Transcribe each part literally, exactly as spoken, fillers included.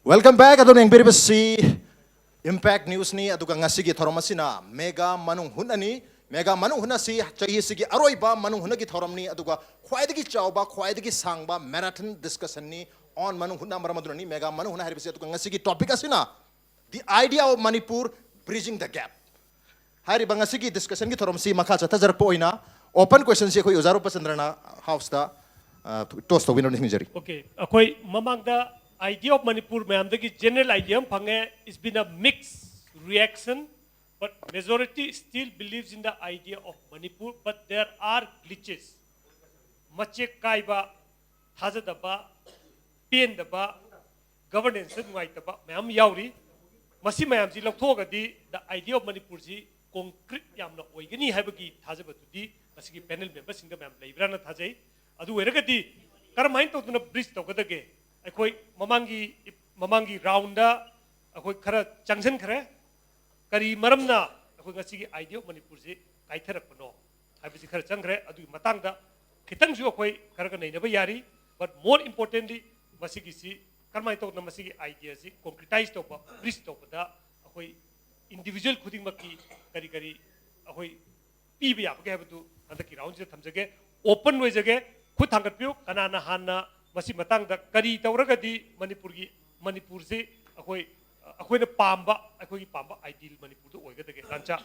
Welcome back. ꯑꯗꯣꯝꯅ ꯌꯦꯡꯕꯤꯔꯤꯕꯁꯤ Impact Newsꯅꯤ꯫ ꯑꯗꯨꯒ ꯉꯁꯤꯒꯤ ꯊꯧꯔꯝ ꯑꯁꯤꯅ ꯃꯦꯒꯥ ꯃꯅꯨꯡ ꯍꯨꯠꯅꯅꯤ꯫ ꯃꯦꯒꯥ ꯃꯅꯨꯡ ꯍꯨꯠꯅ ꯑꯁꯤ ꯆꯍꯤ ꯑꯁꯤꯒꯤ ꯑꯔꯣꯏꯕ ꯃꯅꯨꯡ ꯍꯨꯠꯅꯒꯤ ꯊꯧꯔꯝꯅꯤ꯫ ꯑꯗꯨꯒ ꯈ꯭ꯋꯥꯏꯗꯒꯤ ꯆꯥꯎꯕ, ꯈ꯭ꯋꯥꯏꯗꯒꯤ ꯁꯥꯡꯕ marathon discussionꯅꯤ on ꯃꯅꯨꯡ ꯍꯨꯠꯅ꯫ ꯃꯔꯝ ꯑꯗꯨꯅꯅꯤ ꯃꯦꯒꯥ ꯃꯅꯨꯡ ꯍꯨꯠꯅ ꯍꯥꯏꯔꯤꯕꯁꯤ꯫ ꯑꯗꯨꯒ ꯉꯁꯤꯒꯤ topic ꯑꯁꯤꯅ The Idea of Manipur, Bridging the Gap ꯍꯥꯏꯔꯤꯕ ꯉꯁꯤꯒꯤ discussionꯒꯤ ꯊꯧꯔꯝꯁꯤ ꯃꯈꯥ ꯆꯠꯊꯖꯔꯛꯄ ꯑꯣꯏꯅ open questionꯁꯤ ꯑꯩꯈꯣꯏ ꯑꯣꯖꯥ ꯔꯨꯄꯆꯟꯗ꯭ꯔꯅ Houseꯇ toss ꯇꯧꯕꯤꯅꯕ ꯅꯤꯡꯁꯤꯡꯖꯔꯤ꯫ Okay, ꯑꯩꯈꯣꯏ ꯃꯃꯥꯡꯗ Idea of Manipur ꯃꯌꯥꯝꯗꯒꯤ general idea ꯑꯃ ꯐꯪꯉꯦ. It's been a mixed reaction, but majority still believes in the idea of Manipur, but there are glitches. ꯃꯆꯦꯛ ꯀꯥꯏꯕ, ꯊꯥꯖꯗꯕ, ꯄꯦꯟꯗꯕ, governanceꯇ ꯅꯨꯡꯉꯥꯏꯇꯕ ꯃꯌꯥꯝ ꯌꯥꯎꯔꯤ꯫ ꯃꯁꯤ ꯃꯌꯥꯝꯁꯤ ꯂꯧꯊꯣꯛꯑꯒꯗꯤ the idea of Manipurꯁꯤ concrete ꯌꯥꯝꯅ ꯑꯣꯏꯒꯅꯤ ꯍꯥꯏꯕꯒꯤ ꯊꯥꯖꯕꯗꯨꯗꯤ ꯉꯁꯤꯒꯤ panel memberꯁꯤꯡꯗ ꯃꯌꯥꯝ ꯂꯩꯕ꯭ꯔꯥꯅ ꯊꯥꯖꯩ꯫ ꯑꯗꯨ ꯑꯣꯏꯔꯒꯗꯤ ꯀꯔꯝꯍꯥꯏꯅ ꯇꯧꯗꯨꯅ bridge ꯇꯧꯒꯗꯒꯦ? ꯑꯩꯈꯣꯏ ꯃꯃꯥꯡꯒꯤ ꯃꯃꯥꯡꯒꯤ roundꯗ ꯑꯩꯈꯣꯏ ꯈꯔ ꯆꯪꯁꯤꯟꯈ꯭ꯔꯦ꯫ ꯀꯔꯤ ꯃꯔꯝꯅ ꯑꯩꯈꯣꯏ ꯉꯁꯤꯒꯤ Idea of Manipurꯁꯤ ꯀꯥꯏꯊꯔꯛꯄꯅꯣ ꯍꯥꯏꯕꯁꯤ ꯈꯔ ꯆꯪꯈ꯭ꯔꯦ꯫ ꯑꯗꯨꯒꯤ ꯃꯇꯥꯡꯗ ꯈꯤꯇꯪꯁꯨ ꯑꯩꯈꯣꯏ ꯈꯔꯒ ꯅꯩꯅꯕ ꯌꯥꯔꯤ꯫ But more importantly, ꯃꯁꯤꯒꯤꯁꯤ ꯀꯔꯝꯍꯥꯏꯅ ꯇꯧꯗꯅ ꯃꯁꯤꯒꯤ ideaꯁꯤ concretize ꯇꯧꯕ, bridge ꯇꯧꯕꯗ ꯑꯩꯈꯣꯏ individual ꯈꯨꯗꯤꯡꯃꯛꯀꯤ ꯀꯔꯤ ꯀꯔꯤ ꯑꯩꯈꯣꯏ ꯄꯤꯕ ꯌꯥꯕꯒꯦ ꯍꯥꯏꯕꯗꯨ ꯍꯟꯗꯛꯀꯤ roundꯁꯤꯗ ꯊꯝꯖꯒꯦ꯫ Open ꯑꯣꯏꯖꯒꯦ꯫ ꯈꯨꯠ ꯊꯥꯡꯒꯠꯄꯤꯌꯨ꯫ ꯀꯅꯥꯅ ꯍꯥꯟꯅ ꯃꯁꯤ ꯃꯇꯥꯡꯗ ꯀꯔꯤ ꯇꯧꯔꯒꯗꯤ ꯃꯅꯤꯄꯨꯔꯒꯤ, ꯃꯅꯤꯄꯨꯔꯁꯤ ꯑꯩꯈꯣꯏ, ꯑꯩꯈꯣꯏꯅ ꯄꯥꯝꯕ, ꯑꯩꯈꯣꯏꯒꯤ ꯄꯥꯝꯕ ideal ꯃꯅꯤꯄꯨꯔꯗꯨ ꯑꯣꯏꯒꯗꯒꯦ? ꯇꯥꯟꯆꯥ꯫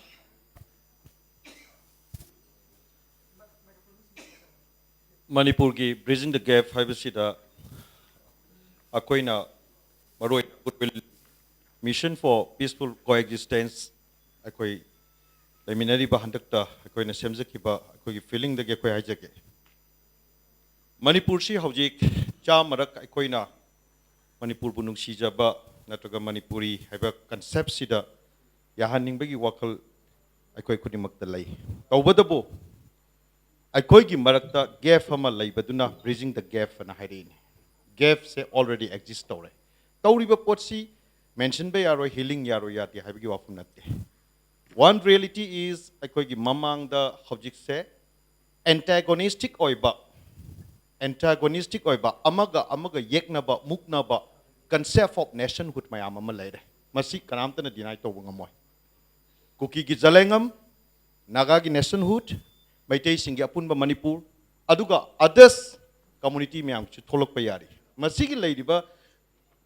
ꯃꯅꯤꯄꯨꯔꯒꯤ Bridging the Gap ꯍꯥꯏꯕꯁꯤꯗ ꯑꯩꯈꯣꯏꯅ ꯃꯔꯨꯑꯣꯏꯅ Goodwill Mission for Peaceful Coexistence, ꯑꯩꯈꯣꯏ ꯂꯩꯃꯤꯟꯅꯔꯤꯕ ꯍꯟꯗꯛꯇ ꯑꯩꯈꯣꯏꯅ ꯁꯦꯝꯖꯈꯤꯕ ꯑꯩꯈꯣꯏꯒꯤ feelingꯗꯒꯤ ꯑꯩꯈꯣꯏ ꯍꯥꯏꯖꯒꯦ꯫ ꯃꯅꯤꯄꯨꯔꯁꯤ ꯍꯧꯖꯤꯛ ꯆꯥꯃꯔꯛ ꯑꯩꯈꯣꯏꯅ ꯃꯅꯤꯄꯨꯔꯕꯨ ꯅꯨꯡꯁꯤꯖꯕ ꯅꯠꯇ꯭ꯔꯒ ꯃꯅꯤꯄꯨꯔꯤ ꯍꯥꯏꯕ conceptꯁꯤꯗ ꯌꯥꯍꯟꯅꯤꯡꯕꯒꯤ ꯋꯥꯈꯜ ꯑꯩꯈꯣꯏ ꯈꯨꯗꯤꯡꯃꯛꯇ ꯂꯩ꯫ ꯇꯧꯕꯇꯕꯨ ꯑꯩꯈꯣꯏꯒꯤ ꯃꯔꯛꯇ gap ꯑꯃ ꯂꯩꯕꯗꯨꯅ Bridging the Gap ꯑꯅ ꯍꯥꯏꯔꯛꯏꯅꯤ꯫ Gapꯁꯦ already exist ꯇꯧꯔꯦ꯫ ꯇꯧꯔꯤꯕ ꯄꯣꯠꯁꯤ ꯃꯦꯟꯁꯤꯟꯕ ꯌꯥꯔꯣꯏ, healing ꯌꯥꯔꯣꯏ, ꯌꯥꯗꯦ ꯍꯥꯏꯕꯒꯤ ꯋꯥꯐꯝ ꯅꯠꯇꯦ꯫ One reality is ꯑꯩꯈꯣꯏꯒꯤ ꯃꯃꯥꯡꯗ ꯍꯧꯖꯤꯛꯁꯦ antagonistic ꯑꯣꯏꯕ, antagonistic ꯑꯣꯏꯕ, ꯑꯃꯒ ꯑꯃꯒ ꯌꯦꯛꯅꯕ, ꯃꯨꯛꯅꯕ, concept of nationhood ꯃꯌꯥꯝ ꯑꯃ ꯂꯩꯔꯦ꯫ ꯃꯁꯤ ꯀꯅꯥꯝꯇꯅ deny ꯇꯧꯕ ꯉꯝꯃꯣꯏ꯫ ꯀꯨꯀꯤꯒꯤ ꯖꯂꯦꯡꯉꯝ, ꯅꯥꯒꯥꯒꯤ nationhood, ꯃꯩꯇꯩꯁꯤꯡꯒꯤ ꯑꯄꯨꯟꯕ ꯃꯅꯤꯄꯨꯔ, ꯑꯗꯨꯒ others community ꯃꯌꯥꯝꯁꯨ ꯊꯣꯛꯂꯛꯄ ꯌꯥꯔꯤ꯫ ꯃꯁꯤꯒꯤ ꯂꯩꯔꯤꯕ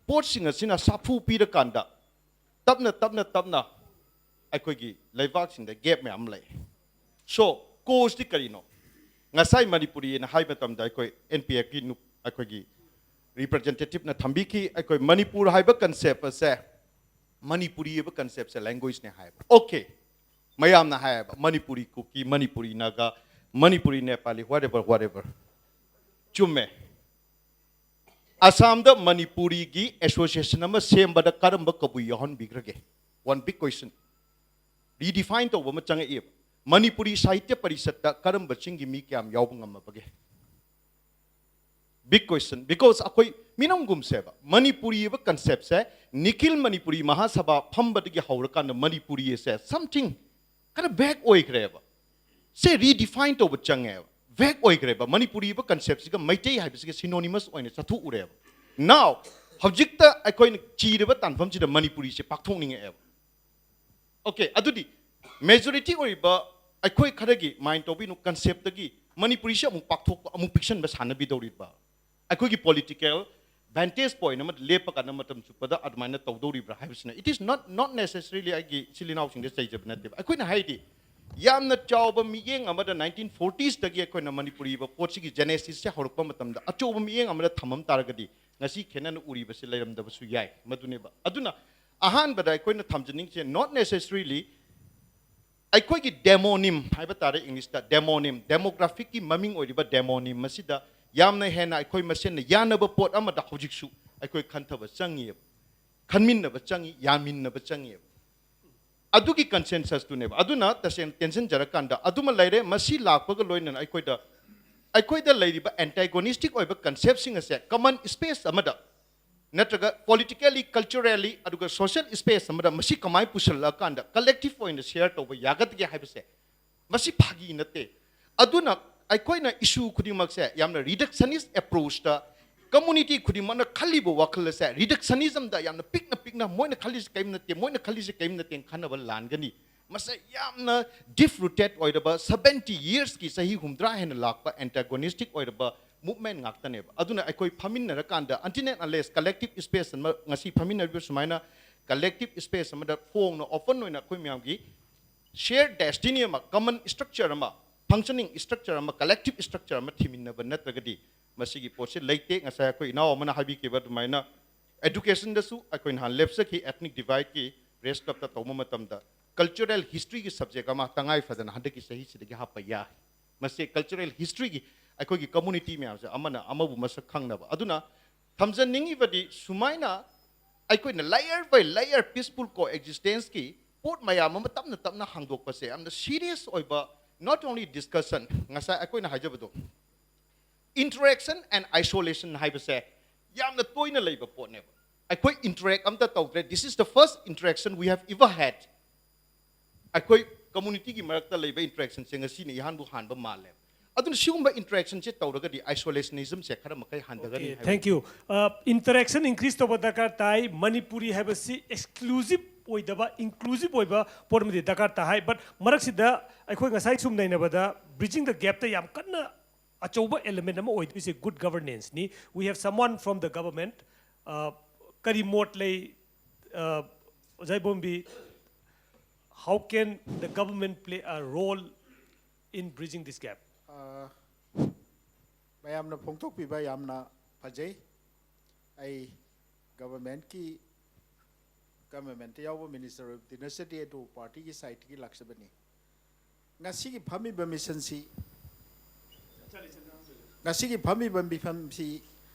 ꯄꯣꯠꯁꯤꯡ ꯑꯁꯤꯅ ꯁꯥꯐꯨ ꯄꯤꯔꯀꯥꯟꯗ ꯇꯞꯅ ꯇꯞꯅ ꯇꯞꯅ ꯑꯩꯈꯣꯏꯒꯤ ꯂꯩꯕꯥꯛꯁꯤꯡꯗ gap ꯃꯌꯥꯝ ꯑꯃ ꯂꯩ꯫ So, cause ꯇꯤ ꯀꯔꯤꯅꯣ? ꯉꯁꯥꯏ ꯃꯅꯤꯄꯨꯔꯤꯅ ꯍꯥꯏꯕ ꯃꯇꯝꯗ ꯑꯩꯈꯣꯏ N P F ꯀꯤ ꯅꯨ-, ꯑꯩꯈꯣꯏꯒꯤ representative ꯅ ꯊꯝꯕꯤꯈꯤ, ꯑꯩꯈꯣꯏ ꯃꯅꯤꯄꯨꯔ ꯍꯥꯏꯕ concept ꯑꯁꯦ, ꯃꯅꯤꯄꯨꯔꯤ ꯍꯥꯏꯕ concept ꯁꯦ language ꯅꯦ ꯍꯥꯏꯕ꯫ Okay, ꯃꯌꯥꯝꯅ ꯍꯥꯏꯌꯦꯕ, ꯃꯅꯤꯄꯨꯔꯤ ꯀꯨꯀꯤ, ꯃꯅꯤꯄꯨꯔꯤ ꯅꯥꯒꯥ, ꯃꯅꯤꯄꯨꯔꯤ ꯅꯦꯄꯥꯂꯤ, whatever, whatever꯫ ꯆꯨꯝꯃꯦ꯫ ꯑꯁꯥꯝꯗ ꯃꯅꯤꯄꯨꯔꯤꯒꯤ association ꯑꯃ ꯁꯦꯝꯕꯗ ꯀꯔꯝꯕ ꯀꯕꯨꯏ ꯌꯥꯎꯍꯟꯕꯤꯈ꯭ꯔꯒꯦ? One big question꯫ Redefine ꯇꯧꯕ ꯑꯃ ꯆꯪꯉꯛꯏꯕ꯫ ꯃꯅꯤꯄꯨꯔꯤ ꯁꯥꯍꯤꯇ꯭ꯌ ꯄꯔꯤꯁꯠꯇ ꯀꯔꯝꯕ ꯆꯤꯡꯒꯤ ꯃꯤ ꯀꯌꯥꯝ ꯌꯥꯎꯕ ꯉꯝꯃꯕꯒꯦ? Big question, because ꯑꯩꯈꯣꯏ ꯃꯤꯅꯝꯒꯨꯝꯁꯦꯕ, ꯃꯅꯤꯄꯨꯔꯤ ꯍꯥꯏꯕ concept ꯁꯦ ꯅꯤꯈꯤꯜ ꯃꯅꯤꯄꯨꯔꯤ ꯃꯍꯥꯁꯚꯥ ꯐꯝꯕꯗꯒꯤ ꯍꯧꯔꯀꯥꯟꯗ ꯃꯅꯤꯄꯨꯔꯤ ꯑꯁꯦ something ꯈꯔ vague ꯑꯣꯏꯈ꯭ꯔꯦꯕ꯫ ꯁꯦ redefine ꯇꯧꯕ ꯆꯪꯉꯦꯕ꯫ Vague ꯑꯣꯏꯈ꯭ꯔꯦꯕ꯫ ꯃꯅꯤꯄꯨꯔꯤ ꯍꯥꯏꯕ concept ꯁꯤꯒ ꯃꯩꯇꯩ ꯍꯥꯏꯕꯁꯤꯒ synonymous ꯑꯣꯏꯅ ꯆꯠꯊꯣꯛꯎꯔꯦꯕ꯫ Now, ꯍꯧꯖꯤꯛꯇ ꯑꯩꯈꯣꯏꯅ ꯆꯤꯔꯕ ꯇꯥꯟꯐꯝꯁꯤꯗ ꯃꯅꯤꯄꯨꯔꯤꯁꯦ ꯄꯥꯛꯊꯣꯛꯅꯤꯡꯉꯛꯑꯦꯕ꯫ Okay, ꯑꯗꯨꯗꯤ majority ꯑꯣꯏꯔꯤꯕ ꯑꯩꯈꯣꯏ ꯈꯔꯒꯤ, mind ꯇꯧꯕꯤꯅꯨ, concept ꯇꯒꯤ ꯃꯅꯤꯄꯨꯔꯤꯁꯦ ꯑꯃꯨꯛ ꯄꯥꯛꯊꯣꯛꯄ, ꯑꯃꯨꯛ ꯄꯤꯛꯁꯟꯕ ꯁꯥꯟꯅꯕꯤꯗꯧꯔꯤꯕ꯫ ꯑꯩꯈꯣꯏꯒꯤ political vantage point ꯑꯃꯗ ꯂꯦꯞꯄ ꯀꯥꯟꯗ ꯃꯇꯝ ꯆꯨꯞꯄꯗ ꯑꯗꯨꯃꯥꯏꯅ ꯇꯧꯗꯧꯔꯤꯕ꯭ꯔꯥ ꯍꯥꯏꯕꯁꯤꯅ, it is not, not necessarily ꯑꯩꯒꯤ ꯏꯆꯤꯜ ꯏꯅꯥꯎꯁꯤꯡꯗ ꯆꯩꯖꯕ ꯅꯠꯇꯦꯕ꯫ ꯑꯩꯈꯣꯏꯅ ꯍꯥꯏꯗꯤ ꯌꯥꯝꯅ ꯆꯥꯎꯕ ꯃꯤꯠꯌꯦꯡ ꯑꯃꯗ nineteen forties ꯇꯒꯤ ꯑꯩꯈꯣꯏꯅ ꯃꯅꯤꯄꯨꯔꯤ ꯍꯥꯏꯕ ꯄꯣꯠꯁꯤꯒꯤ genesis ꯁꯦ ꯍꯧꯔꯛꯄ ꯃꯇꯝꯗ ꯑꯆꯧꯕ ꯃꯤꯠꯌꯦꯡ ꯑꯃꯗ ꯊꯝꯃꯝ ꯇꯥꯔꯒꯗꯤ ꯉꯁꯤ ꯈꯦꯠꯅꯅ ꯎꯔꯤꯕꯁꯤ ꯂꯩꯔꯝꯗꯕꯁꯨ ꯌꯥꯏ꯫ ꯃꯗꯨꯅꯦꯕ꯫ ꯑꯗꯨꯅ ꯑꯍꯥꯟꯕꯗ ꯑꯩꯈꯣꯏꯅ ꯊꯝꯖꯅꯤꯡꯁꯦ, not necessarily ꯑꯩꯈꯣꯏꯒꯤ demonym ꯍꯥꯏꯕ ꯇꯥꯔꯦ, English ꯇ demonym, demographic ꯀꯤ ꯃꯃꯤꯡ ꯑꯣꯏꯔꯤꯕ demonym ꯑꯁꯤꯗ ꯌꯥꯝꯅ ꯍꯦꯟꯅ ꯑꯩꯈꯣꯏ ꯃꯁꯦꯟꯅ ꯌꯥꯅꯕ ꯄꯣꯠ ꯑꯃꯗ ꯍꯧꯖꯤꯛꯁꯨ ꯑꯩꯈꯣꯏ ꯈꯟꯊꯕ ꯆꯪꯉꯤꯑꯕ, ꯈꯟꯃꯤꯟꯅꯕ ꯆꯪꯉꯤ, ꯌꯥꯃꯤꯟꯅꯕ ꯆꯪꯉꯤꯑꯕ꯫ ꯑꯗꯨꯒꯤ consensus ꯇꯨꯅꯦꯕ꯫ ꯑꯗꯨꯅ ꯇꯁꯦꯡꯅ ꯇꯦꯟꯁꯤꯟꯖꯔꯀꯥꯟꯗ ꯑꯗꯨꯃ ꯂꯩꯔꯦ꯫ ꯃꯁꯤ ꯂꯥꯛꯄꯒ ꯂꯣꯏꯅꯅ ꯑꯩꯈꯣꯏꯗ, ꯑꯩꯈꯣꯏꯗ ꯂꯩꯔꯤꯕ antagonistic ꯑꯣꯏꯕ concept ꯁꯤꯡ ꯑꯁꯦ common space ꯑꯃꯗ ꯅꯠꯇ꯭ꯔꯒ politically, culturally, ꯑꯗꯨꯒ social space ꯑꯃꯗ ꯃꯁꯤ ꯀꯃꯥꯏꯅ ꯄꯨꯁꯤꯜꯂꯛꯑꯀꯥꯟꯗ collective ꯑꯣꯏꯅ share ꯇꯧꯕ ꯌꯥꯒꯗꯒꯦ ꯍꯥꯏꯕꯁꯦ, ꯃꯁꯤ ꯐꯥꯒꯤ ꯅꯠꯇꯦ꯫ ꯑꯗꯨꯅ ꯑꯩꯈꯣꯏꯅ issue ꯈꯨꯗꯤꯡꯃꯛꯁꯦ ꯌꯥꯝꯅ reductionist approach ꯇ community ꯈꯨꯗꯤꯡꯃꯛꯅ ꯈꯜꯂꯤꯕ ꯋꯥꯈꯜ ꯑꯁꯦ reductionismꯗ ꯌꯥꯝꯅ ꯄꯤꯛꯅ ꯄꯤꯛꯅ, ꯃꯣꯏꯅ ꯈꯜꯂꯤꯁꯦ ꯀꯔꯤꯝ ꯅꯠꯇꯦ, ꯃꯣꯏꯅ ꯈꯜꯂꯤꯁꯦ ꯀꯔꯤꯝ ꯅꯠꯇꯦꯅ ꯈꯟꯅꯕ ꯂꯥꯟꯒꯅꯤ꯫ ꯃꯁꯦ ꯌꯥꯝꯅ deep rooted ꯑꯣꯏꯔꯕ seventy yearsꯀꯤ, ꯆꯍꯤ ꯍꯨꯝꯗ꯭ꯔꯥ ꯍꯦꯟꯅ ꯂꯥꯛꯄ antagonistic ꯑꯣꯏꯔꯕ movement ꯉꯥꯛꯇꯅꯦꯕ꯫ ꯑꯗꯨꯅ ꯑꯩꯈꯣꯏ ꯐꯝꯃꯤꯟꯅꯔꯀꯥꯟꯗ, until and unless collective space ꯑꯃ, ꯉꯁꯤ ꯐꯝꯃꯤꯟꯅꯔꯤꯕ ꯁꯨꯃꯥꯏꯅ collective space ꯑꯃꯗ ꯐꯣꯡꯅ open ꯑꯣꯏꯅ ꯑꯩꯈꯣꯏ ꯃꯌꯥꯝꯒꯤ shared destiny ꯑꯃ, common structure ꯑꯃ, functioning structure ꯑꯃ, collective structure ꯑꯃ ꯊꯤꯃꯤꯟꯅꯕ ꯅꯠꯇ꯭ꯔꯒꯗꯤ ꯃꯁꯤꯒꯤ ꯄꯣꯠꯁꯤ ꯂꯩꯇꯦ꯫ ꯉꯁꯥꯏ ꯑꯩꯈꯣꯏ ꯏꯅꯥꯎ ꯑꯃꯅ ꯍꯥꯏꯕꯤꯈꯤꯕ ꯑꯗꯨꯃꯥꯏꯅ educationꯗꯁꯨ ꯑꯩꯈꯣꯏ ꯅꯍꯥꯟ ꯂꯦꯞꯆꯈꯤ, Ethnic Divideꯀꯤ Press Clubꯇ ꯇꯧꯕ ꯃꯇꯝꯗ cultural historyꯒꯤ subject ꯑꯃ ꯇꯉꯥꯏ ꯐꯗꯅ ꯍꯟꯗꯛꯀꯤ ꯆꯍꯤꯁꯤꯗꯒꯤ ꯍꯥꯞꯄ ꯌꯥꯏ꯫ ꯃꯁꯤ cultural historyꯒꯤ ꯑꯩꯈꯣꯏꯒꯤ community ꯃꯌꯥꯝꯁꯦ ꯑꯃꯅ ꯑꯃꯕꯨ ꯃꯁꯛ ꯈꯪꯅꯕ꯫ ꯑꯗꯨꯅ ꯊꯝꯖꯅꯤꯡꯉꯤꯕꯗꯤ ꯁꯨꯃꯥꯏꯅ ꯑꯩꯈꯣꯏꯅ layer by layer peaceful coexistenceꯀꯤ ꯄꯣꯠ ꯃꯌꯥꯝ ꯑꯃ ꯇꯞꯅ ꯇꯞꯅ ꯍꯥꯡꯗꯣꯛꯄꯁꯦ ꯌꯥꯝꯅ serious ꯑꯣꯏꯕ, not only discussion, ꯉꯁꯥꯏ ꯑꯩꯈꯣꯏꯅ ꯍꯥꯏꯖꯕꯗꯣ, interaction and isolation ꯍꯥꯏꯕꯁꯦ ꯌꯥꯝꯅ ꯇꯣꯏꯅ ꯂꯩꯕ ꯄꯣꯠꯅꯦꯕ꯫ ꯑꯩꯈꯣꯏ interact ꯑꯝꯇ ꯇꯧꯗ꯭ꯔꯦ, this is the first interaction we have ever had꯫ ꯑꯩꯈꯣꯏ communityꯒꯤ ꯃꯔꯛꯇ ꯂꯩꯕ interactionꯁꯦ ꯉꯁꯤꯅ ꯏꯍꯥꯟꯕꯨ ꯍꯥꯟꯕ ꯃꯥꯜꯂꯦ꯫ ꯑꯗꯨꯅ ꯁꯤꯒꯨꯝꯕ interactionꯁꯦ ꯇꯧꯔꯒꯗꯤ isolationismꯁꯦ ꯈꯔ ꯃꯈꯩ ꯍꯟꯊꯒꯅꯤ ꯍꯥꯏꯕ꯫ Thank you. Interaction increase ꯇꯧꯕ ꯗꯔꯀꯥꯔ ꯇꯥꯏ꯫ ꯃꯅꯤꯄꯨꯔꯤ ꯍꯥꯏꯕꯁꯤ exclusive ꯑꯣꯏꯗꯕ, inclusive ꯑꯣꯏꯕ ꯄꯣꯠ ꯑꯃꯗꯤ ꯗꯔꯀꯥꯔ ꯇꯥꯏ꯫ But ꯃꯔꯛꯁꯤꯗ ꯑꯩꯈꯣꯏ ꯉꯁꯥꯏ ꯁꯨꯝ ꯅꯩꯅꯕꯗ bridging the gapꯇ ꯌꯥꯝ ꯀꯟꯅ ꯑꯆꯧꯕ element ꯑꯃ ꯑꯣꯏꯗꯣꯏꯁꯦ good governanceꯅꯤ꯫ We have someone from the government. Uh, ꯀꯔꯤ ꯃꯣꯠ ꯂꯩ, uh, ꯑꯣꯖꯥ ꯏꯕꯣꯝꯕꯤ? How can the government play a role in bridging this gap? ꯑ, ꯃꯌꯥꯝꯅ ꯐꯣꯡꯗꯣꯛꯄꯤꯕ ꯌꯥꯝꯅ ꯐꯖꯩ꯫ ꯑꯩ governmentꯀꯤ, governmentꯇ ꯌꯥꯎꯕ minister ꯑꯣꯏꯕꯗꯤ ꯅꯠꯆꯗꯦ, ꯑꯗꯨ partyꯒꯤ sideꯇꯒꯤ ꯂꯥꯛꯆꯕꯅꯤ꯫ ꯉꯁꯤꯒꯤ ꯐꯝꯃꯤꯕ missionꯁꯤ, ꯉꯁꯤꯒꯤ ꯐꯝꯃꯤꯕ ꯃꯤꯐꯝꯁꯤ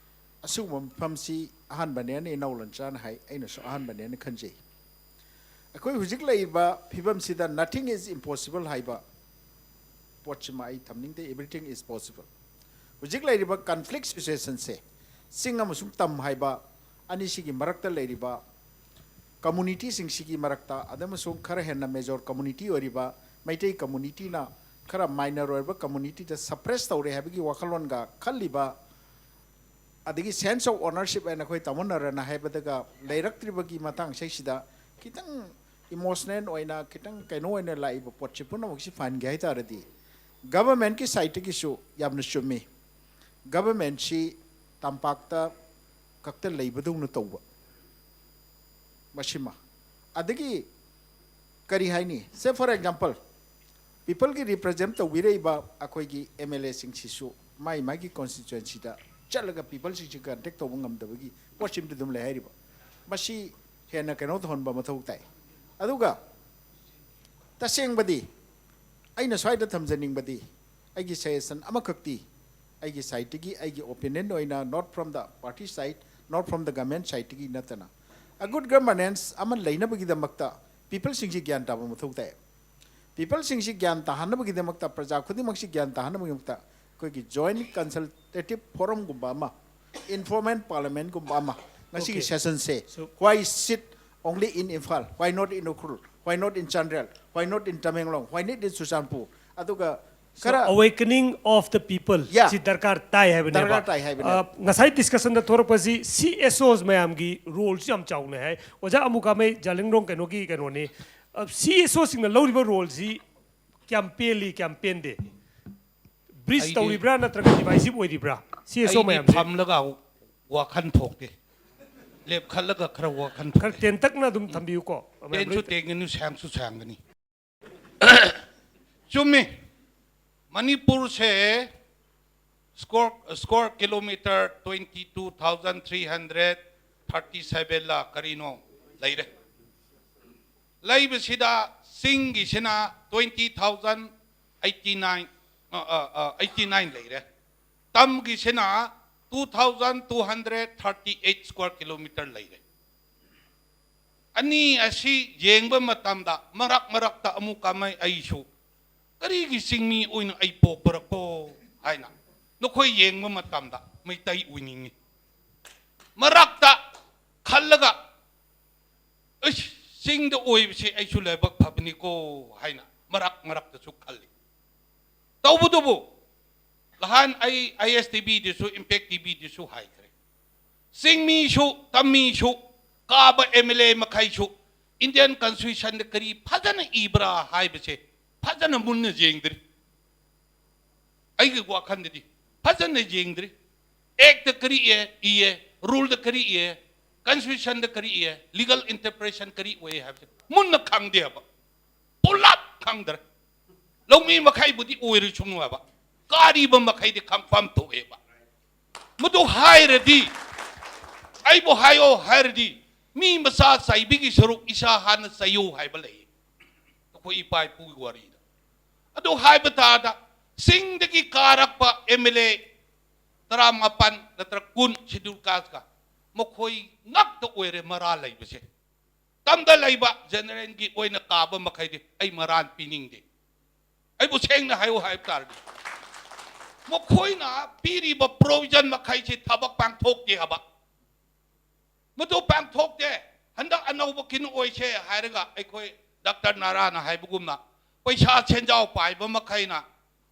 ꯑꯁꯤꯒꯨꯝꯕ ꯃꯐꯝꯁꯤ ꯑꯍꯥꯟꯕꯅꯦꯅ ꯏꯅꯥꯎ ꯂꯟꯆꯥꯅ ꯍꯥꯏ, ꯑꯩꯅꯁꯨ ꯑꯍꯥꯟꯕꯅꯦꯅ ꯈꯟꯖꯩ꯫ ꯑꯩꯈꯣꯏ ꯍꯧꯖꯤꯛ ꯂꯩꯔꯤꯕ ꯐꯤꯕꯝꯁꯤꯗ nothing is impossible ꯍꯥꯏꯕ ꯄꯣꯠꯁꯤꯃ ꯑꯩ ꯊꯝꯅꯤꯡꯗꯦ, everything is possible꯫ ꯍꯧꯖꯤꯛ ꯂꯩꯔꯤꯕ conflict situationꯁꯦ, ꯆꯤꯡ ꯑꯃꯁꯨꯡ ꯇꯝ ꯍꯥꯏꯕ ꯑꯅꯤꯁꯤꯒꯤ ꯃꯔꯛꯇ ꯂꯩꯔꯤꯕ communityꯁꯤꯡꯁꯤꯒꯤ ꯃꯔꯛꯇ, ꯑꯗꯨ ꯑꯃꯁꯨꯡ ꯈꯔ ꯍꯦꯟꯅ major community ꯑꯣꯏꯔꯤꯕ ꯃꯩꯇꯩ communityꯅ ꯈꯔ minor ꯑꯣꯏꯔꯤꯕ communityꯗ suppress ꯇꯧꯔꯦ ꯍꯥꯏꯕꯒꯤ ꯋꯥꯈꯜꯂꯣꯟꯒ ꯈꯜꯂꯤꯕ ꯑꯗꯒꯤ sense of ownership ꯍꯥꯏꯅ ꯑꯩꯈꯣꯏ ꯇꯥꯃꯣꯅꯔꯅ ꯍꯥꯏꯕꯗꯒ ꯂꯩꯔꯛꯇ꯭ꯔꯤꯕꯒꯤ ꯃꯇꯥꯡꯁꯤꯗꯩꯁꯤꯗ ꯈꯤꯇꯪ emotional ꯑꯣꯏꯅ, ꯈꯤꯇꯪ ꯀꯩꯅꯣ ꯑꯣꯏꯅ ꯂꯥꯛꯏꯕ ꯄꯣꯠꯁꯤ ꯄꯨꯝꯅꯃꯛꯁꯤ ꯐꯍꯟꯒꯦ ꯍꯥꯏ ꯇꯥꯔꯗꯤ, governmentꯀꯤ sideꯇꯒꯤꯁꯨ ꯌꯥꯝꯅ ꯆꯨꯝꯃꯤ꯫ Governmentꯁꯤ ꯇꯝꯄꯥꯛꯇ ꯈꯛꯇ ꯂꯩꯕꯗꯧꯅ ꯇꯧꯕ, ꯃꯁꯤꯃ꯫ ꯑꯗꯒꯤ ꯀꯔꯤ ꯍꯥꯏꯅꯤ, say for example, peopleꯒꯤ represent ꯇꯧꯕꯤꯔꯛꯏꯕ ꯑꯩꯈꯣꯏꯒꯤ MLAꯁꯤꯡꯁꯤꯁꯨ ꯃꯥꯏ ꯃꯥꯒꯤ constituencyꯗ ꯆꯠꯂꯒ peopleꯁꯤꯡꯁꯤ contact ꯇꯧꯕ ꯉꯝꯗꯕꯒꯤ ꯄꯣꯠꯁꯤꯃꯗꯤ ꯑꯗꯨꯝ ꯂꯩ ꯍꯥꯏꯔꯤꯕ꯫ ꯃꯁꯤ ꯍꯦꯟꯅ ꯀꯩꯅꯣ ꯇꯧꯍꯟꯕ ꯃꯊꯧ ꯇꯥꯏ꯫ ꯑꯗꯨꯒ ꯇꯁꯦꯡꯕꯗꯤ ꯑꯩꯅ ꯁ꯭ꯋꯥꯏꯗ ꯊꯝꯖꯅꯤꯡꯕꯗꯤ, ꯑꯩꯒꯤ suggestion ꯑꯃꯈꯛꯇꯤ, ꯑꯩꯒꯤ sideꯇꯒꯤ, ꯑꯩꯒꯤ opinion ꯑꯣꯏꯅ, not from the party side, not from the government sideꯇꯒꯤ ꯅꯠꯇꯅ, a good governance ꯑꯃ ꯂꯩꯅꯕꯒꯤꯗꯃꯛꯇ peopleꯁꯤꯡꯁꯤ ꯒ꯭ꯌꯥꯟ ꯇꯥꯕ ꯃꯊꯧ ꯇꯥꯏ꯫ Peopleꯁꯤꯡꯁꯤ ꯒ꯭ꯌꯥꯟ ꯇꯥꯍꯟꯅꯕꯒꯤꯗꯃꯛꯇ, ꯄ꯭ꯔꯖꯥ ꯈꯨꯗꯤꯡꯃꯛꯁꯤ ꯒ꯭ꯌꯥꯟ ꯇꯥꯍꯟꯅꯕꯒꯤꯗꯃꯛꯇ ꯑꯩꯈꯣꯏꯒꯤ joint consultative forumꯒꯨꯝꯕ ꯑꯃ, informal parliamentꯒꯨꯝꯕ ꯑꯃ, ꯉꯁꯤꯒꯤ Okay. sessionꯁꯦ, So why sit only in Imphal? Why not in Ukhrul? Why not in Chandel? Why not in Tamenglong? Why not in Churachandpur? ꯑꯗꯨꯒ So, ꯈꯔ awakening of the people Yeah. ꯁꯤ ꯗꯔꯀꯥꯔ ꯇꯥꯏ ꯍꯥꯏꯕꯅꯦꯕ꯫ ꯗꯔꯀꯥꯔ ꯇꯥꯏ ꯍꯥꯏꯕꯅꯦ꯫ ꯑ, ꯉꯁꯥꯏ discussionꯗ ꯊꯣꯔꯛꯄꯁꯤ CSOs ꯃꯌꯥꯝꯒꯤ roleꯁꯤ ꯌꯥꯝ ꯆꯥꯎꯅ ꯍꯥꯏ꯫ ꯑꯣꯖꯥ ꯑꯃꯨꯀꯥꯃꯩ ꯖꯥꯂꯤꯡꯔꯣꯡ ꯀꯩꯅꯣꯒꯤ ꯀꯩꯅꯣꯅꯤ꯫ ꯑ, CSOꯁꯤꯡꯅ ꯂꯧꯔꯤꯕ roleꯁꯤ ꯀꯌꯥꯝ ꯄꯦꯜꯂꯤ, ꯀꯌꯥꯝ ꯄꯦꯟꯗꯦ? Breach ꯑꯩꯗꯤ ꯇꯧꯔꯤꯕ꯭ꯔꯥ ꯅꯠꯇ꯭ꯔꯒ divisive ꯑꯣꯏꯔꯤꯕ꯭ꯔꯥ? CSO ꯑꯩꯗꯤ ꯃꯌꯥꯝꯁꯦ꯫ ꯐꯝꯂꯒ ꯋꯥꯈꯜ ꯊꯣꯛꯇꯦ꯫ ꯂꯦꯞꯈꯠꯂꯒ ꯈꯔ ꯋꯥꯈꯜ ꯈꯔ ꯊꯣꯛꯇꯦ꯫ ꯇꯦꯟꯇꯛꯅ ꯑꯗꯨꯝ ꯊꯝꯕꯤꯌꯨꯀꯣ꯫ ꯃꯌꯥꯝ ꯇꯦꯟꯁꯨ ꯂꯣꯏ ꯇꯦꯟꯒꯅꯨ, ꯁꯥꯡꯁꯨ ꯁꯥꯡꯒꯅꯤ꯫ ꯆꯨꯝꯃꯤ꯫ ꯃꯅꯤꯄꯨꯔꯁꯦ square, square kilometre twenty two thousand three hundred thirty seven ꯂ ꯀꯔꯤꯅꯣ ꯂꯩꯔꯦ꯫ ꯂꯩꯕꯁꯤꯗ ꯆꯤꯡꯒꯤꯁꯤꯅ twenty thousand eighty nine, ꯑ, ꯑ, ꯑ, eighty nine ꯂꯩꯔꯦ꯫ ꯇꯝꯒꯤꯁꯤꯅ two thousand two hundred thirty eight square kilometre ꯂꯩꯔꯦ꯫ ꯑꯅꯤ ꯑꯁꯤ ꯌꯦꯡꯕ ꯃꯇꯝꯗ ꯃꯔꯛ ꯃꯔꯛꯇ ꯑꯃꯨꯛ ꯀꯥꯃꯩ ꯑꯩꯁꯨ, "ꯀꯔꯤꯒꯤ ꯆꯤꯡꯃꯤ ꯑꯣꯏꯅ ꯑꯩ ꯄꯣꯛꯄꯔꯀꯣ?" ꯍꯥꯏꯅ ꯅꯈꯣꯏ ꯌꯦꯡꯕ ꯃꯇꯝꯗ ꯃꯩꯇꯩ ꯑꯣꯏꯅꯤꯡꯉꯤ꯫ ꯃꯔꯛꯇ ꯈꯜꯂꯒ, "ꯑꯩꯁ, ꯆꯤꯡꯗ ꯑꯣꯏꯕꯁꯦ ꯑꯩꯁꯨ ꯂꯥꯏꯕꯛ ꯐꯕꯅꯤꯀꯣ" ꯍꯥꯏꯅ ꯃꯔꯛ ꯃꯔꯛꯇꯁꯨ ꯈꯜꯂꯤ꯫ ꯇꯧꯕꯇꯕꯨ ꯅꯍꯥꯟ ꯑꯩ ꯑꯥꯏ ꯑꯦꯁ ꯇꯤ ꯚꯤꯗꯁꯨ, ꯏꯝꯄꯦꯛ ꯇꯤ ꯚꯤꯗꯁꯨ ꯍꯥꯏꯈ꯭ꯔꯦ꯫ ꯆꯤꯡꯃꯤꯁꯨ, ꯇꯝꯃꯤꯁꯨ, ꯀꯥꯕ ꯑꯦꯝ ꯑꯦꯜ ꯑꯦ ꯃꯈꯩꯁꯨ Indian Constitutionꯗ ꯀꯔꯤ ꯐꯖꯅ ꯏꯕ꯭ꯔꯥ ꯍꯥꯏꯕꯁꯦ ꯐꯖꯅ ꯃꯨꯟꯅ ꯌꯦꯡꯗ꯭ꯔꯤ꯫ ꯑꯩꯒꯤ ꯋꯥꯈꯜꯗꯗꯤ ꯐꯖꯅ ꯌꯦꯡꯗ꯭ꯔꯤ꯫ Actꯇ ꯀꯔꯤ ꯏꯌꯦ, ꯏꯌꯦ, ruleꯗ ꯀꯔꯤ ꯏꯌꯦ, Constitutionꯗ ꯀꯔꯤ ꯏꯌꯦ, legal interpretation ꯀꯔꯤ ꯑꯣꯏ ꯍꯥꯏꯕꯁꯦ ꯃꯨꯟꯅ ꯈꯪꯗꯦꯕ꯫ ꯄꯨꯂꯞ ꯈꯪꯗ꯭ꯔꯦ꯫ ꯂꯧꯃꯤ ꯃꯈꯩꯕꯨꯗꯤ ꯑꯣꯏꯔꯁꯅꯨ ꯍꯥꯏꯕ, ꯀꯥꯔꯤꯕ ꯃꯈꯩꯗꯤ ꯈꯪꯐꯝ ꯊꯣꯛꯑꯦꯕ꯫ ꯃꯗꯨ ꯍꯥꯏꯔꯗꯤ, ꯑꯩꯕꯨ ꯍꯥꯏꯌꯣ ꯍꯥꯏꯔꯗꯤ, ꯃꯤ ꯃꯆꯥ ꯆꯩꯕꯒꯤ ꯁꯔꯨꯛ ꯏꯁꯥ ꯍꯥꯟꯅ ꯆꯩꯌꯨ ꯍꯥꯏꯕ ꯂꯩ꯫ ꯑꯩꯈꯣꯏ ꯏꯄꯥ ꯏꯄꯨꯒꯤ ꯋꯥꯔꯤꯗ꯫ ꯑꯗꯨ ꯍꯥꯏꯕ ꯇꯥꯔꯗ, ꯆꯤꯡꯗꯒꯤ ꯀꯥꯔꯛꯄ ꯑꯦꯝ ꯑꯦꯜ ꯑꯦ ꯇꯔꯥꯃꯥꯄꯟ ꯅꯠꯇ꯭ꯔ ꯀꯨꯟ Scheduled Casteꯀ ꯃꯈꯣꯏ ꯉꯛꯇ ꯑꯣꯏꯔꯦ ꯃꯔꯥ ꯂꯩꯕꯁꯦ꯫ ꯇꯝꯗ ꯂꯩꯕ generalꯒꯤ ꯑꯣꯏꯅ ꯀꯥꯕ ꯃꯈꯩꯗꯤ ꯑꯩ ꯃꯔꯥꯟ ꯄꯤꯅꯤꯡꯗꯦ꯫ ꯑꯩꯕꯨ ꯁꯦꯡꯅ ꯍꯥꯏꯌꯨ ꯍꯥꯏꯕ ꯇꯥꯔꯗꯤ, ꯃꯈꯣꯏꯅ ꯄꯤꯔꯤꯕ provision ꯃꯈꯩꯁꯤ ꯊꯕꯛ ꯄꯥꯡꯊꯣꯛꯇꯦ ꯍꯥꯏꯕ꯫ ꯃꯗꯨ ꯄꯥꯡꯊꯣꯛꯇꯦ꯫ ꯍꯟꯗꯛ ꯑꯅꯧꯕ ꯀꯩꯅꯣ ꯑꯣꯏꯁꯦ ꯍꯥꯏꯔꯒ ꯑꯩꯈꯣꯏ ꯗꯥꯛꯇꯔ ꯅꯥꯔꯥꯅ ꯍꯥꯏꯕꯒꯨꯝꯅ, ꯄꯩꯁꯥ ꯁꯦꯟꯖꯥꯎ ꯄꯥꯏꯕ ꯃꯈꯩꯅ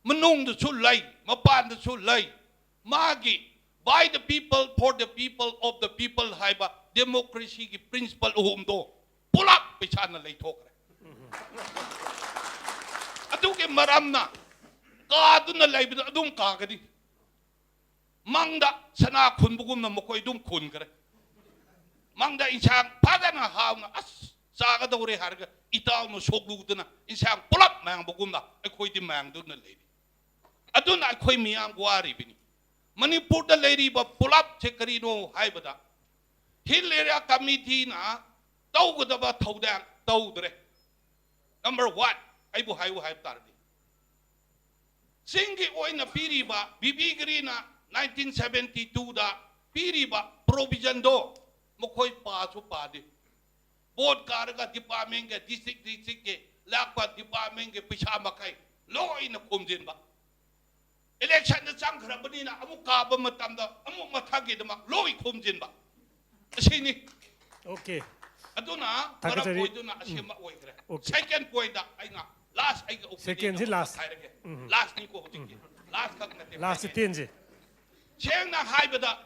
ꯃꯅꯨꯡꯗꯁꯨ ꯂꯩ, ꯃꯄꯥꯟꯗꯁꯨ ꯂꯩ, ꯃꯥꯒꯤ by the people, for the people, of the people ꯍꯥꯏꯕ democracyꯒꯤ principle ꯑꯍꯨꯝꯗꯣ ꯄꯨꯂꯞ ꯄꯩꯁꯥꯅ ꯂꯩꯊꯣꯛꯈ꯭ꯔꯦ꯫ ꯑꯗꯨꯒꯤ ꯃꯔꯝꯅ ꯀꯥꯗꯨꯅ ꯂꯩꯕꯗ ꯑꯗꯨꯝ ꯀꯥꯒꯅꯤ꯫ ꯃꯪꯗ ꯁꯅꯥ ꯈꯨꯟꯕꯒꯨꯝꯅ ꯃꯈꯣꯏ ꯑꯗꯨꯝ ꯈꯨꯟꯈ꯭ꯔꯦ꯫ ꯃꯪꯗ ꯏꯟꯁꯥꯡ ꯐꯖꯅ ꯍꯥꯎꯅ ꯑꯁ ꯆꯥꯒꯗꯧꯔꯦ ꯍꯥꯏꯔꯒ ꯏꯇꯥꯎꯅ ꯁꯣꯛꯂꯨꯗꯅ ꯏꯟꯁꯥꯡ ꯄꯨꯂꯞ ꯃꯥꯡꯕꯒꯨꯝꯅ ꯑꯩꯈꯣꯏꯗꯤ ꯃꯥꯡꯗꯨꯅ ꯂꯩꯔꯤ꯫ ꯑꯗꯨꯅ ꯑꯩꯈꯣꯏ ꯃꯤꯌꯥꯝ ꯋꯥꯔꯤꯕꯅꯤ꯫ ꯃꯅꯤꯄꯨꯔꯗ ꯂꯩꯔꯤꯕ ꯄꯨꯂꯞꯁꯦ ꯀꯔꯤꯅꯣ ꯍꯥꯏꯕꯗ, Hill Area Committeeꯅ ꯇꯧꯒꯗꯕ ꯊꯧꯗꯥꯡ ꯇꯧꯗ꯭ꯔꯦ꯫ Number one, ꯑꯩꯕꯨ ꯍꯥꯏꯌꯨ ꯍꯥꯏꯕ ꯇꯥꯔꯗꯤ, ꯆꯤꯡꯒꯤ ꯑꯣꯏꯅ ꯄꯤꯔꯤꯕ, ꯕꯤ ꯕꯤ ꯒꯤꯔꯤꯅ nineteen seventy twoꯗ ꯄꯤꯔꯤꯕ provisionꯗꯣ ꯃꯈꯣꯏ ꯄꯥꯁꯨ ꯄꯥꯗꯦ꯫ Vote ꯀꯥꯔꯒ departmentꯒꯤ, district districtꯀꯤ ꯂꯥꯛꯄ departmentꯒꯤ ꯄꯩꯁꯥ ꯃꯈꯩ ꯂꯣꯏꯅ ꯈꯣꯝꯖꯤꯟꯕ꯫ Electionꯗ ꯆꯪꯈ꯭ꯔꯕꯅꯤꯅ ꯑꯃꯨꯛ ꯀꯥꯕ ꯃꯇꯝꯗ ꯑꯃꯨꯛ ꯃꯊꯛꯀꯤꯗꯃꯛ ꯂꯣꯏ ꯈꯣꯝꯖꯤꯟꯕ꯫ ꯑꯁꯤꯅꯤ꯫ Okay꯫ ꯑꯗꯨꯅ ꯃꯔꯝ ꯊꯥꯒꯠꯆꯔꯤ꯫ ꯑꯣꯏꯗꯨꯅ ꯑꯁꯤꯃ ꯑꯣꯏꯈ꯭ꯔꯦ꯫ Okay꯫ Second pointꯗ ꯑꯩꯅ last ꯑꯩꯒꯤ opinion Secondꯁꯤ ꯑꯃꯈꯛ last꯫ ꯍꯥꯏꯔꯒꯦ꯫ ꯎꯝ꯫ Lastꯅꯤꯀꯣ ꯍꯧꯖꯤꯛꯀꯤ꯫ ꯂꯥꯁ ꯈꯛ ꯅꯠꯇꯦ꯫ ꯂꯥꯁ ꯇꯦꯟꯁꯦ꯫ ꯁꯦꯡꯅ ꯍꯥꯏꯕꯗ,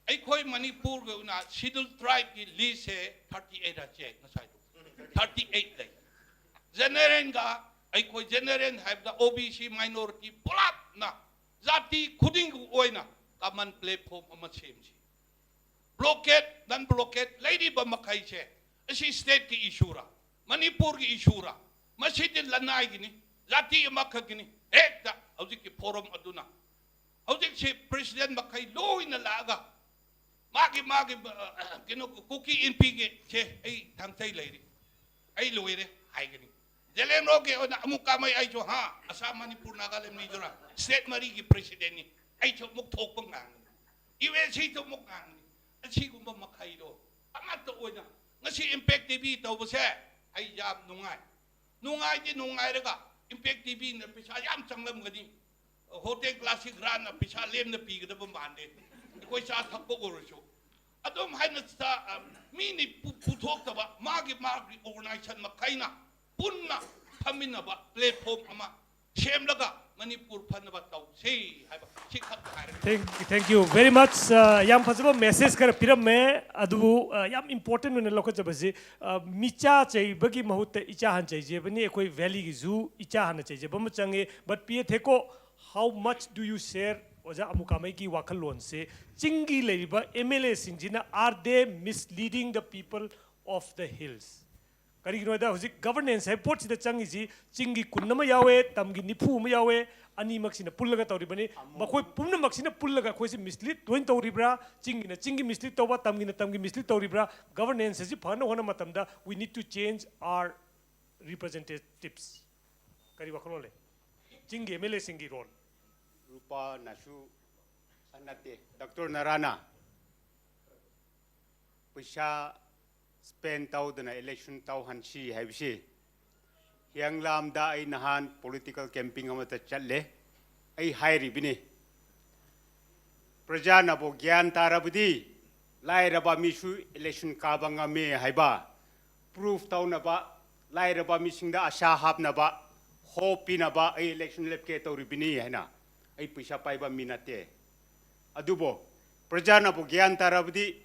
ꯑꯩꯈꯣꯏ ꯃꯅꯤꯄꯨꯔꯒꯤ ꯑꯣꯏꯅ ꯁꯤꯗꯨꯜ ꯇ꯭ꯔꯥꯏꯕꯀꯤ ꯂꯤꯁꯁꯦ ꯊꯥꯔꯇꯤ ꯑꯩꯠ ꯍꯥꯏꯁꯦ ꯉꯁꯥꯏꯗꯣ꯫ ꯊꯥꯔꯇꯤ ꯑꯩꯠ ꯂꯩ꯫ ꯖꯦꯅꯦꯔꯦꯜꯒ ꯑꯩꯈꯣꯏ ꯖꯦꯅꯦꯔꯦꯜ ꯍꯥꯏꯕꯗ ꯑꯣ ꯕꯤ ꯁꯤ ꯃꯥꯏꯅꯣꯔꯤꯇꯤ ꯄꯨꯂꯞꯅ ꯖꯥꯇꯤ ꯈꯨꯗꯤꯡꯒꯤ ꯑꯣꯏꯅ ꯀꯃꯟ ꯄ꯭ꯂꯦꯠꯐꯣꯝ ꯑꯃ ꯁꯦꯝꯁꯤ꯫ ꯕ꯭ꯂꯣꯀꯦꯠ, ꯅꯟ ꯕ꯭ꯂꯣꯀꯦꯠ ꯂꯩꯔꯤꯕ ꯃꯈꯩꯁꯦ, ꯑꯁꯤ ꯁ꯭ꯇꯦꯠꯀꯤ ꯏꯁꯨꯔꯥ, ꯃꯅꯤꯄꯨꯔꯒꯤ ꯏꯁꯨꯔꯥ, ꯃꯁꯤꯗꯤ ꯂꯅꯥꯏꯒꯤꯅꯤ, ꯖꯥꯇꯤ ꯑꯃꯈꯛꯀꯤꯅꯤ꯫ ꯍꯦꯛꯇ ꯍꯧꯖꯤꯛꯀꯤ ꯐꯣꯔꯝ ꯑꯗꯨꯅ, ꯍꯧꯖꯤꯛꯁꯤ ꯄ꯭ꯔꯦꯁꯤꯗꯦꯟ ꯃꯈꯩ ꯂꯣꯏꯅ ꯂꯥꯛꯑꯒ ꯃꯥꯒꯤ, ꯃꯥꯒꯤ, ꯑ, ꯀꯩꯅꯣ, ꯀꯨꯀꯤ ꯏꯟꯄꯤꯒꯤ ꯁꯦ ꯑꯩ ꯊꯥꯡꯆꯩ ꯂꯩꯔꯤ, ꯑꯩ ꯂꯣꯏꯔꯦ ꯍꯥꯏꯒꯅꯤ꯫ ꯖꯦꯂꯦꯟꯔꯣꯒꯤ ꯑꯣꯏꯅ ꯑꯃꯨꯛ ꯀꯥꯃꯩ ꯑꯩꯁꯨ, ꯍꯥ, ꯑꯁꯥꯝ, ꯃꯅꯤꯄꯨꯔ, ꯅꯥꯒꯥꯂꯦꯟ, ꯃꯤꯖꯣꯔꯥꯝ, ꯁ꯭ꯇꯦꯠ ꯃꯔꯤꯒꯤ ꯄ꯭ꯔꯦꯁꯤꯗꯦꯟꯅꯤ, ꯑꯩꯁꯨ ꯑꯃꯨꯛ ꯊꯣꯛꯄ ꯉꯥꯡꯒꯅꯤ, ꯌꯨ ꯑꯦꯟ ꯁꯤꯁꯨ ꯑꯃꯨꯛ ꯉꯥꯡꯒꯅꯤ꯫ ꯑꯁꯤꯒꯨꯝꯕ ꯃꯈꯩꯗꯣ ꯑꯃꯠꯇ ꯑꯣꯏꯅ ꯉꯁꯤ ꯏꯝꯄꯦꯛ ꯇꯤ ꯚꯤ ꯇꯧꯕꯁꯦ ꯑꯩ ꯌꯥꯝ ꯅꯨꯡꯉꯥꯏ꯫ ꯅꯨꯡꯉꯥꯏꯗꯤ ꯅꯨꯡꯉꯥꯏꯔꯒ ꯏꯝꯄꯦꯛ ꯇꯤ ꯚꯤꯅ ꯄꯩꯁꯥ ꯌꯥꯝ ꯆꯪꯂꯝꯒꯅꯤ꯫ ꯍꯣꯇꯦꯜ ꯀ꯭ꯂꯥꯁꯤꯛ ꯒ꯭ꯔꯥꯟꯅ ꯄꯩꯁꯥ ꯂꯦꯝꯅ ꯄꯤꯒꯗꯕ ꯃꯥꯟꯗꯦ, ꯑꯩꯈꯣꯏ ꯆꯥ ꯊꯛꯄ ꯑꯣꯏꯔꯁꯨ꯫ ꯑꯗꯨꯝ ꯍꯥꯏꯅ ꯆꯥ-, ꯑ, ꯃꯤꯅ ꯄꯨ-, ꯄꯨꯊꯣꯛꯇꯕ, ꯃꯥꯒꯤ, ꯃꯥꯒꯤ ꯑꯣꯔꯒꯅꯥꯏꯖꯦꯁꯟ ꯃꯈꯩꯅ ꯄꯨꯟꯅ ꯐꯝꯃꯤꯟꯅꯕ ꯄ꯭ꯂꯦꯠꯐꯣꯝ ꯑꯃ ꯁꯦꯝꯂꯒ ꯃꯅꯤꯄꯨꯔ ꯐꯅꯕ ꯇꯧꯁꯤ ꯍꯥꯏꯕ ꯁꯤ ꯈꯛ ꯍꯥꯏꯔꯒ꯫ Thank, thank you very much. Uh, ꯌꯥꯝ ꯐꯖꯕ ꯃꯦꯁꯦꯖ ꯈꯔ ꯄꯤꯔꯝꯃꯦ, ꯑꯗꯨꯕꯨ, uh, ꯌꯥꯝ ꯏꯝꯄꯣꯔꯇꯦꯟ ꯑꯣꯏꯅ ꯂꯧꯈꯠꯆꯕꯁꯤ, uh, ꯃꯤꯆꯥ ꯆꯩꯕꯒꯤ ꯃꯍꯨꯠꯇ ꯏꯆꯥ ꯍꯥꯟꯅ ꯆꯩꯖꯕꯅꯤ꯫ ꯑꯩꯈꯣꯏ ꯚꯦꯂꯤꯒꯤꯁꯨ ꯏꯆꯥ ꯍꯥꯟꯅ ꯆꯩꯖꯕ ꯑꯃ ꯆꯪꯉꯤ꯫ But P A ꯊꯦꯀꯣ, how much do you share ꯑꯣꯖꯥ ꯑꯃꯨꯀꯥꯃꯩꯒꯤ ꯋꯥꯈꯜꯂꯣꯟꯁꯦ? ꯆꯤꯡꯒꯤ ꯂꯩꯔꯤꯕ ꯑꯦꯝ ꯑꯦꯜ ꯑꯦꯁꯤꯡꯁꯤꯅ, are they misleading the people of the hills? ꯀꯔꯤꯒꯤꯅꯣ ꯍꯥꯏꯗ ꯍꯧꯖꯤꯛ ꯒꯚꯔꯅꯦꯟꯁ ꯍꯥꯏꯕ ꯄꯣꯠꯁꯤꯗ ꯆꯪꯉꯤꯁꯤ ꯆꯤꯡꯒꯤ ꯀꯨꯟ ꯑꯃ ꯌꯥꯎꯋꯦ, ꯇꯝꯒꯤ ꯅꯤꯐꯨ ꯑꯃ ꯌꯥꯎꯋꯦ, ꯑꯅꯤꯃꯛꯁꯤꯅ ꯄꯨꯜꯂꯒ ꯇꯧꯔꯤꯕꯅꯤ꯫ ꯃꯈꯣꯏ ꯄꯨꯝꯅꯃꯛꯁꯤꯅ ꯄꯨꯜꯂꯒ ꯑꯩꯈꯣꯏꯁꯤ ꯃꯤꯁꯂꯤꯠ ꯂꯣꯏꯅ ꯇꯧꯔꯤꯕ꯭ꯔꯥ? ꯆꯤꯡꯒꯤꯅ ꯆꯤꯡꯒꯤ ꯃꯤꯁꯂꯤꯠ ꯇꯧꯕ, ꯇꯝꯒꯤꯅ ꯇꯝꯒꯤ ꯃꯤꯁꯂꯤꯠ ꯇꯧꯔꯤꯕ꯭ꯔꯥ? ꯒꯚꯔꯅꯦꯟꯁ ꯑꯁꯤ ꯐꯅ ꯍꯣꯠꯅꯕ ꯃꯇꯝꯗ we need to change our representatives. ꯀꯔꯤ ꯋꯥꯈꯜꯂꯣꯟ ꯂꯩ? ꯆꯤꯡꯒꯤ ꯑꯦꯝ ꯑꯦꯜ ꯑꯦꯁꯤꯡꯒꯤ ꯔꯣꯜ꯫ ꯔꯨꯄꯥꯅꯁꯨ, ꯑ, ꯅꯠꯇꯦ, ꯗꯣꯛꯇꯔ ꯅꯔꯥꯅ ꯄꯩꯁꯥ ꯁ꯭ꯄꯦꯟ ꯇꯧꯗꯅ ꯏꯂꯦꯛꯁꯟ ꯇꯧꯍꯟꯁꯤ ꯍꯥꯏꯕꯁꯤ, ꯍꯤꯌꯥꯡꯂꯥꯝꯗ ꯑꯩ ꯅꯍꯥꯟ ꯄꯣꯂꯤꯇꯤꯀꯦꯜ ꯀꯦꯝꯄꯤꯡ ꯑꯃꯗ ꯆꯠꯂꯦ꯫ ꯑꯩ ꯍꯥꯏꯔꯤꯕꯅꯤ, ꯄ꯭ꯔꯖꯥꯅꯕꯨ ꯒ꯭ꯌꯥꯟ ꯇꯥꯔꯕꯗꯤ ꯂꯥꯏꯔꯕ ꯃꯤꯁꯨ ꯏꯂꯦꯛꯁꯟ ꯀꯥꯕ ꯉꯝꯃꯦ ꯍꯥꯏꯕ ꯄ꯭ꯔꯨꯐ ꯇꯧꯅꯕ, ꯂꯥꯏꯔꯕ ꯃꯤꯁꯤꯡꯗ ꯑꯁꯥ ꯍꯥꯞꯅꯕ, ꯍꯣꯞ ꯄꯤꯅꯕ ꯑꯩ ꯏꯂꯦꯛꯁꯟ ꯂꯦꯞꯀꯦ ꯇꯧꯔꯤꯕꯅꯤ ꯍꯥꯏꯅ ꯑꯩ ꯄꯩꯁꯥ ꯄꯥꯏꯕ ꯃꯤ ꯅꯠꯇꯦ꯫ ꯑꯗꯨꯕꯨ ꯄ꯭ꯔꯖꯥꯅꯕꯨ ꯒ꯭ꯌꯥꯟ ꯇꯥꯔꯕꯗꯤ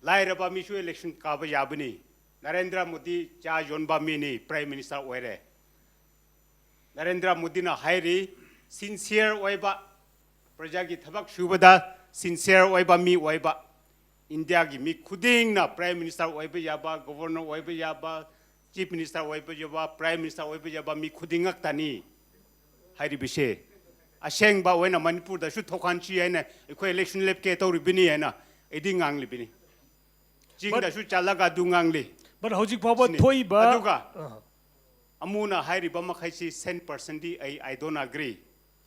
ꯂꯥꯏꯔꯕ ꯃꯤꯁꯨ election ꯀꯥꯕ ꯌꯥꯕꯅꯤ꯫ ꯅꯔꯦꯟꯗ꯭ꯔ ꯃꯣꯗꯤ ꯆꯥ ꯌꯣꯟꯕ ꯃꯤꯅꯤ, Prime Minister ꯑꯣꯏꯔꯦ꯫ ꯅꯔꯦꯟꯗ꯭ꯔ ꯃꯣꯗꯤꯅ ꯍꯥꯏꯔꯤ, sincere ꯑꯣꯏꯕ, ꯄ꯭ꯔꯖꯥꯒꯤ ꯊꯕꯛ ꯁꯨꯕꯗ sincere ꯑꯣꯏꯕ ꯃꯤ ꯑꯣꯏꯕ, ꯏꯟꯗꯤꯌꯥꯒꯤ ꯃꯤ ꯈꯨꯗꯤꯡꯅ Prime Minister ꯑꯣꯏꯕ ꯌꯥꯕ, Governor ꯑꯣꯏꯕ ꯌꯥꯕ, Chief Minister ꯑꯣꯏꯕ ꯌꯥꯕ, Prime Minister ꯑꯣꯏꯕ ꯌꯥꯕ ꯃꯤ ꯈꯨꯗꯤꯡꯃꯛꯇꯅꯤ ꯍꯥꯏꯔꯤꯕꯁꯦ꯫ ꯑꯁꯦꯡꯕ ꯑꯣꯏꯅ ꯃꯅꯤꯄꯨꯔꯗꯁꯨ ꯊꯣꯛꯍꯟꯁꯤ ꯍꯥꯏꯅ ꯑꯩꯈꯣꯏ election ꯂꯦꯞꯀꯦ ꯇꯧꯔꯤꯕꯅꯤ ꯍꯥꯏꯅ ꯑꯩꯗꯤ ꯉꯥꯡꯂꯤꯕꯅꯤ꯫ ꯆꯤꯡꯗꯁꯨ ꯆꯠꯂꯒ ꯑꯗꯨ ꯉꯥꯡꯂꯤ꯫ But ꯍꯧꯖꯤꯛ ꯐꯥꯎꯕ ꯁꯤꯅꯤ꯫ ꯊꯣꯛꯏꯕ ꯑꯗꯨꯒ ꯑ, ꯑꯃꯨꯅ ꯍꯥꯏꯔꯤꯕ ꯃꯈꯩꯁꯤ cent percent ꯗꯤ ꯑꯩ, I don't agree꯫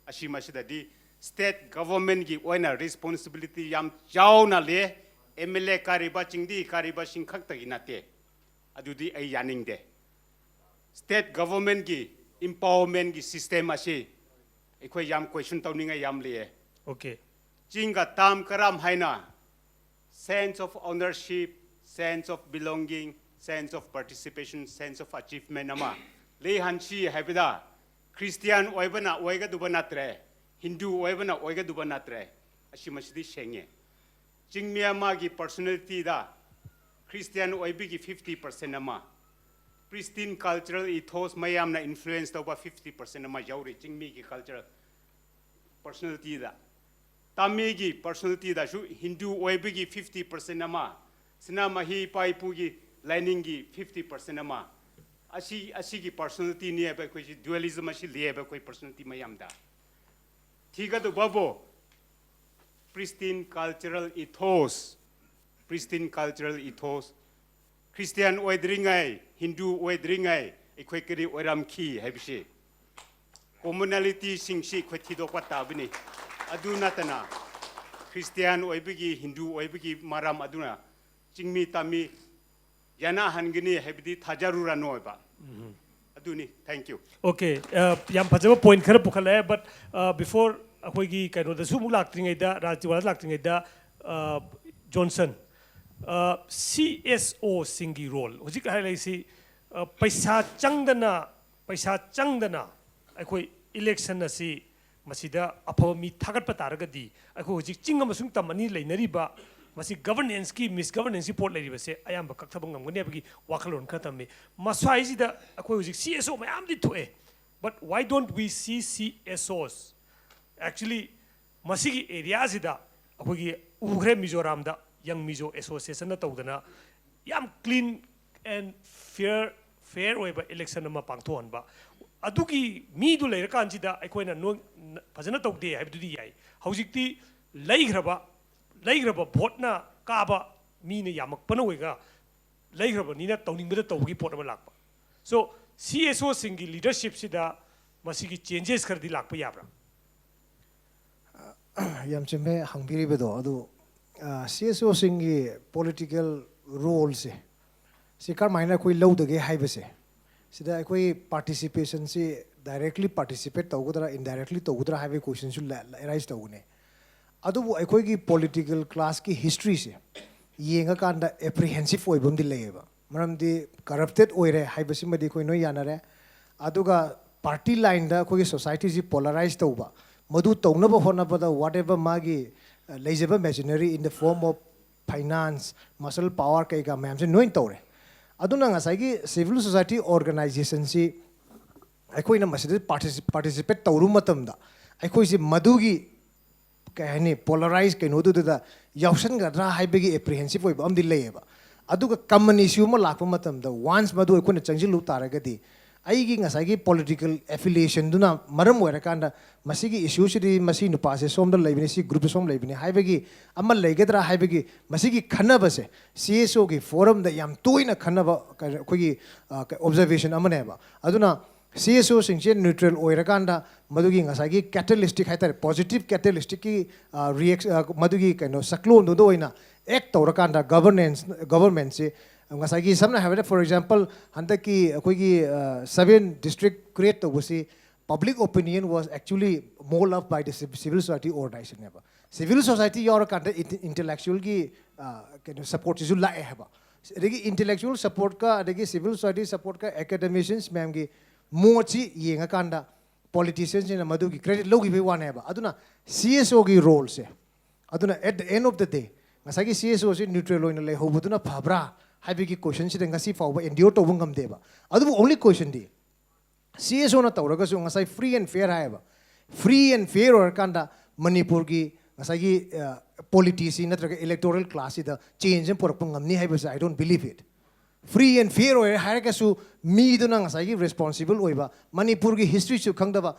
ꯑꯁꯤ ꯃꯁꯤꯗꯗꯤ state government ꯒꯤ ꯑꯣꯏꯅ responsibility ꯌꯥꯝ ꯆꯥꯎꯅ ꯂꯩ꯫ MLA ꯀꯥꯔꯤꯕ, ꯆꯤꯡꯗꯤ ꯀꯥꯔꯤꯕꯁꯤꯡ ꯈꯛꯇꯒꯤ ꯅꯠꯇꯦ꯫ ꯑꯗꯨꯗꯤ ꯑꯩ ꯌꯥꯅꯤꯡꯗꯦ꯫ State government ꯒꯤ empowerment ꯒꯤ system ꯑꯁꯤ ꯑꯩꯈꯣꯏ ꯌꯥꯝ question ꯇꯧꯅꯤꯡꯉꯥꯏ ꯌꯥꯝ ꯂꯩꯌꯦ꯫ Okay. ꯆꯤꯡꯒ ꯇꯥꯝ ꯀꯔꯝ ꯍꯥꯏꯅ sense of ownership, sense of belonging, sense of participation, sense of achievement ꯑꯃ ꯂꯩꯍꯟꯁꯤ ꯍꯥꯏꯕꯗ Christian ꯑꯣꯏꯕꯅ ꯑꯣꯏꯒꯗꯧꯕ ꯅꯠꯇ꯭ꯔꯦ, Hindu ꯑꯣꯏꯕꯅ ꯑꯣꯏꯒꯗꯧꯕ ꯅꯠꯇ꯭ꯔꯦ꯫ ꯑꯁꯤ ꯃꯁꯤꯗꯤ ꯁꯦꯡꯉꯦ꯫ ꯆꯤꯡꯃꯤ ꯑꯃꯒꯤ personality ꯗ Christian ꯑꯣꯏꯕꯒꯤ fifty percent ꯑꯃ, pristine cultural ethos ꯃꯌꯥꯝꯅ influence ꯇꯧꯕ fifty percent ꯑꯃ ꯌꯥꯎꯔꯤ ꯆꯤꯡꯃꯤꯒꯤ cultural personality ꯗ꯫ ꯇꯥꯃꯤꯒꯤ personality ꯗꯁꯨ Hindu ꯑꯣꯏꯕꯒꯤ fifty percent ꯑꯃ, ꯁꯅꯥꯃꯍꯤ ꯏꯄꯥ ꯏꯄꯨꯒꯤ ꯂꯥꯏꯅꯤꯡꯒꯤ fifty percent ꯑꯃ, ꯑꯁꯤ, ꯑꯁꯤꯒꯤ personality ꯅꯦꯕ ꯑꯩꯈꯣꯏꯁꯤ dualism ꯑꯁꯤ ꯂꯩꯌꯦꯕ ꯑꯩꯈꯣꯏ personality ꯃꯌꯥꯝꯗ꯫ ꯊꯤꯒꯗꯧꯕꯕꯨ pristine cultural ethos, pristine cultural ethos, Christian ꯑꯣꯏꯗ꯭ꯔꯤꯉꯩ, Hindu ꯑꯣꯏꯗ꯭ꯔꯤꯉꯩ ꯑꯩꯈꯣꯏ ꯀꯔꯤ ꯑꯣꯏꯔꯝꯈꯤ ꯍꯥꯏꯕꯁꯤ commonality ꯁꯤꯡꯁꯤ ꯑꯩꯈꯣꯏ ꯊꯤꯗꯣꯛꯄ ꯇꯥꯕꯅꯤ꯫ ꯑꯗꯨ ꯅꯠꯇꯅ Christian ꯑꯣꯏꯕꯒꯤ, Hindu ꯑꯣꯏꯕꯒꯤ ꯃꯔꯝ ꯑꯗꯨꯅ ꯆꯤꯡꯃꯤ ꯇꯝꯃꯤ ꯌꯥꯅꯍꯟꯒꯅꯤ ꯍꯥꯏꯕꯗꯤ ꯊꯥꯖꯔꯨꯔꯅꯣ ꯍꯥꯏꯕ꯫ ꯑꯗꯨꯅꯤ꯫ Thank you꯫ Okay, uh, ꯌꯥꯝ ꯐꯖꯕ point ꯈꯔ ꯄꯨꯈꯠꯂꯛꯑꯦ, but uh, before ꯑꯩꯈꯣꯏꯒꯤ ꯀꯩꯅꯣꯗꯁꯨ ꯑꯃꯨꯛ ꯂꯥꯛꯇ꯭ꯔꯤꯉꯩꯗ, ꯔꯥꯖꯅꯤꯋꯥꯗ ꯂꯥꯛꯇ꯭ꯔꯤꯉꯩꯗ, uh, ꯖꯣꯟꯁꯟ, uh, CSO ꯁꯤꯡꯒꯤ role ꯍꯧꯖꯤꯛ ꯍꯥꯏꯔꯛꯏꯁꯤ, uh, ꯄꯩꯁꯥ ꯆꯪꯗꯅ, ꯄꯩꯁꯥ ꯆꯪꯗꯅ ꯑꯩꯈꯣꯏ ꯏꯂꯦꯛꯁꯟ ꯑꯁꯤ ꯃꯁꯤꯗ ꯑꯐꯕ ꯃꯤ ꯊꯥꯒꯠꯄ ꯇꯥꯔꯒꯗꯤ ꯑꯩꯈꯣꯏ ꯍꯧꯖꯤꯛ ꯆꯤꯡ ꯑꯃꯁꯨꯡ ꯇꯝ ꯑꯅꯤ ꯂꯩꯅꯔꯤꯕ ꯃꯁꯤ ꯒꯕꯔꯅꯦꯟꯁꯀꯤ, ꯃꯤꯁ ꯒꯕꯔꯅꯦꯟꯁꯀꯤ ꯄꯣꯠ ꯂꯩꯔꯤꯕꯁꯦ ꯑꯌꯥꯝꯕ ꯀꯛꯊꯕ ꯉꯝꯒꯅꯤ ꯍꯥꯏꯕꯒꯤ ꯋꯥꯈꯜꯂꯣꯟ ꯈꯔ ꯊꯝꯃꯤ꯫ ꯃꯁ꯭ꯋꯥꯏꯁꯤꯗ ꯑꯩꯈꯣꯏ ꯍꯧꯖꯤꯛ C S O ꯃꯌꯥꯝꯗꯤ ꯊꯣꯛꯑꯦ, but why don't we see C S Os? Actually, ꯃꯁꯤꯒꯤ ꯑꯦꯔꯤꯌꯥꯁꯤꯗ ꯑꯩꯈꯣꯏꯒꯤ ꯎꯈ꯭ꯔꯦ, ꯃꯤꯖꯣꯔꯥꯝꯗ Young Mizo Associationꯅ ꯇꯧꯗꯅ ꯌꯥꯝ clean and fair, fair ꯑꯣꯏꯕ ꯏꯂꯦꯛꯁꯟ ꯑꯃ ꯄꯥꯡꯊꯣꯛꯍꯟꯕ꯫ ꯑꯗꯨꯒꯤ ꯃꯤꯗꯨ ꯂꯩꯔꯀꯥꯟꯁꯤꯗ ꯑꯩꯈꯣꯏꯅ ꯅꯣꯏ ꯐꯖꯅ ꯇꯧꯗꯦ ꯍꯥꯏꯕꯗꯨꯗꯤ ꯌꯥꯏ꯫ ꯍꯧꯖꯤꯛꯇꯤ ꯂꯩꯈ꯭ꯔꯕ, ꯂꯩꯈ꯭ꯔꯕ ꯚꯣꯠꯅ ꯀꯥꯕ ꯃꯤꯅ ꯌꯥꯝꯃꯛꯄꯅ ꯑꯣꯏꯒ ꯂꯩꯈ꯭ꯔꯕꯅꯤꯅ ꯇꯧꯅꯤꯡꯕꯗ ꯇꯧꯕꯒꯤ ꯄꯣꯠ ꯑꯃ ꯂꯥꯛꯄ꯫ So, C S Oꯁꯤꯡꯒꯤ ꯂꯤꯗꯔꯁꯤꯞꯁꯤꯗ ꯃꯁꯤꯒꯤ ꯆꯦꯟꯖꯦꯁ ꯈꯔꯗꯤ ꯂꯥꯛꯄ ꯌꯥꯕ꯭ꯔꯥ? ꯌꯥꯝ ꯆꯨꯝꯃꯦ ꯍꯪꯕꯤꯔꯤꯕꯗꯣ꯫ ꯑꯗꯨ C S Oꯁꯤꯡꯒꯤ political roleꯁꯦ ꯁꯤ ꯀꯔꯝꯍꯥꯏꯅ ꯑꯩꯈꯣꯏ ꯂꯧꯗꯒꯦ ꯍꯥꯏꯕꯁꯦ, ꯁꯤꯗ ꯑꯩꯈꯣꯏ participation ꯁꯤ directly participate ꯇꯧꯒꯗ꯭ꯔꯥ, indirectly ꯇꯧꯒꯗ꯭ꯔꯥ ꯍꯥꯏꯕꯒꯤ questionꯁꯨ arise ꯇꯧꯒꯅꯤ꯫ ꯑꯗꯨꯕꯨ ꯑꯩꯈꯣꯏꯒꯤ political classꯀꯤ historyꯁꯦ ꯌꯦꯡꯉꯀꯥꯟꯗ apprehensive ꯑꯣꯏꯕ ꯑꯃꯗꯤ ꯂꯩꯌꯦꯕ꯫ ꯃꯔꯝꯗꯤ corrupted ꯑꯣꯏꯔꯦ ꯍꯥꯏꯕꯁꯤꯃꯗꯤ ꯑꯩꯈꯣꯏ ꯂꯣꯏ ꯌꯥꯅꯔꯦ꯫ ꯑꯗꯨꯒ party lineꯗ ꯑꯩꯈꯣꯏꯒꯤ societyꯁꯤ polarize ꯇꯧꯕ, ꯃꯗꯨ ꯇꯧꯅꯕ ꯍꯣꯠꯅꯕꯗ whatever ꯃꯥꯒꯤ ꯂꯩꯖꯕ machinery in the form of finance, muscle power ꯀꯩꯀꯥ ꯃꯌꯥꯝꯁꯦ ꯂꯣꯏ ꯇꯧꯔꯦ꯫ ꯑꯗꯨꯅ ꯉꯁꯥꯏꯒꯤ civil society organizationꯁꯤ ꯑꯩꯈꯣꯏꯅ ꯃꯁꯤꯗ participate ꯇꯧꯔꯨꯕ ꯃꯇꯝꯗ ꯑꯩꯈꯣꯏꯁꯦ ꯃꯗꯨꯒꯤ ꯀꯩ ꯍꯥꯏꯅꯤ, polarize ꯀꯩꯅꯣꯗꯨꯗ ꯌꯥꯎꯁꯟꯒꯗ꯭ꯔꯥ ꯍꯥꯏꯕꯒꯤ apprehensive ꯑꯣꯏꯕ ꯑꯃꯗꯤ ꯂꯩꯌꯦꯕ꯫ ꯑꯗꯨꯒ common issue ꯑꯃ ꯂꯥꯛꯄ ꯃꯇꯝꯗ once ꯃꯗꯨ ꯑꯩꯈꯣꯏꯅ ꯆꯪꯁꯤꯜꯂꯨ ꯇꯥꯔꯒꯗꯤ ꯑꯩꯒꯤ ꯉꯁꯥꯏꯒꯤ political affiliationꯗꯨꯅ ꯃꯔꯝ ꯑꯣꯏꯔꯀꯥꯟꯗ ꯃꯁꯤꯒꯤ issueꯁꯤꯗꯤ ꯃꯁꯤ ꯅꯨꯄꯥꯁꯦ ꯁꯣꯝꯗ ꯂꯩꯕꯅꯤ, ꯁꯤ groupꯁꯦ ꯁꯣꯝ ꯂꯩꯕꯅꯤ ꯍꯥꯏꯕꯒꯤ ꯑꯃ ꯂꯩꯒꯗ꯭ꯔꯥ ꯍꯥꯏꯕꯒꯤ ꯃꯁꯤꯒꯤ ꯈꯟꯅꯕꯁꯦ C S Oꯒꯤ forumꯗ ꯌꯥꯝ ꯇꯣꯏꯅ ꯈꯟꯅꯕ ꯀꯩꯅꯣ ꯑꯩꯈꯣꯏꯒꯤ observation ꯑꯃꯅꯦꯕ꯫ ꯑꯗꯨꯅ C S Oꯁꯤꯡꯁꯦ neutral ꯑꯣꯏꯔꯀꯥꯟꯗ ꯃꯗꯨꯒꯤ ꯉꯁꯥꯏꯒꯤ catalytic ꯍꯥꯏꯇꯥꯔꯦ, positive catalyticꯀꯤ react ꯃꯗꯨꯒꯤ ꯀꯩꯅꯣ ꯁꯛꯂꯣꯟꯗꯨꯗ ꯑꯣꯏꯅ act ꯇꯧꯔꯀꯥꯟꯗ governance, governmentꯁꯤ ꯉꯁꯥꯏꯒꯤ ꯁꯝꯅ ꯍꯥꯏꯔꯕꯗ for example ꯍꯟꯗꯛꯀꯤ ꯑꯩꯈꯣꯏꯒꯤ seven district create ꯇꯧꯕꯁꯤ public opinion was actually more loved by the civil society organizationꯅꯦꯕ꯫ Civil society ꯌꯥꯎꯔꯀꯥꯟꯗ intellectualꯒꯤ ꯀꯩꯅꯣ supportꯁꯤꯁꯨ ꯂꯥꯛꯑꯦ ꯍꯥꯏꯕ꯫ ꯑꯗꯒꯤ intellectual supportꯀ ꯑꯗꯒꯤ civil society supportꯀ academicians ꯃꯌꯥꯝꯒꯤ ꯃꯣꯠꯁꯤ ꯌꯦꯡꯉꯀꯥꯟꯗ ꯄꯣꯂꯤꯇꯤꯁꯤꯌꯟꯁꯤꯡꯅ ꯃꯗꯨꯒꯤ ꯀ꯭ꯔꯦꯗꯤꯠ ꯂꯧꯈꯤꯕꯒꯤ ꯋꯥꯅꯦꯕ꯫ ꯑꯗꯨꯅ ꯁꯤ ꯑꯦꯁ ꯑꯣꯒꯤ ꯔꯣꯜꯁꯦ, ꯑꯗꯨꯅ at the end of the day ꯉꯁꯥꯏꯒꯤ ꯁꯤ ꯑꯦꯁ ꯑꯣꯁꯤ ꯅ꯭ꯌꯨꯇ꯭ꯔꯦꯜ ꯑꯣꯏꯅ ꯂꯩꯍꯧꯕꯗꯨꯅ ꯐꯕ꯭ꯔꯥ ꯍꯥꯏꯕꯒꯤ ꯀꯣꯏꯁꯟꯁꯤꯗ ꯉꯁꯤ ꯐꯥꯎꯕ ꯑꯦꯟꯗ꯭ꯌꯣꯔ ꯇꯧꯕ ꯉꯝꯗꯦꯕ꯫ ꯑꯗꯨꯕꯨ ꯑꯣꯡꯂꯤ ꯀꯣꯏꯁꯟꯗꯤ ꯁꯤ ꯑꯦꯁ ꯑꯣꯅ ꯇꯧꯔꯒꯁꯨ ꯉꯁꯥꯏ ꯐ꯭ꯔꯤ ꯑꯦꯟ ꯐꯤꯌꯔ ꯍꯥꯏꯌꯦꯕ, ꯐ꯭ꯔꯤ ꯑꯦꯟ ꯐꯤꯌꯔ ꯑꯣꯏꯔꯀꯥꯟꯗ ꯃꯅꯤꯄꯨꯔꯒꯤ ꯉꯁꯥꯏꯒꯤ ꯄꯣꯂꯤꯇꯤꯁꯤ ꯅꯠꯇ꯭ꯔꯒ ꯏꯂꯦꯛꯇꯣꯔꯦꯜ ꯀ꯭ꯂꯥꯁꯁꯤꯗ ꯆꯦꯟꯖ ꯑꯃ ꯄꯨꯔꯛꯄ ꯉꯝꯅꯤ ꯍꯥꯏꯕꯁꯦ I don't believe it. Free and fear ꯑꯣꯏꯔꯦ ꯍꯥꯏꯔꯒꯁꯨ ꯃꯤꯗꯨꯅ ꯉꯁꯥꯏꯒꯤ ꯔꯦꯁꯄꯣꯟꯁꯤꯕꯜ ꯑꯣꯏꯕ, ꯃꯅꯤꯄꯨꯔꯒꯤ ꯍꯤꯁꯇ꯭ꯔꯤꯁꯨ ꯈꯪꯗꯕ,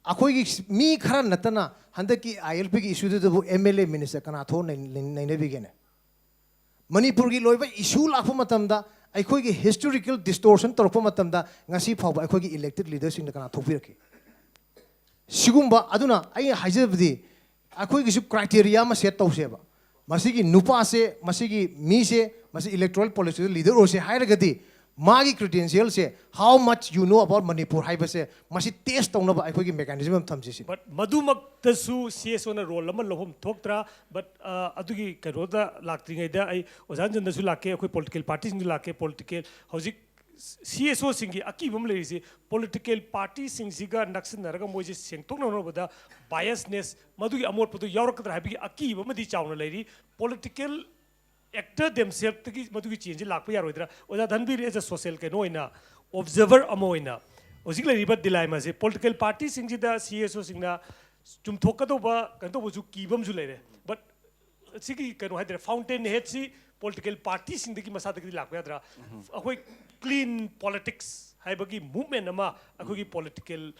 ꯑꯩꯈꯣꯏꯒꯤ ꯃꯤ ꯈꯔ ꯅꯠꯇꯅ ꯍꯟꯗꯛꯀꯤ ꯑꯥꯏ ꯑꯦꯜ ꯄꯤꯒꯤ ꯏꯁꯨꯗꯨꯗꯕꯨ ꯑꯦꯝ ꯑꯦꯜ ꯑꯦ ꯃꯤꯅꯤꯁꯇꯔ ꯀꯅꯥ ꯊꯣꯛꯑ ꯅꯩ- ꯅꯩ- ꯅꯩꯅꯕꯤꯒꯦꯅꯦ? ꯃꯅꯤꯄꯨꯔꯒꯤ ꯂꯣꯏꯕ ꯏꯁꯨ ꯂꯥꯛꯄ ꯃꯇꯝꯗ ꯑꯩꯈꯣꯏꯒꯤ ꯍꯤꯁꯇꯣꯔꯤꯀꯦꯜ ꯗꯤꯁꯇꯣꯔꯁꯟ ꯇꯧꯔꯛꯄ ꯃꯇꯝꯗ ꯉꯁꯤ ꯐꯥꯎꯕ ꯑꯩꯈꯣꯏꯒꯤ ꯏꯂꯦꯛꯇꯦꯠ ꯂꯤꯗꯔꯁꯤꯡꯅ ꯀꯅꯥ ꯊꯣꯛꯄꯤꯔꯛꯈꯤ? ꯁꯤꯒꯨꯝꯕ, ꯑꯗꯨꯅ ꯑꯩꯅ ꯍꯥꯏꯖꯕꯗꯤ ꯑꯩꯈꯣꯏꯒꯤꯁꯨ ꯀ꯭ꯔꯥꯏꯇꯦꯔꯤꯌꯥ ꯑꯃ ꯁꯦꯠ ꯇꯧꯁꯦꯕ꯫ ꯃꯁꯤꯒꯤ ꯅꯨꯄꯥꯁꯦ, ꯃꯁꯤꯒꯤ ꯃꯤꯁꯦ, ꯃꯁꯤ ꯏꯂꯦꯛꯇꯣꯔꯦꯜ ꯄꯣꯂꯤꯇꯤꯀꯦꯜ ꯂꯤꯗꯔ ꯑꯣꯏꯁꯦ ꯍꯥꯏꯔꯒꯗꯤ ꯃꯥꯒꯤ ꯀ꯭ꯔꯤꯗꯦꯟꯁꯤꯌꯦꯜꯁꯦ, how much you know about Manipur ꯍꯥꯏꯕꯁꯦ, ꯃꯁꯤ ꯇꯦꯁ ꯇꯧꯅꯕ ꯑꯩꯈꯣꯏꯒꯤ ꯃꯦꯀꯥꯅꯤꯖꯝ ꯑꯃ ꯊꯝꯁꯤ ꯁꯤꯅꯤ꯫ But ꯃꯗꯨꯃꯛꯇꯁꯨ C S O role ꯑꯃ ꯂꯧꯐꯝ ꯊꯣꯛꯇ꯭ꯔꯥ? ꯕꯠ ꯑꯗꯨꯒꯤ ꯀꯩꯅꯣꯗ ꯂꯥꯛꯇ꯭ꯔꯤꯉꯩꯗ ꯑꯩ ꯑꯣꯖꯥ ꯔꯟꯖꯟꯗꯁꯨ ꯂꯥꯛꯀꯦ, ꯑꯩꯈꯣꯏ ꯄꯣꯂꯤꯇꯤꯀꯦꯜ ꯄꯥꯔꯇꯤꯁꯤꯡꯁꯨ ꯂꯥꯛꯀꯦ, ꯄꯣꯂꯤꯇꯤꯀꯦꯜ ꯍꯧꯖꯤꯛ ꯁꯤ ꯑꯦꯁ ꯑꯣꯁꯤꯡꯒꯤ ꯑꯀꯤꯕ ꯑꯃ ꯂꯩꯔꯤꯁꯤ, ꯄꯣꯂꯤꯇꯤꯀꯦꯜ ꯄꯥꯔꯇꯤꯁꯤꯡꯁꯤꯒ ꯅꯛꯁꯤꯟꯅꯔꯒ ꯃꯣꯏꯁꯦ ꯁꯦꯡꯗꯣꯛꯅ ꯍꯣꯠꯅꯕꯗ ꯕꯥꯏꯁꯅꯦꯁ ꯃꯗꯨꯒꯤ ꯑꯃꯣꯠꯄꯗꯨ ꯌꯥꯎꯔꯛꯀꯗ꯭ꯔꯥ ꯍꯥꯏꯕꯒꯤ ꯑꯀꯤꯕ ꯑꯃꯗꯤ ꯆꯥꯎꯅ ꯂꯩꯔꯤ꯫ ꯄꯣꯂꯤꯇꯤꯀꯦꯜ ꯑꯦꯛꯇꯔ ꯗꯦꯝꯁꯦꯜꯐꯇꯒꯤ ꯃꯗꯨꯒꯤ ꯆꯦꯟꯖꯁꯦ ꯂꯥꯛꯄ ꯌꯥꯔꯣꯏꯗ꯭ꯔꯥ? ꯑꯣꯖꯥ ꯙꯟꯕꯤꯔ, ꯑꯦꯖ ꯑ ꯁꯣꯁꯤꯌꯦꯜ ꯀꯩꯅꯣ ꯑꯣꯏꯅ, ꯑꯣꯕꯖꯔꯚꯔ ꯑꯃ ꯑꯣꯏꯅ, ꯍꯧꯖꯤꯛ ꯂꯩꯔꯤꯕ ꯗꯤꯂꯥꯏꯃꯥꯁꯦ ꯄꯣꯂꯤꯇꯤꯀꯦꯜ ꯄꯥꯔꯇꯤꯁꯤꯡꯁꯤꯗ ꯁꯤ ꯑꯦꯁ ꯑꯣꯁꯤꯡꯅ ꯆꯨꯝꯊꯣꯛꯀꯗꯧꯕ ꯀꯩꯅꯣ ꯇꯧꯕꯁꯨ ꯀꯤꯕ ꯑꯃꯁꯨ ꯂꯩꯔꯦ꯫ ꯕꯠ ꯁꯤꯒꯤ ꯀꯩꯅꯣ ꯍꯥꯏꯇꯥꯔꯦ, ꯐꯥꯎꯟꯇꯦꯟ ꯍꯦꯗꯁꯤ ꯄꯣꯂꯤꯇꯤꯀꯦꯜ ꯄꯥꯔꯇꯤꯁꯤꯡꯗꯒꯤ ꯃꯁꯥꯗꯒꯤꯗꯤ ꯂꯥꯛꯄ ꯌꯥꯗ꯭ꯔꯥ? ꯑꯩꯈꯣꯏ ꯀ꯭ꯂꯤꯟ ꯄꯣꯂꯤꯇꯤꯛꯁ ꯍꯥꯏꯕꯒꯤ ꯃꯨꯞꯃꯦꯟ ꯑꯃ ꯑꯩꯈꯣꯏꯒꯤ ꯄꯣꯂꯤꯇꯤꯀꯦꯜ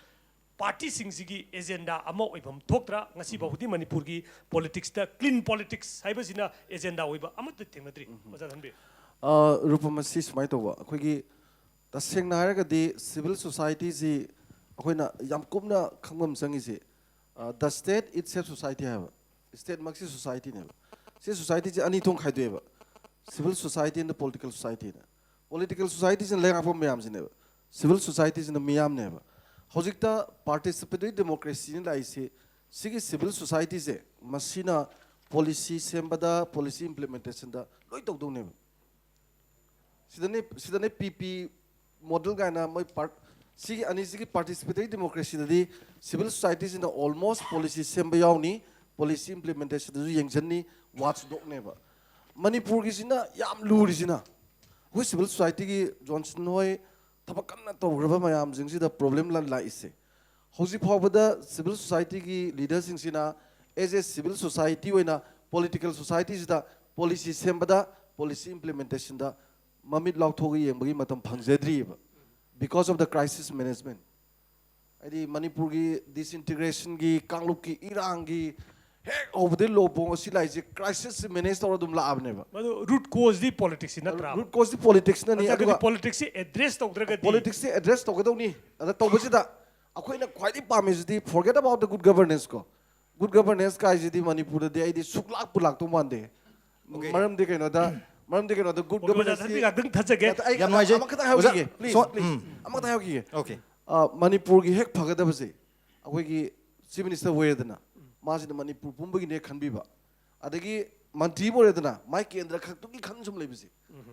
ꯄꯥꯔꯇꯤꯁꯤꯡꯁꯤꯒꯤ ꯑꯦꯖꯦꯟꯗꯥ ꯑꯃ ꯑꯣꯏꯐꯝ ꯊꯣꯛꯇ꯭ꯔꯥ? ꯉꯁꯤ ꯐꯥꯎꯕꯗꯤ ꯃꯅꯤꯄꯨꯔꯒꯤ ꯄꯣꯂꯤꯇꯤꯛꯁꯇ ꯀ꯭ꯂꯤꯟ ꯄꯣꯂꯤꯇꯤꯛꯁ ꯍꯥꯏꯕꯁꯤꯅ ꯑꯦꯖꯦꯟꯗꯥ ꯑꯣꯏꯕ ꯑꯃꯠꯇ ꯊꯦꯡꯅꯗ꯭ꯔꯤ꯫ ꯑꯣꯖꯥ ꯙꯟꯕꯤꯔ꯫ ꯑ, ꯔꯨꯄꯝ, ꯃꯁꯤ ꯁꯨꯃꯥꯏꯅ ꯇꯧꯕ, ꯑꯩꯈꯣꯏꯒꯤ ꯇꯁꯦꯡꯅ ꯍꯥꯏꯔꯒꯗꯤ ꯁꯤꯚꯤꯜ ꯁꯣꯁꯥꯏꯇꯤꯁꯤ ꯑꯩꯈꯣꯏꯅ ꯌꯥꯝ ꯀꯨꯞꯅ ꯈꯪꯕ ꯑꯃ ꯆꯪꯉꯤꯁꯤ, the state itself society ꯍꯥꯏꯕ, ꯁ꯭ꯇꯦꯠꯃꯛꯁꯤ ꯁꯣꯁꯥꯏꯇꯤꯅꯦꯕ꯫ ꯁꯤ ꯁꯣꯁꯥꯏꯇꯤꯁꯤ ꯑꯅꯤ ꯊꯣꯛꯅ ꯈꯥꯏꯗꯣꯛꯑꯦꯕ, civil society and political society ꯅ꯫ ꯄꯣꯂꯤꯇꯤꯀꯦꯜ ꯁꯣꯁꯥꯏꯇꯤꯁꯤꯅ ꯂꯩꯉꯥꯛꯄ ꯃꯌꯥꯝꯁꯤꯅꯦꯕ, ꯁꯤꯚꯤꯜ ꯁꯣꯁꯥꯏꯇꯤꯁꯤꯅ ꯃꯤꯌꯥꯝꯅꯦꯕ꯫ ꯍꯧꯖꯤꯛꯇ ꯄꯥꯔꯇꯤꯁꯤꯄꯦꯇꯔꯤ ꯗꯦꯃꯣꯀ꯭ꯔꯦꯁꯤꯅ ꯂꯥꯛꯏꯁꯤ ꯁꯤꯒꯤ ꯁꯤꯚꯤꯜ ꯁꯣꯁꯥꯏꯇꯤꯁꯦ, ꯃꯁꯤꯅ ꯄꯣꯂꯤꯁꯤ ꯁꯦꯝꯕꯗ, ꯄꯣꯂꯤꯁꯤ ꯏꯝꯄ꯭ꯂꯤꯃꯦꯟꯇꯦꯁꯟꯗ ꯂꯣꯏ ꯇꯧꯗꯧꯅꯦꯕ꯫ ꯁꯤꯗꯅꯦ ꯁꯤꯗꯅꯦ ꯄꯤ ꯄꯤ ꯃꯣꯗꯦꯜ ꯀꯥꯏꯅ ꯃꯣꯏ ꯄꯥꯔꯠ ꯁꯤꯒꯤ ꯑꯅꯤꯁꯤꯒꯤ participatory democracyꯗꯗꯤ civil societyꯁꯤꯅ almost policy ꯁꯦꯝꯕ ꯌꯥꯎꯅꯤ, policy implementationꯗꯁꯨ ꯌꯦꯡꯁꯤꯟꯅꯤ, watchdogꯅꯦꯕ꯫ ꯃꯅꯤꯄꯨꯔꯒꯤꯁꯤꯅ ꯌꯥꯝ ꯂꯨꯔꯤꯁꯤꯅ, ꯑꯩꯈꯣꯏ civil societyꯒꯤ ꯖꯣꯟꯁꯟ ꯍꯣꯏ ꯊꯕꯛ ꯀꯟꯅ ꯇꯧꯈ꯭ꯔꯕ ꯃꯌꯥꯝꯁꯤꯡꯁꯤꯗ problem ꯂꯥꯛꯏꯁꯦ꯫ ꯍꯧꯖꯤꯛ ꯐꯥꯎꯕꯗ civil societyꯒꯤ leaderꯁꯤꯡꯁꯤꯅ as a civil society ꯑꯣꯏꯅ political societyꯁꯤꯗ policy ꯁꯦꯝꯕꯗ, policy implementationꯗ ꯃꯃꯤꯠ ꯂꯥꯎꯊꯣꯛꯑꯒ ꯌꯦꯡꯕꯒꯤ ꯃꯇꯝ ꯐꯪꯖꯗ꯭ꯔꯤꯑꯕ, because of the crisis management꯫ ꯍꯥꯏꯗꯤ ꯃꯅꯤꯄꯨꯔꯒꯤ disintegrationꯒꯤ, ꯀꯥꯡꯂꯨꯞꯀꯤ ꯏꯔꯥꯡꯒꯤ ꯍꯦꯛ ꯍꯧꯕꯗꯒꯤ ꯂꯣ ꯄꯣꯡ ꯑꯁꯤ ꯂꯥꯛꯏꯁꯦ crisis manage ꯇꯧꯔ ꯑꯗꯨꯝ ꯂꯥꯛꯑꯕꯅꯦꯕ꯫ ꯃꯗꯨ root causeꯗꯤ politicsꯁꯤ ꯅꯠꯇ꯭ꯔꯥ? Root causeꯗꯤ politicsꯅꯅꯤ꯫ ꯅꯠꯇ꯭ꯔꯒꯗꯤ ꯑꯗꯨꯒ politicsꯁꯤ address ꯇꯧꯗ꯭ꯔꯒꯗꯤ politicsꯁꯤ address ꯇꯧꯒꯗꯧꯅꯤ꯫ ꯑꯗ ꯇꯧꯕꯁꯤꯗ ꯑꯩꯈꯣꯏꯅ ꯈ꯭ꯋꯥꯏꯗꯒꯤ ꯄꯥꯝꯃꯤꯁꯤꯗꯤ forget about the good governance ꯀꯣ꯫ Good governance ꯀꯥꯏꯁꯤꯗꯤ ꯃꯅꯤꯄꯨꯔꯗꯗꯤ ꯑꯩꯗꯤ ꯁꯨꯛꯂꯥꯛꯄꯨ ꯂꯥꯛꯇꯧ ꯃꯥꯟꯗꯦ꯫ Okay. ꯃꯔꯝꯗꯤ ꯀꯩꯅꯣꯗ, ꯃꯔꯝꯗꯤ ꯀꯩꯅꯣꯗ good ꯑꯣꯀꯦ, ꯑꯣꯖꯥ, governanceꯇꯤ ꯊꯥꯖꯤꯟ ꯉꯥꯛꯇꯪ ꯊꯥꯖꯒꯦ꯫ ꯅꯠꯇꯦ, ꯑꯩ ꯌꯥꯝ ꯅꯨꯡꯉꯥꯏꯖꯩ꯫ ꯑꯃꯈꯛꯇꯪ ꯍꯥꯏꯍꯧꯈꯤꯒꯦ, ꯑꯣꯖꯥ, please, ꯁꯣ-, please꯫ ꯎꯝ꯫ ꯑꯃꯈꯛꯇꯪ ꯍꯥꯏꯍꯧꯈꯤꯒꯦ꯫ Okay. ꯑ, ꯃꯅꯤꯄꯨꯔꯒꯤ ꯍꯦꯛ ꯐꯒꯗꯕꯁꯦ ꯑꯩꯈꯣꯏꯒꯤ chief minister ꯑꯣꯏꯔꯦꯗꯅ, ꯃꯥꯁꯤꯅ ꯃꯅꯤꯄꯨꯔ ꯄꯨꯝꯕꯒꯤꯅꯦ ꯈꯟꯕꯤꯕ, ꯑꯗꯒꯤ ꯃꯟꯇ꯭ꯔꯤ ꯑꯃ ꯑꯣꯏꯔꯦꯗꯅ, ꯃꯥꯏ ꯀꯦꯟꯗ꯭ꯔ ꯈꯛꯇꯨꯒꯤ ꯈꯟ ꯁꯨꯝ ꯂꯩꯕꯁꯦ,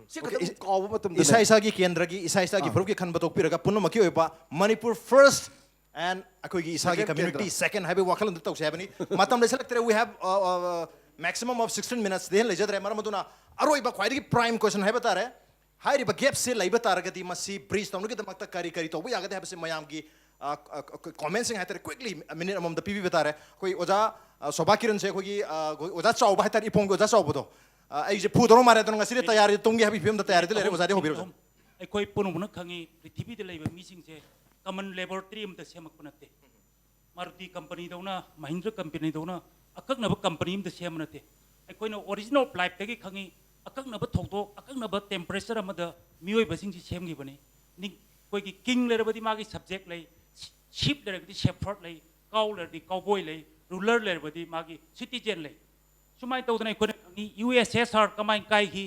ꯁꯤ Okay, ꯈꯛꯇꯪ is-, ꯀꯥꯎꯕ ꯃꯇꯝꯗ ꯏꯁꯥ ꯏꯁꯥꯒꯤ ꯀꯦꯟꯗ꯭ꯔꯒꯤ, ꯏꯁꯥ ꯏꯁꯥꯒꯤ ꯑꯥ꯫ ꯐꯨꯔꯨꯞꯀꯤ ꯈꯟꯕ ꯇꯣꯛꯄꯤꯔꯒ ꯄꯨꯝꯅꯃꯛꯀꯤ ꯑꯣꯏꯕ ꯃꯅꯤꯄꯨꯔ first and ꯑꯩꯈꯣꯏꯒꯤ ꯏꯁꯥꯒꯤ Second community ꯀꯦꯟꯗ꯭ꯔ꯫ Second ꯍꯥꯏꯕꯒꯤ ꯋꯥꯈꯜꯂꯣꯟꯗ ꯇꯧꯁꯦ ꯍꯥꯏꯕꯅꯤ꯫ ꯃꯇꯝ ꯂꯩꯁꯜꯂꯛꯇ꯭ꯔꯦ, we have, uh, uh, maximum of sixteen minutes ꯗꯩ ꯍꯦꯟꯅ ꯂꯩꯖꯗ꯭ꯔꯦ꯫ ꯃꯔꯝ ꯑꯗꯨꯅ ꯑꯔꯣꯏꯕ ꯈ꯭ꯋꯥꯏꯗꯒꯤ prime question ꯍꯥꯏꯕ ꯇꯥꯔꯦ, ꯍꯥꯏꯔꯤꯕ gapꯁꯦ ꯂꯩꯕ ꯇꯥꯔꯒꯗꯤ ꯃꯁꯤ bridge ꯇꯧꯅꯕꯒꯤꯗꯃꯛꯇ ꯀꯔꯤ ꯀꯔꯤ ꯇꯧꯕ ꯌꯥꯒꯗꯦ ꯍꯥꯏꯕꯁꯤ ꯃꯌꯥꯝꯒꯤ, ꯑ, ꯑ, commentꯁꯤꯡ ꯍꯥꯏꯇꯥꯔꯦ, quickly minute ꯑꯃꯃꯝꯗ ꯄꯤꯕꯤꯕ ꯇꯥꯔꯦ꯫ ꯑꯩꯈꯣꯏ ꯑꯣꯖꯥ, ꯑ, ꯁꯣꯚꯥ ꯀꯤꯔꯟꯁꯦ ꯑꯩꯈꯣꯏꯒꯤ, ꯑ, ꯑꯩꯈꯣꯏ ꯑꯣꯖꯥ ꯆꯥꯎꯕ ꯍꯥꯏꯇꯥꯔꯦ, ꯏꯄꯣꯝꯒꯤ ꯑꯣꯖꯥ ꯆꯥꯎꯕꯗꯣ, ꯑ, ꯑꯩꯁꯦ ꯐꯨꯗꯧꯔ ꯃꯥꯜꯂꯦ, ꯑꯗꯨꯅ ꯉꯁꯤꯗꯤ ꯇꯌꯥꯔꯤ ꯇꯨꯝꯒꯦ ꯍꯥꯏꯕꯒꯤ ꯐꯤꯕꯝꯗ ꯇꯌꯥꯔꯤꯗ ꯂꯩꯔꯦ꯫ ꯑꯣꯖꯥꯗꯤ ꯍꯧꯕꯤꯔꯣ, ꯑꯣꯖꯥ꯫ ꯑꯩꯈꯣꯏ ꯄꯨꯝꯅꯃꯛꯅ ꯈꯪꯉꯤ, ꯄ꯭ꯔꯤꯊꯤꯕꯤꯗ ꯂꯩꯕ ꯃꯤꯁꯤꯡꯁꯦ common laboratory ꯑꯃꯗ ꯁꯦꯝꯃꯛꯄ ꯅꯠꯇꯦ꯫ ꯃꯥꯔꯨꯇꯤ ꯀꯝꯄꯅꯤꯗꯧꯅ, ꯃꯍꯤꯟꯗ꯭ꯔ ꯀꯝꯄꯅꯤꯗꯧꯅ ꯑꯀꯛꯅꯕ ꯀꯝꯄꯅꯤ ꯑꯃꯗ ꯁꯦꯝꯕ ꯅꯠꯇꯦ꯫ ꯑꯩꯈꯣꯏꯅ origin of lifeꯇꯒꯤ ꯈꯪꯉꯤ, ꯑꯀꯛꯅꯕ ꯊꯧꯗꯣꯛ, ꯑꯀꯛꯅꯕ temperature ꯑꯃꯗ ꯃꯤꯑꯣꯏꯕꯁꯤꯡꯁꯤ ꯁꯦꯝꯈꯤꯕꯅꯤ꯫ ꯅꯤꯡ-, ꯑꯩꯈꯣꯏꯒꯤ king ꯂꯩꯔꯕꯗꯤ ꯃꯥꯒꯤ subject ꯂꯩ, sheep ꯂꯩꯔꯒꯗꯤ shepherd ꯂꯩ, cow ꯂꯩꯔꯗꯤ cowboy ꯂꯩ, ruler ꯂꯩꯔꯕꯗꯤ ꯃꯥꯒꯤ citizen ꯂꯩ꯫ ꯁꯨꯃꯥꯏꯅ ꯇꯧꯗꯅ ꯑꯩꯈꯣꯏꯅ ꯈꯪꯉꯤ, ꯌꯨ ꯑꯦꯁ ꯑꯦꯁ ꯑꯥꯔ ꯀꯃꯥꯏꯅ ꯀꯥꯏꯈꯤ,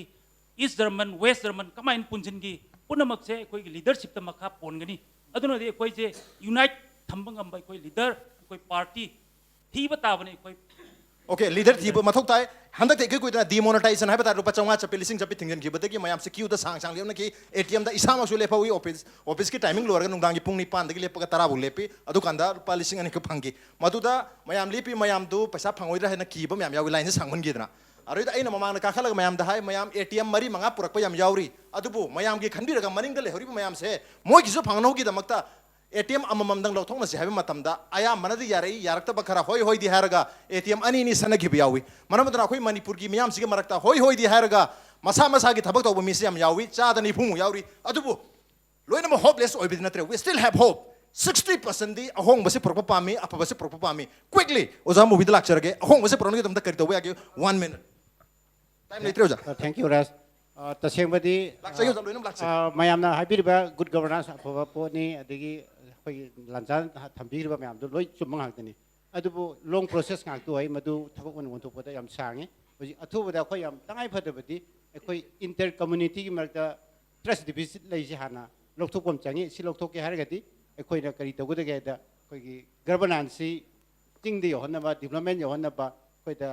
East German, West German ꯀꯃꯥꯏꯅ ꯄꯨꯟꯁꯤꯟꯈꯤ, ꯄꯨꯝꯅꯃꯛꯁꯦ ꯑꯩꯈꯣꯏꯒꯤ leadershipꯇ ꯃꯈꯥ ꯄꯣꯟꯒꯅꯤ꯫ ꯑꯗꯨꯅꯗꯤ ꯑꯩꯈꯣꯏꯁꯦ unite ꯊꯝꯕ ꯉꯝꯕ ꯑꯩꯈꯣꯏ leader, ꯑꯩꯈꯣꯏ party ꯊꯤꯕ ꯇꯥꯕꯅꯤ꯫ ꯑꯩꯈꯣꯏ ꯑꯣꯀꯦ, ꯂꯤꯗꯔ ꯊꯤꯕ ꯃꯊꯧ ꯇꯥꯏ꯫ ꯍꯟꯗꯛꯇꯤ ꯏꯀꯨꯏ ꯀꯨꯏꯗꯅ ꯗꯤꯃꯣꯅꯤꯇꯥꯏꯖꯦꯁꯟ ꯍꯥꯏꯕ ꯇꯥꯔꯦ, ꯂꯨꯄꯥ ꯆꯥꯝꯃꯉꯥ ꯆꯠꯄꯤ, ꯂꯤꯁꯤꯡ ꯆꯠꯄꯤ ꯊꯤꯡꯖꯤꯟꯈꯤꯕꯗꯒꯤ ꯃꯌꯥꯝꯁꯦ ꯀ꯭ꯌꯨꯗ ꯁꯥꯡ ꯁꯥꯡ ꯂꯦꯞꯅꯈꯤ꯫ ꯑꯦ ꯇꯤ ꯑꯦꯝꯗ ꯏꯁꯥꯃꯛꯁꯨ ꯂꯦꯞꯍꯧꯏ꯫ ꯑꯣꯐꯤꯁ, ꯑꯣꯐꯤꯁꯀꯤ ꯇꯥꯏꯃꯤꯡ ꯂꯣꯏꯔꯒ ꯅꯨꯡꯗꯥꯡꯒꯤ ꯄꯨꯡ ꯅꯤꯄꯥꯟꯗꯒꯤ ꯂꯦꯞꯄꯒ ꯇꯔꯥ ꯐꯥꯎ ꯂꯦꯞꯄꯤ꯫ ꯑꯗꯨꯀꯥꯟꯗ ꯂꯨꯄꯥ ꯂꯤꯁꯤꯡ ꯑꯅꯤꯈꯛ ꯐꯪꯈꯤ꯫ ꯃꯗꯨꯗ ꯃꯌꯥꯝ ꯂꯦꯞꯄꯤ ꯃꯌꯥꯝꯗꯨ ꯄꯩꯁꯥ ꯐꯪꯉꯣꯏꯗ꯭ꯔꯥ ꯍꯥꯏꯅ ꯀꯤꯕ ꯃꯌꯥꯝ ꯌꯥꯎꯏ, ꯂꯥꯏꯟꯁꯦ ꯁꯥꯡꯃꯟꯈꯤꯗꯅ꯫ ꯑꯗꯨꯗ ꯑꯩꯅ ꯃꯃꯥꯡꯗ ꯀꯥꯈꯠꯂꯒ ꯃꯌꯥꯝꯗ ꯍꯥꯏ, ꯃꯌꯥꯝ ꯑꯦ ꯇꯤ ꯑꯦꯝ ꯃꯔꯤ ꯃꯉꯥ ꯄꯨꯔꯛꯄ ꯌꯥꯝ ꯌꯥꯎꯔꯤ꯫ ꯑꯗꯨꯕꯨ ꯃꯌꯥꯝꯒꯤ ꯈꯟꯕꯤꯔꯒ ꯃꯅꯤꯡꯗ ꯂꯩꯍꯧꯔꯤꯕ ꯃꯌꯥꯝꯁꯦ ꯃꯣꯏꯒꯤꯁꯨ ꯐꯪꯅꯕꯒꯤꯗꯃꯛꯇ ꯑꯦ ꯇꯤ ꯑꯦꯝ ꯑꯃꯃꯝꯗꯪ ꯂꯧꯊꯣꯛꯅꯁꯤ ꯍꯥꯏꯕ ꯃꯇꯝꯗ ꯑꯌꯥꯝꯕꯅꯗꯤ ꯌꯥꯔꯛꯏ, ꯌꯥꯔꯛꯇꯕ ꯈꯔ ꯍꯣꯏ ꯍꯣꯏꯗꯤ ꯍꯥꯏꯔꯒ ꯑꯦ ꯇꯤ ꯑꯦꯝ ꯑꯅꯤ ꯑꯅꯤ ꯁꯟꯅꯈꯤꯕ ꯌꯥꯎꯏ꯫ ꯃꯔꯝ ꯑꯗꯨꯅ ꯑꯩꯈꯣꯏ ꯃꯅꯤꯄꯨꯔꯒꯤ ꯃꯤꯌꯥꯝꯁꯤꯒꯤ ꯃꯔꯛꯇ ꯍꯣꯏ ꯍꯣꯏꯗꯤ ꯍꯥꯏꯔꯒ ꯃꯁꯥ ꯃꯁꯥꯒꯤ ꯊꯕꯛ ꯇꯧꯕ ꯃꯤꯁꯤ ꯌꯥꯝ ꯌꯥꯎꯏ, ꯆꯥꯗ ꯅꯤꯐꯨꯃꯨꯛ ꯌꯥꯎꯔꯤ꯫ ꯑꯗꯨꯕꯨ ꯂꯣꯏꯅꯃꯛ ꯍꯣꯞꯂꯦꯁ ꯑꯣꯏꯕꯗꯤ ꯅꯠꯇ꯭ꯔꯦ꯫ We still have hope. Sixty percent ꯗꯤ ꯑꯍꯣꯡꯕꯁꯤ ꯄꯨꯔꯛꯄ ꯄꯥꯝꯃꯤ, ꯑꯐꯕꯁꯤ ꯄꯨꯔꯛꯄ ꯄꯥꯝꯃꯤ꯫ Quickly, ꯑꯣꯖꯥ ꯃꯨꯕꯤꯗ ꯂꯥꯛꯆꯔꯒꯦ꯫ ꯑꯍꯣꯡꯕꯁꯤ ꯄꯨꯔꯛꯅꯕꯒꯤꯗꯃꯛꯇ ꯀꯔꯤ ꯇꯧꯕ ꯌꯥꯒꯦ? One minute. Time ꯂꯩꯇ꯭ꯔꯦ, ꯑꯣꯖꯥ꯫ Uh, thank you, Raj. Uh, ꯇꯁꯦꯡꯕꯗꯤ ꯂꯥꯛꯆꯒꯦ, ꯑꯣꯖꯥ, ꯂꯣꯏꯅꯃꯛ ꯂꯥꯛꯆꯒꯦ꯫ Uh, ꯃꯌꯥꯝꯅ ꯍꯥꯏꯕꯤꯔꯤꯕ ꯒꯨꯗ ꯒꯕꯔꯅꯥꯟꯁ ꯑꯐꯕ ꯄꯣꯠꯅꯤ, ꯑꯗꯒꯤ ꯑꯩꯈꯣꯏꯒꯤ ꯂꯥꯟꯖꯥ ꯊꯝꯕꯤꯔꯤꯕ ꯃꯌꯥꯝꯗꯣ ꯂꯣꯏ ꯆꯨꯝꯕ ꯉꯥꯛꯇꯅꯤ꯫ ꯑꯗꯨꯕꯨ ꯂꯣꯡ ꯄ꯭ꯔꯣꯁꯦꯁ ꯉꯥꯛꯇ ꯑꯣꯏ, ꯃꯗꯨ ꯊꯕꯛ ꯑꯣꯏꯅ ꯑꯣꯟꯊꯣꯛꯄꯗ ꯌꯥꯝ ꯁꯥꯡꯉꯤ꯫ ꯍꯧꯖꯤꯛ ꯑꯊꯨꯕꯗ ꯑꯩꯈꯣꯏ ꯌꯥꯝ ꯇꯉꯥꯏ ꯐꯗꯕꯗꯤ ꯑꯩꯈꯣꯏ ꯏꯟꯇꯔ ꯀꯝꯃ꯭ꯌꯨꯅꯤꯇꯤꯒꯤ ꯃꯔꯛꯇ ꯇ꯭ꯔꯁ ꯗꯤꯐꯤꯁꯤꯠ ꯂꯩꯁꯦ ꯍꯥꯟꯅ ꯂꯧꯊꯣꯛꯄ ꯑꯃ ꯆꯪꯉꯤ꯫ ꯁꯤ ꯂꯧꯊꯣꯛꯀꯦ ꯍꯥꯏꯔꯒꯗꯤ ꯑꯩꯈꯣꯏꯅ ꯀꯔꯤ ꯇꯧꯒꯗꯒꯦ ꯍꯥꯏꯗ ꯑꯩꯈꯣꯏꯒꯤ ꯒꯕꯔꯅꯥꯟꯁꯁꯤ ꯆꯤꯡꯗ ꯌꯧꯍꯟꯅꯕ, ꯗꯤꯕ꯭ꯂꯞꯃꯦꯟ ꯌꯧꯍꯟꯅꯕ ꯑꯩꯈꯣꯏꯗ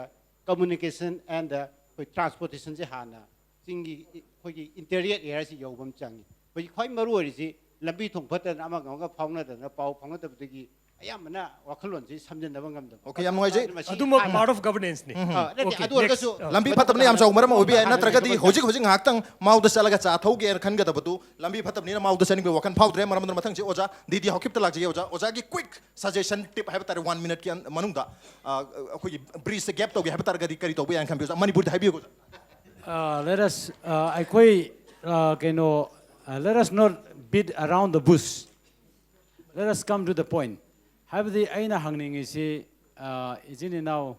ꯀꯝꯃꯨꯅꯤꯀꯦꯁꯟ ꯑꯦꯟ ꯑꯩꯈꯣꯏ ꯇ꯭ꯔꯥꯟꯁꯄꯣꯔꯇꯦꯁꯟꯁꯦ ꯍꯥꯟꯅ ꯆꯤꯡꯒꯤ ꯑꯩꯈꯣꯏꯒꯤ ꯏꯟꯇꯔꯤꯌꯔ ꯑꯦꯔꯤꯌꯥꯁꯤ ꯌꯧꯕ ꯑꯃ ꯆꯪꯉꯤ꯫ ꯍꯧꯖꯤꯛ ꯈ꯭ꯋꯥꯏ ꯃꯔꯨ ꯑꯣꯏꯔꯤꯁꯤ ꯂꯝꯕꯤ ꯊꯣꯡ ꯐꯠꯇꯅ ꯑꯃꯒ ꯑꯃꯒ ꯐꯥꯎꯅꯗꯅ, ꯄꯥꯎ ꯐꯥꯎꯅꯗꯕꯗꯒꯤ ꯑꯌꯥꯝꯕꯅ ꯋꯥꯈꯜꯂꯣꯟꯁꯤ ꯁꯝꯖꯤꯟꯅꯕ ꯉꯝꯗꯕ꯫ Okay, ꯌꯥꯝ ꯅꯨꯡꯉꯥꯏꯖꯩ꯫ ꯃꯁꯤ ꯑꯗꯨꯃꯛ ꯍꯥꯟꯅ part of governance ꯅꯤ꯫ ꯑ, ꯅꯠꯇꯦ, Okay, ꯑꯗꯨ ꯑꯣꯏꯔꯒꯁꯨ next. ꯑ. ꯂꯝꯕꯤ ꯃꯗꯨ ꯐꯠꯇꯕꯅ ꯌꯥꯝ ꯆꯥꯎꯕ ꯃꯔꯝ ꯑꯣꯏꯕ ꯌꯥꯏ, ꯍꯥꯟꯅ ꯅꯠꯇ꯭ꯔꯒꯗꯤ ꯍꯥꯏꯕ ꯍꯧꯖꯤꯛ ꯍꯧꯖꯤꯛ ꯉꯥꯏꯍꯥꯛꯇꯪ ꯃꯥꯎꯗ ꯆꯠꯂꯒ ꯆꯥ ꯊꯧꯒꯦꯅ ꯈꯟꯒꯗꯕꯗꯨ ꯂꯝꯕꯤ ꯐꯠꯇꯕꯅꯤꯅ ꯃꯥꯎꯗ ꯆꯠꯅꯤꯡꯕꯒꯤ ꯋꯥꯈꯜ ꯐꯥꯎꯗ꯭ꯔꯦ꯫ ꯃꯔꯝ ꯑꯗꯨꯅ ꯃꯊꯪꯁꯤ ꯑꯣꯖꯥ ꯗꯤ ꯗꯤ ꯍꯥꯎꯀꯤꯞꯇ ꯂꯥꯛꯆꯒꯦ꯫ ꯑꯣꯖꯥ, ꯑꯣꯖꯥꯒꯤ quick suggestion, tip ꯍꯥꯏꯕ ꯇꯥꯔꯦ, one minuteꯀꯤ ꯑꯟ- ꯃꯅꯨꯡꯗ, ꯑ, ꯑꯩꯈꯣꯏꯒꯤ ꯕ꯭ꯔꯤꯖꯁꯦ ꯒꯦꯞ ꯇꯧꯒꯦ ꯍꯥꯏꯕ ꯇꯥꯔꯒꯗꯤ ꯀꯔꯤ ꯇꯧꯕ ꯌꯥꯏꯅ ꯈꯟꯕꯤ, ꯑꯣꯖꯥ? ꯃꯅꯤꯄꯨꯔꯗ ꯍꯥꯏꯕꯤꯌꯨ, ꯑꯣꯖꯥ꯫ Uh, let us, uh, ꯑꯩꯈꯣꯏ uh, ꯀꯩꯅꯣ, uh, let us not beat around the bush. Let us come to the point. ꯍꯥꯏꯕꯗꯤ ꯑꯩꯅ ꯍꯪꯅꯤꯡꯉꯤꯁꯤ, uh, ꯏꯆꯤꯟ ꯏꯅꯥꯎ,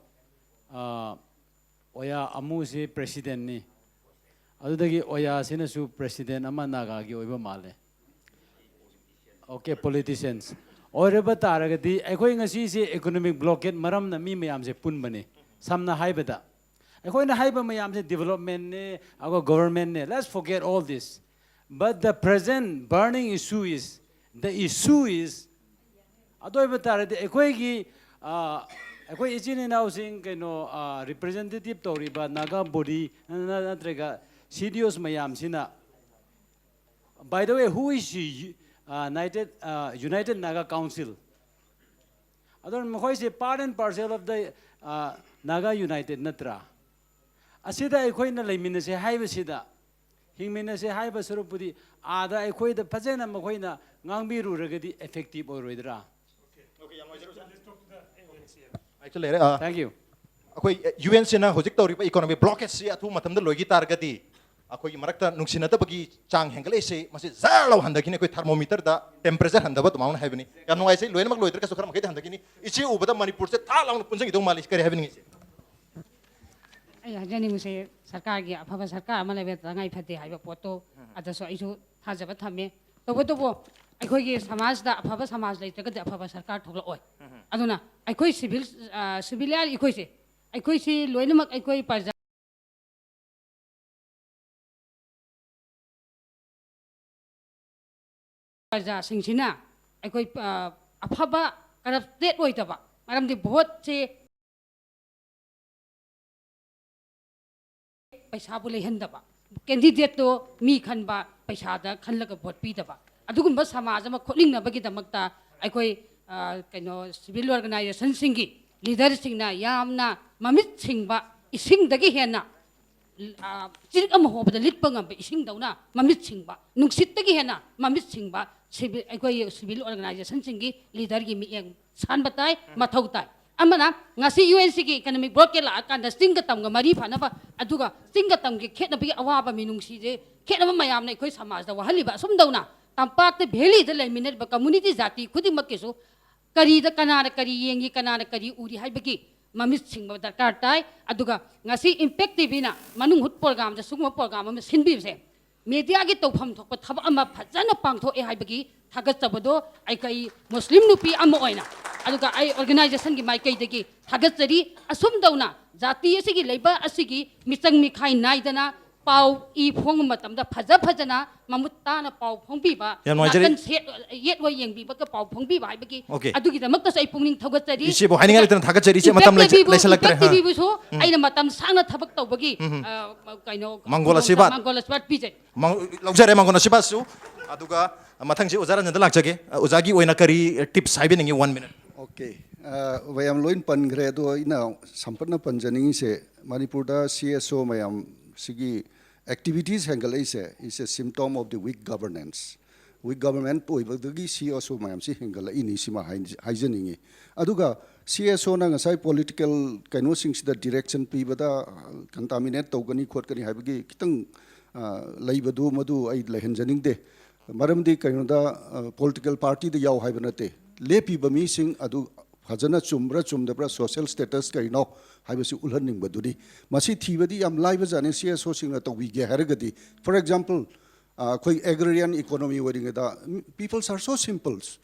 uh, ꯑꯣꯌꯥ ꯑꯃꯨꯁꯤ ꯄ꯭ꯔꯦꯁꯤꯗꯦꯟꯅꯤ꯫ ꯑꯗꯨꯗꯒꯤ ꯑꯣꯌꯥꯁꯤꯅꯁꯨ ꯄ꯭ꯔꯦꯁꯤꯗꯦꯟ ꯑꯃ ꯅꯥꯒꯥꯒꯤ ꯑꯣꯏꯕ ꯃꯥꯜꯂꯦ꯫ Okay, politicians. ꯑꯣꯏꯔꯕ ꯇꯥꯔꯒꯗꯤ ꯑꯩꯈꯣꯏ ꯉꯁꯤꯁꯦ economic blockade ꯃꯔꯝꯅ ꯃꯤ ꯃꯌꯥꯝꯁꯦ ꯄꯨꯟꯕꯅꯤ꯫ ꯁꯝꯅ ꯍꯥꯏꯕꯗ ꯑꯩꯈꯣꯏꯅ ꯍꯥꯏꯕ ꯃꯌꯥꯝꯁꯦ developmentꯅꯦ, ꯑꯗꯨꯒ governmentꯅꯦ, let's forget all this. But the present burning issue is, the issue is, ꯑꯗꯨ ꯑꯣꯏꯕ ꯇꯥꯔꯗꯤ ꯑꯩꯈꯣꯏꯒꯤ, ꯑ, ꯑꯩꯈꯣꯏ ꯏꯆꯤꯟ ꯏꯅꯥꯎꯁꯤꯡ ꯀꯩꯅꯣ, ꯑ, representative ꯇꯧꯔꯤꯕ Naga body ꯅ-, ꯅꯠꯇ꯭ꯔꯒ C D Os ꯃꯌꯥꯝꯁꯤꯅ, by the way, who is, ꯑ, United, ꯑ, United Naga Council? ꯑꯗꯨꯅ ꯃꯈꯣꯏꯁꯦ part and parcel of the, ꯑ, Naga United ꯅꯠꯇ꯭ꯔꯥ? ꯑꯁꯤꯗ ꯑꯩꯈꯣꯏꯅ ꯂꯩꯃꯤꯟꯅꯁꯦ ꯍꯥꯏꯕꯁꯤꯗ, ꯍꯤꯡꯃꯤꯟꯅꯁꯦ ꯍꯥꯏꯕ ꯁꯔꯨꯛꯄꯨꯗꯤ, ꯑꯥꯗ ꯑꯩꯈꯣꯏꯗ ꯐꯖꯅ ꯃꯈꯣꯏꯅ ꯉꯥꯡꯕꯤꯔꯨꯔꯒꯗꯤ effective ꯑꯣꯏꯔꯣꯏꯗ꯭ꯔꯥ? ꯑꯩꯁꯨ ꯂꯩꯔꯦ꯫ ꯑꯥ, Thank you. ꯑꯩꯈꯣꯏ, ꯑ, U N C ꯅ ꯍꯧꯖꯤꯛ ꯇꯧꯔꯤꯕ economic blockade ꯁꯤ ꯑꯊꯨꯕ ꯃꯇꯝꯗ ꯂꯣꯏꯈꯤ ꯇꯥꯔꯒꯗꯤ, ꯑꯩꯈꯣꯏꯒꯤ ꯃꯔꯛꯇ ꯅꯨꯡꯁꯤꯅꯗꯕꯒꯤ ꯆꯥꯡ ꯍꯦꯟꯒꯠꯂꯛꯏꯁꯦ, ꯃꯁꯤ ꯖꯔ ꯂꯥꯎ ꯍꯟꯊꯈꯤꯅꯤ꯫ ꯑꯩꯈꯣꯏ thermometer ꯗ temperature ꯍꯟꯊꯕ ꯑꯗꯨꯃꯥꯏꯅ ꯍꯥꯏꯕꯅꯤ꯫ ꯌꯥꯝ ꯅꯨꯡꯉꯥꯏꯖꯩ, ꯂꯣꯏꯅꯃꯛ ꯂꯣꯏꯗ꯭ꯔꯒꯁꯨ ꯈꯔ ꯃꯈꯩꯗꯤ ꯍꯟꯊꯈꯤꯅꯤ꯫ ꯏꯆꯦ ꯎꯕꯗ ꯃꯅꯤꯄꯨꯔꯁꯦ ꯊꯥ ꯂꯥꯎꯅ ꯄꯨꯟꯁꯤꯟꯈꯤꯗꯧ ꯃꯥꯜꯂꯤ꯫ ꯀꯔꯤ ꯍꯥꯏꯕꯤꯅꯤꯡꯉꯤ, ꯏꯆꯦ? ꯑꯩ ꯍꯥꯏꯖꯅꯤꯡꯕꯁꯦ, ꯁꯔꯀꯥꯔꯒꯤ ꯑꯐꯕ ꯁꯔꯀꯥꯔ ꯑꯃ ꯂꯩꯕ ꯇꯉꯥꯏ ꯐꯗꯦ ꯍꯥꯏꯕ ꯄꯣꯠꯇꯣ, ꯎꯝ꯫ ꯑꯗꯨꯁꯨ ꯑꯩꯁꯨ ꯊꯥꯖꯕ ꯊꯝꯃꯦ꯫ ꯇꯧꯕꯇꯕꯨ, ꯑꯩꯈꯣꯏꯒꯤ ꯁꯃꯥꯖꯇ ꯑꯐꯕ ꯁꯃꯥꯖ ꯂꯩꯇ꯭ꯔꯒꯗꯤ ꯑꯐꯕ ꯁꯔꯀꯥꯔ ꯊꯣꯛꯂꯛꯑꯣꯏ꯫ ꯎꯝ꯫ ꯑꯗꯨꯅ ꯑꯩꯈꯣꯏ civil, ꯑ, civilian ꯑꯩꯈꯣꯏꯁꯦ, ꯑꯩꯈꯣꯏꯁꯤ ꯂꯣꯏꯅꯃꯛ ꯑꯩꯈꯣꯏ ꯄ꯭ꯔꯖꯥ ꯄ꯭ꯔꯖꯥꯁꯤꯡꯁꯤꯅ ꯑꯩꯈꯣꯏ, ꯑ, ꯑꯐꯕ, corrupted ꯑꯣꯏꯗꯕ, ꯃꯔꯝꯗꯤ ꯚꯣꯠꯁꯦ ꯄꯩꯁꯥꯕꯨ ꯂꯩꯍꯟꯗꯕ, candidate ꯇꯣ ꯃꯤ ꯈꯟꯕ, ꯄꯩꯁꯥꯗ ꯈꯜꯂꯒ ꯚꯣꯠ ꯄꯤꯗꯕ, ꯑꯗꯨꯒꯨꯝꯕ ꯁꯃꯥꯖ ꯑꯃ ꯈꯣꯠꯅꯤꯡꯅꯕꯒꯤꯗꯃꯛꯇ ꯑꯩꯈꯣꯏ, ꯑ, ꯀꯩꯅꯣ, civil organization ꯁꯤꯡꯒꯤ leader ꯁꯤꯡꯅ ꯌꯥꯝꯅ ꯃꯃꯤꯠ ꯁꯤꯡꯕ, ꯏꯁꯤꯡꯗꯒꯤ ꯍꯦꯟꯅ ꯑ, ꯆꯤꯔꯤꯛ ꯑꯃ ꯍꯣꯕꯗ ꯂꯤꯠꯄ ꯉꯝꯕ ꯏꯁꯤꯡꯗꯧꯅ ꯃꯃꯤꯠ ꯁꯤꯡꯕ, ꯅꯨꯡꯁꯤꯠꯇꯒꯤ ꯍꯦꯟꯅ ꯃꯃꯤꯠ ꯁꯤꯡꯕ civil, ꯑꯩꯈꯣꯏ civil organization ꯁꯤꯡꯒꯤ leader ꯒꯤ ꯃꯤꯠꯌꯦꯡ ꯁꯥꯟꯕ ꯇꯥꯏ, ꯃꯊꯧ ꯇꯥꯏ꯫ ꯑꯃꯅ ꯉꯁꯤ U N C ꯒꯤ economic blockade ꯂꯥꯛꯑꯀꯥꯟꯗ ꯆꯤꯡꯒ ꯇꯝꯒ ꯃꯔꯤ ꯐꯅꯕ, ꯑꯗꯨꯒ ꯆꯤꯡꯒ ꯇꯝꯒꯤ ꯈꯦꯠꯅꯕꯒꯤ ꯑꯋꯥꯕ ꯃꯤꯅꯨꯡꯁꯤꯁꯦ, ꯈꯦꯠꯅꯕ ꯃꯌꯥꯝꯅ ꯑꯩꯈꯣꯏ ꯁꯃꯥꯖꯗ ꯋꯥꯍꯜꯂꯤꯕ, ꯑꯁꯨꯝꯗꯧꯅ ꯇꯝꯄꯥꯛꯇ valley ꯗ ꯂꯩꯃꯤꯟꯅꯔꯤꯕ community ꯖꯥꯇꯤ ꯈꯨꯗꯤꯡꯃꯛꯀꯤꯁꯨ ꯀꯔꯤꯗ ꯀꯅꯥꯅ ꯀꯔꯤ ꯌꯦꯡꯉꯤ, ꯀꯅꯥꯅ ꯀꯔꯤ ꯎꯔꯤ ꯍꯥꯏꯕꯒꯤ ꯃꯃꯤꯠ ꯁꯤꯡꯕ ꯗꯔꯀꯥꯔ ꯇꯥꯏ꯫ ꯑꯗꯨꯒ ꯉꯁꯤ Impact T V ꯅ ꯃꯅꯨꯡ ꯍꯨꯠ program ꯗ ꯁꯤꯒꯨꯝꯕ program ꯑꯃ ꯁꯤꯟꯕꯤꯕꯁꯦ, media ꯒꯤ ꯇꯧꯐꯝ ꯊꯣꯛꯄ ꯊꯕꯛ ꯑꯃ ꯐꯖꯅ ꯄꯥꯡꯊꯣꯛꯑꯦ ꯍꯥꯏꯕꯒꯤ ꯊꯥꯒꯠꯆꯕꯗꯣ ꯑꯩꯈꯣꯏ ꯃꯨꯁꯂꯤꯝ ꯅꯨꯄꯤ ꯑꯃ ꯑꯣꯏꯅ, ꯑꯗꯨꯒ ꯑꯩ organization ꯒꯤ ꯃꯥꯏꯀꯩꯗꯒꯤ ꯊꯥꯒꯠꯆꯔꯤ꯫ ꯑꯁꯨꯝ ꯇꯧꯅ ꯖꯥꯇꯤ ꯑꯁꯤꯒꯤ, ꯂꯩꯕꯥꯛ ꯑꯁꯤꯒꯤ ꯃꯤꯆꯪ ꯃꯤꯈꯥꯏ ꯅꯥꯏꯗꯅ ꯄꯥꯎ ꯏ ꯐꯣꯡꯕ ꯃꯇꯝꯗ ꯐꯖ ꯐꯖꯅ ꯃꯃꯨꯠ ꯇꯥꯅ ꯄꯥꯎ ꯐꯣꯡꯕꯤꯕ, ꯌꯥꯝ ꯅꯨꯡꯉꯥꯏꯖꯔꯦ꯫ ꯅꯥꯀꯟ ꯁꯦꯠ-, ꯌꯦꯠ ꯑꯣꯏ ꯌꯦꯡꯕꯤꯕꯒ ꯄꯥꯎ ꯐꯣꯡꯕꯤꯕ ꯍꯥꯏꯕꯒꯤ Okay. ꯑꯗꯨꯒꯤꯗꯃꯛꯇꯁꯨ ꯑꯩ ꯄꯨꯛꯅꯤꯡ ꯊꯧꯒꯠꯆꯔꯤ꯫ ꯏꯆꯦꯕꯨ ꯍꯥꯏꯅꯤꯡꯉꯥꯏ ꯂꯩꯇꯅ ꯊꯥꯒꯠꯆꯔꯤ, ꯏꯆꯦ꯫ ꯃꯇꯝ Impact ꯂꯩꯁ-, TV ꯕꯨ, ꯂꯩꯁꯜꯂꯛꯇ꯭ꯔꯦ꯫ Impact ꯑꯥ꯫ TV ꯕꯨꯁꯨ ꯑꯩꯅ ꯃꯇꯝ ꯁꯥꯡꯅ ꯊꯕꯛ ꯇꯧꯕꯒꯤ, ꯑ, ꯀꯩꯅꯣ, ꯃꯪꯒꯣꯜ ꯈꯨꯗꯣꯡꯆꯥ-, ꯑꯁꯤꯕꯥꯠ꯫ ꯃꯪꯒꯣꯜ ꯑꯁꯤꯕꯥꯠ ꯄꯤꯖꯩ꯫ ꯃꯥꯡ-, ꯂꯧꯖꯔꯦ ꯃꯥꯡꯒꯣꯟ ꯑꯁꯤꯕꯥꯁꯨ꯫ ꯑꯗꯨꯒ ꯃꯊꯪꯁꯤ ꯑꯣꯖꯥ ꯔꯟꯖꯟꯗ ꯂꯥꯛꯆꯒꯦ꯫ ꯑ, ꯑꯣꯖꯥꯒꯤ ꯑꯣꯏꯅ ꯀꯔꯤ tips ꯍꯥꯏꯕꯤꯅꯤꯡꯉꯤ? One minute. Okay. ꯑ, ꯃꯌꯥꯝ ꯂꯣꯏ ꯄꯟꯈ꯭ꯔꯦ꯫ ꯑꯗꯣ ꯑꯩꯅ ꯁꯝꯄꯠꯅ ꯄꯟꯖꯅꯤꯡꯉꯤꯁꯦ, ꯃꯅꯤꯄꯨꯔꯗ C S O ꯃꯌꯥꯝ ꯁꯤꯒꯤ activities ꯍꯦꯟꯒꯠꯂꯛꯏꯁꯦ is a symptom of the weak governance. Weak government ꯑꯣꯏꯕꯗꯒꯤ C S O ꯃꯌꯥꯝꯁꯤ ꯍꯦꯟꯒꯠꯂꯛꯏꯅꯤ, ꯁꯤꯃ ꯍꯥꯏ-, ꯍꯥꯏꯖꯅꯤꯡꯉꯤ꯫ ꯑꯗꯨꯒ C S O ꯅ ꯉꯁꯥꯏ political ꯀꯩꯅꯣꯁꯤꯡꯁꯤꯗ direction ꯄꯤꯕꯗ, ꯑ, contaminate ꯇꯧꯒꯅꯤ ꯈꯣꯠꯀꯅꯤ ꯍꯥꯏꯕꯒꯤ ꯈꯤꯇꯪ, ꯑ, ꯂꯩꯕꯗꯨ, ꯃꯗꯨ ꯑꯩ ꯂꯩꯍꯟꯖꯅꯤꯡꯗꯦ꯫ ꯃꯔꯝꯗꯤ ꯀꯩꯅꯣꯗ, ꯑ, political party ꯗ ꯌꯥꯎ ꯍꯥꯏꯕ ꯅꯠꯇꯦ꯫ ꯂꯦꯞꯄꯤꯕ ꯃꯤꯁꯤꯡ ꯑꯗꯨ ꯐꯖꯅ ꯆꯨꯝꯕ꯭ꯔꯥ ꯆꯨꯝꯗꯕ꯭ꯔꯥ, social status ꯀꯔꯤꯅꯣ ꯍꯥꯏꯕꯁꯤ ꯎꯠꯍꯟꯅꯤꯡꯕꯗꯨꯅꯤ꯫ ꯃꯁꯤ ꯊꯤꯕꯗꯤ ꯌꯥꯝ ꯂꯥꯏꯕꯖꯥꯠꯅꯤ, C S O ꯁꯤꯡꯅ ꯇꯧꯕꯤꯒꯦ ꯍꯥꯏꯔꯒꯗꯤ꯫ For example, ꯑ, ꯑꯩꯈꯣꯏ agrarian economy ꯑꯣꯏꯔꯤꯉꯩꯗ, ꯄꯤꯄꯜꯁ ꯑꯥꯔ ꯁꯣ ꯁꯤꯝꯄꯜꯁ꯫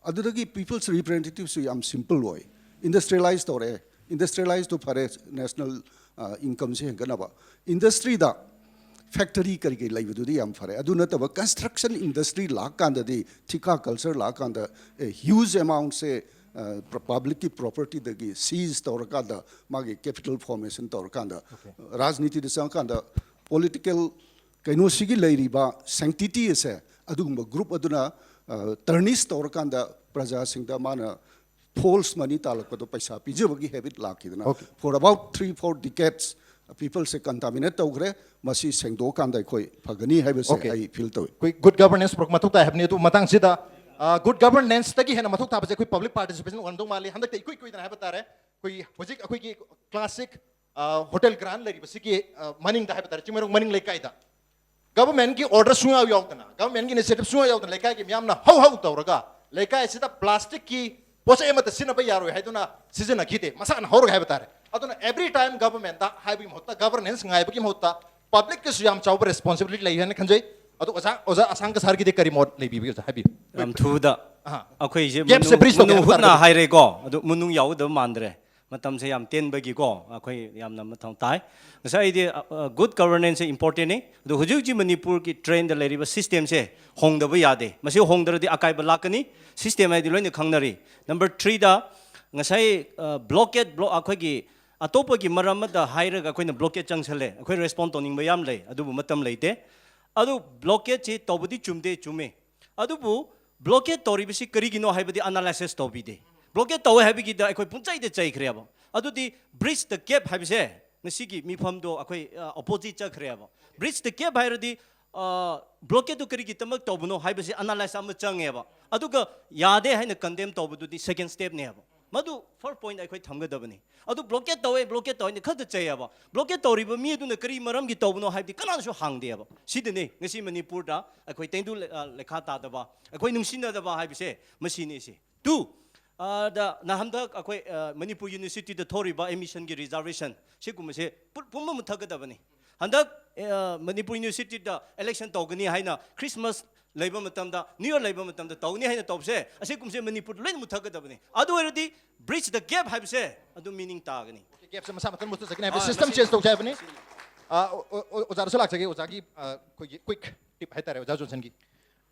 ꯑꯗꯨꯗꯒꯤ ꯄꯤꯄꯜꯁ ꯔꯤꯄ꯭ꯔꯖꯦꯟꯇꯦꯇꯤꯚꯁꯨ ꯌꯥꯝ ꯁꯤꯝꯄꯜ ꯑꯣꯏ꯫ Industrialize ꯇꯧꯔꯛꯑꯦ꯫ Industrialize ꯇꯨ ꯐꯔꯦ, ꯅꯦꯁꯅꯦꯜ, ꯑ, ꯏꯟꯀꯝꯁꯦ ꯍꯦꯟꯒꯠꯅꯕ꯫ ꯏꯟꯗꯁꯇ꯭ꯔꯤꯗ ꯐꯦꯛꯇꯔꯤ ꯀꯔꯤ ꯀꯔꯤ ꯂꯩꯕꯗꯨꯗꯤ ꯌꯥꯝ ꯐꯔꯦ꯫ ꯑꯗꯨ ꯅꯠꯇꯕ construction industry ꯂꯥꯛꯀꯥꯟꯗꯗꯤ ꯊꯤꯀꯥ ꯀꯜꯆꯔ ꯂꯥꯛꯀꯥꯟꯗ, ꯑꯦ, huge amount ꯁꯦ, ꯑ, ꯄ-, ꯄꯕ꯭ꯂꯤꯛꯀꯤ ꯄ꯭ꯔꯣꯄꯔꯇꯤꯗꯒꯤ ꯁꯤꯖ ꯇꯧꯔꯀꯥꯟꯗ, ꯃꯥꯒꯤ capital formation ꯇꯧꯔꯀꯥꯟꯗ, ꯔꯥꯖꯅꯤꯇꯤꯗ ꯆꯪꯉꯀꯥꯟꯗ ꯄꯣꯂꯤꯇꯤꯀꯦꯜ ꯀꯩꯅꯣꯁꯤꯒꯤ ꯂꯩꯔꯤꯕ sanctity ꯑꯁꯦ ꯑꯗꯨꯒꯨꯝꯕ ꯒ꯭ꯔꯨꯞ ꯑꯗꯨꯅ, ꯑ, tarnish ꯇꯧꯔꯀꯥꯟꯗ ꯄ꯭ꯔꯖꯥꯁꯤꯡꯗ ꯃꯥꯅ false money ꯇꯥꯜꯂꯛꯄꯗꯣ, ꯄꯩꯁꯥ ꯄꯤꯖꯕꯒꯤ habit ꯂꯥꯛꯈꯤꯗꯅ, Okay. for about three, four decades, ꯄꯤꯄꯜꯁꯦ contaminate ꯇꯧꯈ꯭ꯔꯦ꯫ ꯃꯁꯤ ꯁꯦꯡꯗꯣꯛꯑꯀꯥꯟꯗ ꯑꯩꯈꯣꯏ ꯐꯒꯅꯤ ꯍꯥꯏꯕꯁꯦ Okay. ꯑꯩ ꯐꯤꯜ ꯇꯧꯏ꯫ ꯑꯩꯈꯣꯏ good governance ꯄꯨꯔꯛꯄ ꯃꯊꯧ ꯇꯥꯏ ꯍꯥꯏꯕꯅꯤ꯫ ꯑꯗꯨ ꯃꯇꯥꯡꯁꯤꯗ, ꯑ, good governance ꯇꯒꯤ ꯍꯦꯟꯅ ꯃꯊꯧ ꯇꯥꯕꯁꯦ ꯑꯩꯈꯣꯏ public participation ꯑꯣꯏꯔꯝꯗꯧ ꯃꯥꯜꯂꯤ꯫ ꯍꯟꯗꯛꯇ ꯏꯀꯨꯏ ꯀꯨꯏꯗꯅ ꯍꯥꯏꯕ ꯇꯥꯔꯦ, ꯑꯩꯈꯣꯏ ꯍꯧꯖꯤꯛ ꯑꯩꯈꯣꯏꯒꯤ classic, ꯑ, ꯍꯣꯇꯦꯜ ꯒ꯭ꯔꯥꯟ ꯂꯩꯔꯤꯕꯁꯤꯒꯤ, ꯑ, ꯃꯅꯤꯡꯗ ꯍꯥꯏꯕ ꯇꯥꯔꯦ, ꯆꯤꯡꯃꯩꯔꯣꯡ ꯃꯅꯤꯡ ꯂꯩꯀꯥꯏꯗ government ꯀꯤ order ꯁꯨꯡꯌꯥꯎ ꯌꯥꯎꯗꯅ, government ꯀꯤ initiative ꯁꯨꯡꯌꯥꯎ ꯌꯥꯎꯗꯅ, ꯂꯩꯀꯥꯏꯒꯤ ꯃꯤꯌꯥꯝꯅ ꯍꯧ ꯍꯧ ꯇꯧꯔꯒ ꯂꯩꯀꯥꯏ ꯑꯁꯤꯗ plastic ꯀꯤ ꯄꯣꯠ ꯆꯩ ꯑꯃꯠꯇ ꯁꯤꯖꯤꯟꯅꯕ ꯌꯥꯔꯣꯏ ꯍꯥꯏꯗꯨꯅ ꯁꯤꯖꯤꯟꯅꯈꯤꯗꯦ, ꯃꯁꯥꯅ ꯍꯧꯔꯒ ꯍꯥꯏꯕ ꯇꯥꯔꯦ꯫ ꯑꯗꯨꯅ every time government ꯇ ꯍꯥꯏꯕꯒꯤ ꯃꯍꯨꯠꯇ, governance ꯉꯥꯏꯕꯒꯤ ꯃꯍꯨꯠꯇ, public ꯀꯤꯁꯨ ꯌꯥꯝ ꯆꯥꯎꯕ responsibility ꯂꯩ ꯍꯥꯏꯅ ꯈꯟꯖꯩ꯫ ꯑꯗꯨ ꯑꯣꯖꯥ, ꯑꯣꯖꯥ ꯑꯁꯥꯡꯀ ꯁꯥꯔꯒꯤꯗꯤ ꯀꯔꯤ ꯃꯣꯠ ꯂꯩꯕꯤꯕꯒꯦ ꯑꯣꯖꯥ? ꯍꯥꯏꯕꯤꯌꯨ꯫ ꯌꯥꯝ ꯊꯨꯕꯗ ꯑꯍꯥ꯫ ꯑꯩꯈꯣꯏꯁꯦ Gap ꯁꯦ ꯃꯅꯨꯡ, bridge ꯇꯧꯒꯦ ꯃꯅꯨꯡ ꯍꯥꯏꯕ ꯍꯨꯠꯅ ꯇꯥꯔꯒꯗꯤ꯫ ꯍꯥꯏꯔꯦꯀꯣ, ꯑꯗꯨ ꯃꯅꯨꯡ ꯌꯥꯎꯒꯗꯕ ꯃꯥꯟꯗ꯭ꯔꯦ꯫ ꯃꯇꯝꯁꯦ ꯌꯥꯝ ꯇꯦꯟꯕꯒꯤꯀꯣ ꯑꯩꯈꯣꯏ ꯌꯥꯝꯅ ꯃꯊꯧ ꯇꯥꯏ꯫ ꯉꯁꯥꯏꯗꯤ ꯒꯨꯗ ꯒꯕꯔꯅꯦꯟꯁꯁꯦ ꯏꯝꯄꯣꯔꯇꯦꯟꯅꯤ꯫ ꯑꯗꯣ ꯍꯧꯖꯤꯛ ꯍꯧꯖꯤꯛ ꯃꯅꯤꯄꯨꯔꯒꯤ ꯇ꯭ꯔꯦꯟꯗ ꯂꯩꯔꯤꯕ ꯁꯤꯁꯇꯦꯝꯁꯦ ꯍꯣꯡꯗꯕ ꯌꯥꯗꯦ꯫ ꯃꯁꯤ ꯍꯣꯡꯗ꯭ꯔꯗꯤ ꯑꯀꯥꯏꯕ ꯂꯥꯛꯀꯅꯤ꯫ ꯁꯤꯁꯇꯦꯝ ꯍꯥꯏꯗꯤ ꯂꯣꯏꯅ ꯈꯪꯅꯔꯤ꯫ ꯅꯝꯕꯔ ꯊ꯭ꯔꯤꯗ ꯉꯁꯥꯏ ꯕ꯭ꯂꯣꯀꯦꯠ ꯕ꯭ꯂꯣ ꯑꯩꯈꯣꯏꯒꯤ ꯑꯇꯣꯞꯄꯒꯤ ꯃꯔꯝ ꯑꯃꯗ ꯍꯥꯏꯔꯒ ꯑꯩꯈꯣꯏꯅ ꯕ꯭ꯂꯣꯀꯦꯠ ꯆꯪꯁꯜꯂꯦ꯫ ꯑꯩꯈꯣꯏ ꯔꯦꯁꯄꯣꯟ ꯇꯧꯅꯤꯡꯕ ꯌꯥꯝ ꯂꯩ, ꯑꯗꯨꯕꯨ ꯃꯇꯝ ꯂꯩꯇꯦ꯫ ꯑꯗꯨ ꯕ꯭ꯂꯣꯀꯦꯠꯁꯤ ꯇꯧꯕꯗꯤ ꯆꯨꯝꯗꯦ, ꯆꯨꯝꯃꯦ꯫ ꯑꯗꯨꯕꯨ ꯕ꯭ꯂꯣꯀꯦꯠ ꯇꯧꯔꯤꯕꯁꯤ ꯀꯔꯤꯒꯤꯅꯣ ꯍꯥꯏꯕꯗꯤ ꯑꯦꯅꯥꯂꯥꯏꯁꯤꯁ ꯇꯧꯕꯤꯗꯦ꯫ ꯕ꯭ꯂꯣꯀꯦꯠ ꯇꯧꯋꯦ ꯍꯥꯏꯕꯒꯤꯗ ꯑꯩꯈꯣꯏ ꯄꯨꯡꯆꯩꯗ ꯆꯩꯈ꯭ꯔꯦꯕ꯫ ꯑꯗꯨꯗꯤ bridge the gap ꯍꯥꯏꯕꯁꯦ ꯉꯁꯤꯒꯤ ꯃꯤꯐꯝꯗꯣ ꯑꯩꯈꯣꯏ ꯑꯣꯄꯣꯖꯤꯠ ꯆꯠꯈ꯭ꯔꯦꯕ꯫ Bridge the gap ꯍꯥꯏꯔꯗꯤ ꯕ꯭ꯂꯣꯀꯦꯠꯇꯨ ꯀꯔꯤꯒꯤꯗꯃꯛ ꯇꯧꯕꯅꯣ ꯍꯥꯏꯕꯁꯤ ꯑꯦꯅꯥꯂꯥꯏꯁ ꯑꯃ ꯆꯪꯉꯦꯕ꯫ ꯑꯗꯨꯒ ꯌꯥꯗꯦ ꯍꯥꯏꯅ ꯀꯟꯗꯦꯝ ꯇꯧꯕꯗꯨꯗꯤ ꯁꯦꯀꯦꯟ ꯁ꯭ꯇꯦꯞꯅꯦꯕ꯫ ꯃꯗꯨ ꯐꯥꯔꯁ ꯄꯣꯏꯟꯠ ꯑꯩꯈꯣꯏ ꯊꯝꯒꯗꯕꯅꯤ꯫ ꯑꯗꯨ ꯕ꯭ꯂꯣꯀꯦꯠ ꯇꯧꯋꯦ, ꯕ꯭ꯂꯣꯀꯦꯠ ꯇꯧꯋꯦꯅ ꯈꯛꯇ ꯆꯩꯌꯦꯕ꯫ ꯕ꯭ꯂꯣꯀꯦꯠ ꯇꯧꯔꯤꯕ ꯃꯤ ꯑꯗꯨꯅ ꯀꯔꯤ ꯃꯔꯝꯒꯤ ꯇꯧꯕꯅꯣ ꯍꯥꯏꯕꯗꯤ ꯀꯅꯥꯅꯁꯨ ꯍꯪꯗꯦꯕ꯫ ꯁꯤꯗꯅꯤ ꯉꯁꯤ ꯃꯅꯤꯄꯨꯔꯗ ꯑꯩꯈꯣꯏ ꯇꯦꯡꯗꯨ ꯂꯩ- ꯑ, ꯂꯩꯈꯥ ꯇꯥꯗꯕ, ꯑꯩꯈꯣꯏ ꯅꯨꯡꯁꯤꯅꯗꯕ ꯍꯥꯏꯕꯁꯦ ꯃꯁꯤꯅꯤ꯫ ꯁꯤ ꯇꯨ, ꯑꯗ ꯅꯍꯥꯟꯗꯛ ꯑꯩꯈꯣꯏ ꯑ, ꯃꯅꯤꯄꯨꯔ ꯌꯨꯅꯤꯚꯔꯁꯤꯇꯤꯗ ꯊꯣꯛꯔꯤꯕ ꯑꯦꯗꯃꯤꯁꯟꯒꯤ ꯔꯤꯖꯥꯔꯕꯦꯁꯟ ꯁꯤꯒꯨꯝꯕꯁꯦ ꯄꯨ- ꯄꯨꯝꯕ ꯃꯨꯊꯠꯀꯗꯕꯅꯤ꯫ ꯍꯟꯗꯛ ꯑ, ꯃꯅꯤꯄꯨꯔ ꯌꯨꯅꯤꯚꯔꯁꯤꯇꯤꯗ ꯏꯂꯦꯛꯁꯟ ꯇꯧꯒꯅꯤ ꯍꯥꯏꯅ ꯈ꯭ꯔꯤꯁꯃꯥꯁ ꯂꯩꯕ ꯃꯇꯝꯗ, ꯅ꯭ꯌꯨ ꯌꯔ ꯂꯩꯕ ꯃꯇꯝꯗ ꯇꯧꯅꯤ ꯍꯥꯏꯅ ꯇꯧꯕꯁꯦ, ꯑꯁꯤꯒꯨꯝꯕꯁꯦ ꯃꯅꯤꯄꯨꯔꯗ ꯂꯣꯏꯅ ꯃꯨꯊꯠꯀꯗꯕꯅꯤ꯫ ꯑꯗꯨ ꯑꯣꯏꯔꯗꯤ bridge the gap ꯍꯥꯏꯕꯁꯦ ꯑꯗꯨ ꯃꯤꯅꯤꯡ ꯇꯥꯒꯅꯤ꯫ ꯒꯦꯞꯁꯦ ꯃꯁꯥ ꯃꯊꯟ ꯃꯨꯠꯊꯠꯆꯒꯅꯤ ꯍꯥꯏꯕ ꯑꯥ, ꯁꯤꯁꯇꯦꯝ ꯃꯁꯤ- ꯆꯦꯟꯖ ꯇꯧꯁꯦ ꯍꯥꯏꯕꯅꯤ꯫ ꯑꯥ, ꯑꯣ- ꯑꯣ- ꯑꯣ- ꯑꯣꯖꯥꯗꯁꯨ ꯂꯥꯛꯆꯒꯦ꯫ ꯑꯣꯖꯥꯒꯤ ꯑꯥ, ꯑꯩꯈꯣꯏꯒꯤ ꯀ꯭ꯋꯤꯛ ꯇꯤꯞ ꯍꯥꯏꯇꯥꯔꯦ ꯑꯣꯖꯥ ꯖꯣꯟꯁꯟꯒꯤ꯫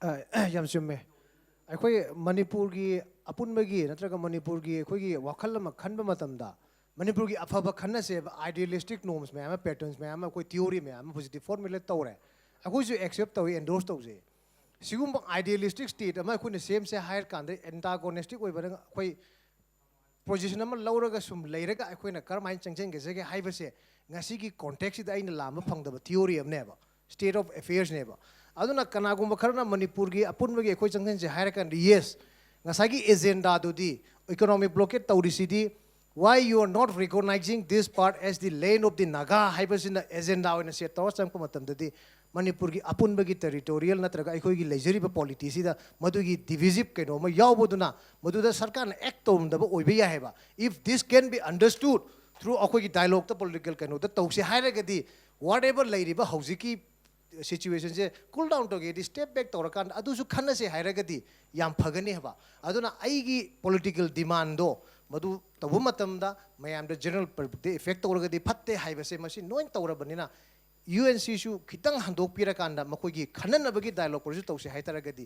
ꯑ, ꯌꯥꯝ ꯆꯨꯝꯃꯦ꯫ ꯑꯩꯈꯣꯏ ꯃꯅꯤꯄꯨꯔꯒꯤ ꯑꯄꯨꯟꯕꯒꯤ ꯅꯠꯇ꯭ꯔꯒ ꯃꯅꯤꯄꯨꯔꯒꯤ ꯑꯩꯈꯣꯏꯒꯤ ꯋꯥꯈꯜ ꯑꯃ ꯈꯟꯕ ꯃꯇꯝꯗ ꯃꯅꯤꯄꯨꯔꯒꯤ ꯑꯐꯕ ꯈꯟꯅꯁꯦꯕ꯫ ꯑꯥꯏꯗꯤꯌꯦꯂꯤꯁꯇꯤꯛ ꯅꯣꯔꯝꯁ ꯃꯌꯥꯝ ꯑꯃ, ꯄꯦꯇꯔꯟꯁ ꯃꯌꯥꯝ ꯑꯃ, ꯑꯩꯈꯣꯏ ꯊꯤꯑꯣꯔꯤ ꯃꯌꯥꯝ ꯑꯃ ꯍꯧꯖꯤꯛꯇꯤ ꯐꯣꯔꯃꯨꯂꯦꯠ ꯇꯧꯔꯦ꯫ ꯑꯩꯈꯣꯏꯁꯨ ꯑꯦꯛꯁꯦꯞ ꯇꯧꯏ, ꯑꯦꯟꯗꯣꯔꯁ ꯇꯧꯖꯩ꯫ ꯁꯤꯒꯨꯝꯕ ꯑꯥꯏꯗꯤꯌꯦꯂꯤꯁꯇꯤꯛ ꯁ꯭ꯇꯦꯠ ꯑꯃ ꯑꯩꯈꯣꯏꯅ ꯁꯦꯝꯁꯦ ꯍꯥꯏꯔ ꯀꯥꯟꯗ ꯑꯦꯟꯇꯥꯒꯣꯅꯤꯁꯇꯤꯛ ꯑꯣꯏꯕꯅ ꯑꯩꯈꯣꯏ ꯄꯣꯖꯤꯁꯟ ꯑꯃ ꯂꯧꯔꯒ ꯁꯨꯝ ꯂꯩꯔꯒ ꯑꯩꯈꯣꯏꯅ ꯀꯔꯝꯍꯥꯏꯅ ꯆꯪꯁꯤꯟꯒꯗꯒꯦ ꯍꯥꯏꯕꯁꯦ ꯉꯁꯤꯒꯤ ꯀꯣꯟꯇꯦꯛꯁꯁꯤꯗ ꯑꯩꯅ ꯂꯥꯝꯕ ꯐꯪꯗꯕ ꯊꯤꯑꯣꯔꯤ ꯑꯃꯅꯦꯕ, ꯁ꯭ꯇꯦꯠ ꯑꯣꯐ ꯑꯦꯐꯤꯌꯔꯁꯅꯦꯕ꯫ ꯑꯗꯨꯅ ꯀꯅꯥꯒꯨꯝꯕ ꯈꯔꯅ ꯃꯅꯤꯄꯨꯔꯒꯤ ꯑꯄꯨꯟꯕꯒꯤ ꯑꯩꯈꯣꯏ ꯆꯪꯁꯤꯟꯁꯦ ꯍꯥꯏꯔꯀꯥꯟꯗ, ꯌꯦꯁ, ꯉꯁꯥꯏꯒꯤ ꯑꯦꯖꯦꯟꯗꯥꯗꯨꯗꯤ, ꯏꯀꯣꯅꯣꯃꯤꯛ ꯕ꯭ꯂꯣꯀꯦꯠ ꯇꯧꯔꯤꯁꯤꯗꯤ, why you are not recognizing this part as the land of the Naga ꯍꯥꯏꯕꯁꯤꯅ ꯑꯦꯖꯦꯟꯗꯥ ꯑꯣꯏꯅ ꯁꯦꯠ ꯇꯧꯔ ꯆꯪꯉꯛꯄ ꯃꯇꯝꯗꯗꯤ ꯃꯅꯤꯄꯨꯔꯒꯤ ꯑꯄꯨꯟꯕꯒꯤ ꯇꯦꯔꯤꯇꯣꯔꯤꯌꯦꯜ ꯅꯠꯇ꯭ꯔꯒ ꯑꯩꯈꯣꯏꯒꯤ ꯂꯩꯖꯔꯤꯕ ꯄꯣꯂꯤꯇꯤꯁꯤꯗ ꯃꯗꯨꯒꯤ ꯗꯤꯚꯤꯖꯤꯞ ꯀꯩꯅꯣ ꯑꯃ ꯌꯥꯎꯕꯗꯨꯅ ꯃꯗꯨꯗ ꯁꯔꯀꯥꯔꯅ ꯑꯦꯛ ꯇꯧꯔꯝꯗꯕ ꯑꯣꯏꯕ ꯌꯥꯏ ꯍꯥꯏꯕ꯫ If this can be understood through ꯑꯩꯈꯣꯏꯒꯤ ꯗꯥꯏꯂꯣꯛꯇ, ꯄꯣꯂꯤꯇꯤꯀꯦꯜ ꯀꯩꯅꯣꯗ ꯇꯧꯁꯦ ꯍꯥꯏꯔꯒꯗꯤ, whatever ꯂꯩꯔꯤꯕ ꯍꯧꯖꯤꯛꯀꯤ ꯁꯤꯆꯨꯋꯦꯁꯟꯁꯦ ꯀꯨꯜ ꯗꯥꯎꯟ ꯇꯧꯒꯦꯗꯤ, ꯁ꯭ꯇꯦꯞ ꯕꯦꯛ ꯇꯧꯔꯀꯥꯟꯗ ꯑꯗꯨꯁꯨ ꯈꯟꯅꯁꯦ ꯍꯥꯏꯔꯒꯗꯤ ꯌꯥꯝ ꯐꯒꯅꯤ ꯍꯥꯏꯕ꯫ ꯑꯗꯨꯅ ꯑꯩꯒꯤ ꯄꯣꯂꯤꯇꯤꯀꯦꯜ ꯗꯤꯃꯥꯟꯗꯣ ꯃꯗꯨ ꯇꯧꯕ ꯃꯇꯝꯗ ꯃꯌꯥꯝꯗ ꯖꯦꯅꯔꯦꯜ ꯄꯕ꯭ꯂꯤꯛꯇ ꯏꯐꯦꯛ ꯇꯧꯔꯒꯗꯤ ꯐꯠꯇꯦ ꯍꯥꯏꯕꯁꯦ ꯃꯁꯤ ꯂꯣꯏ ꯇꯧꯔꯕꯅꯤꯅ, ꯌꯨ ꯑꯦꯟ ꯁꯤꯁꯨ ꯈꯤꯇꯪ ꯍꯟꯗꯣꯛꯄꯤꯔꯀꯥꯟꯗ ꯃꯈꯣꯏꯒꯤ ꯈꯟꯅꯅꯕꯒꯤ ꯗꯥꯏꯂꯣꯒ ꯑꯣꯏꯔꯁꯨ ꯇꯧꯁꯦ ꯍꯥꯏꯇꯥꯔꯒꯗꯤ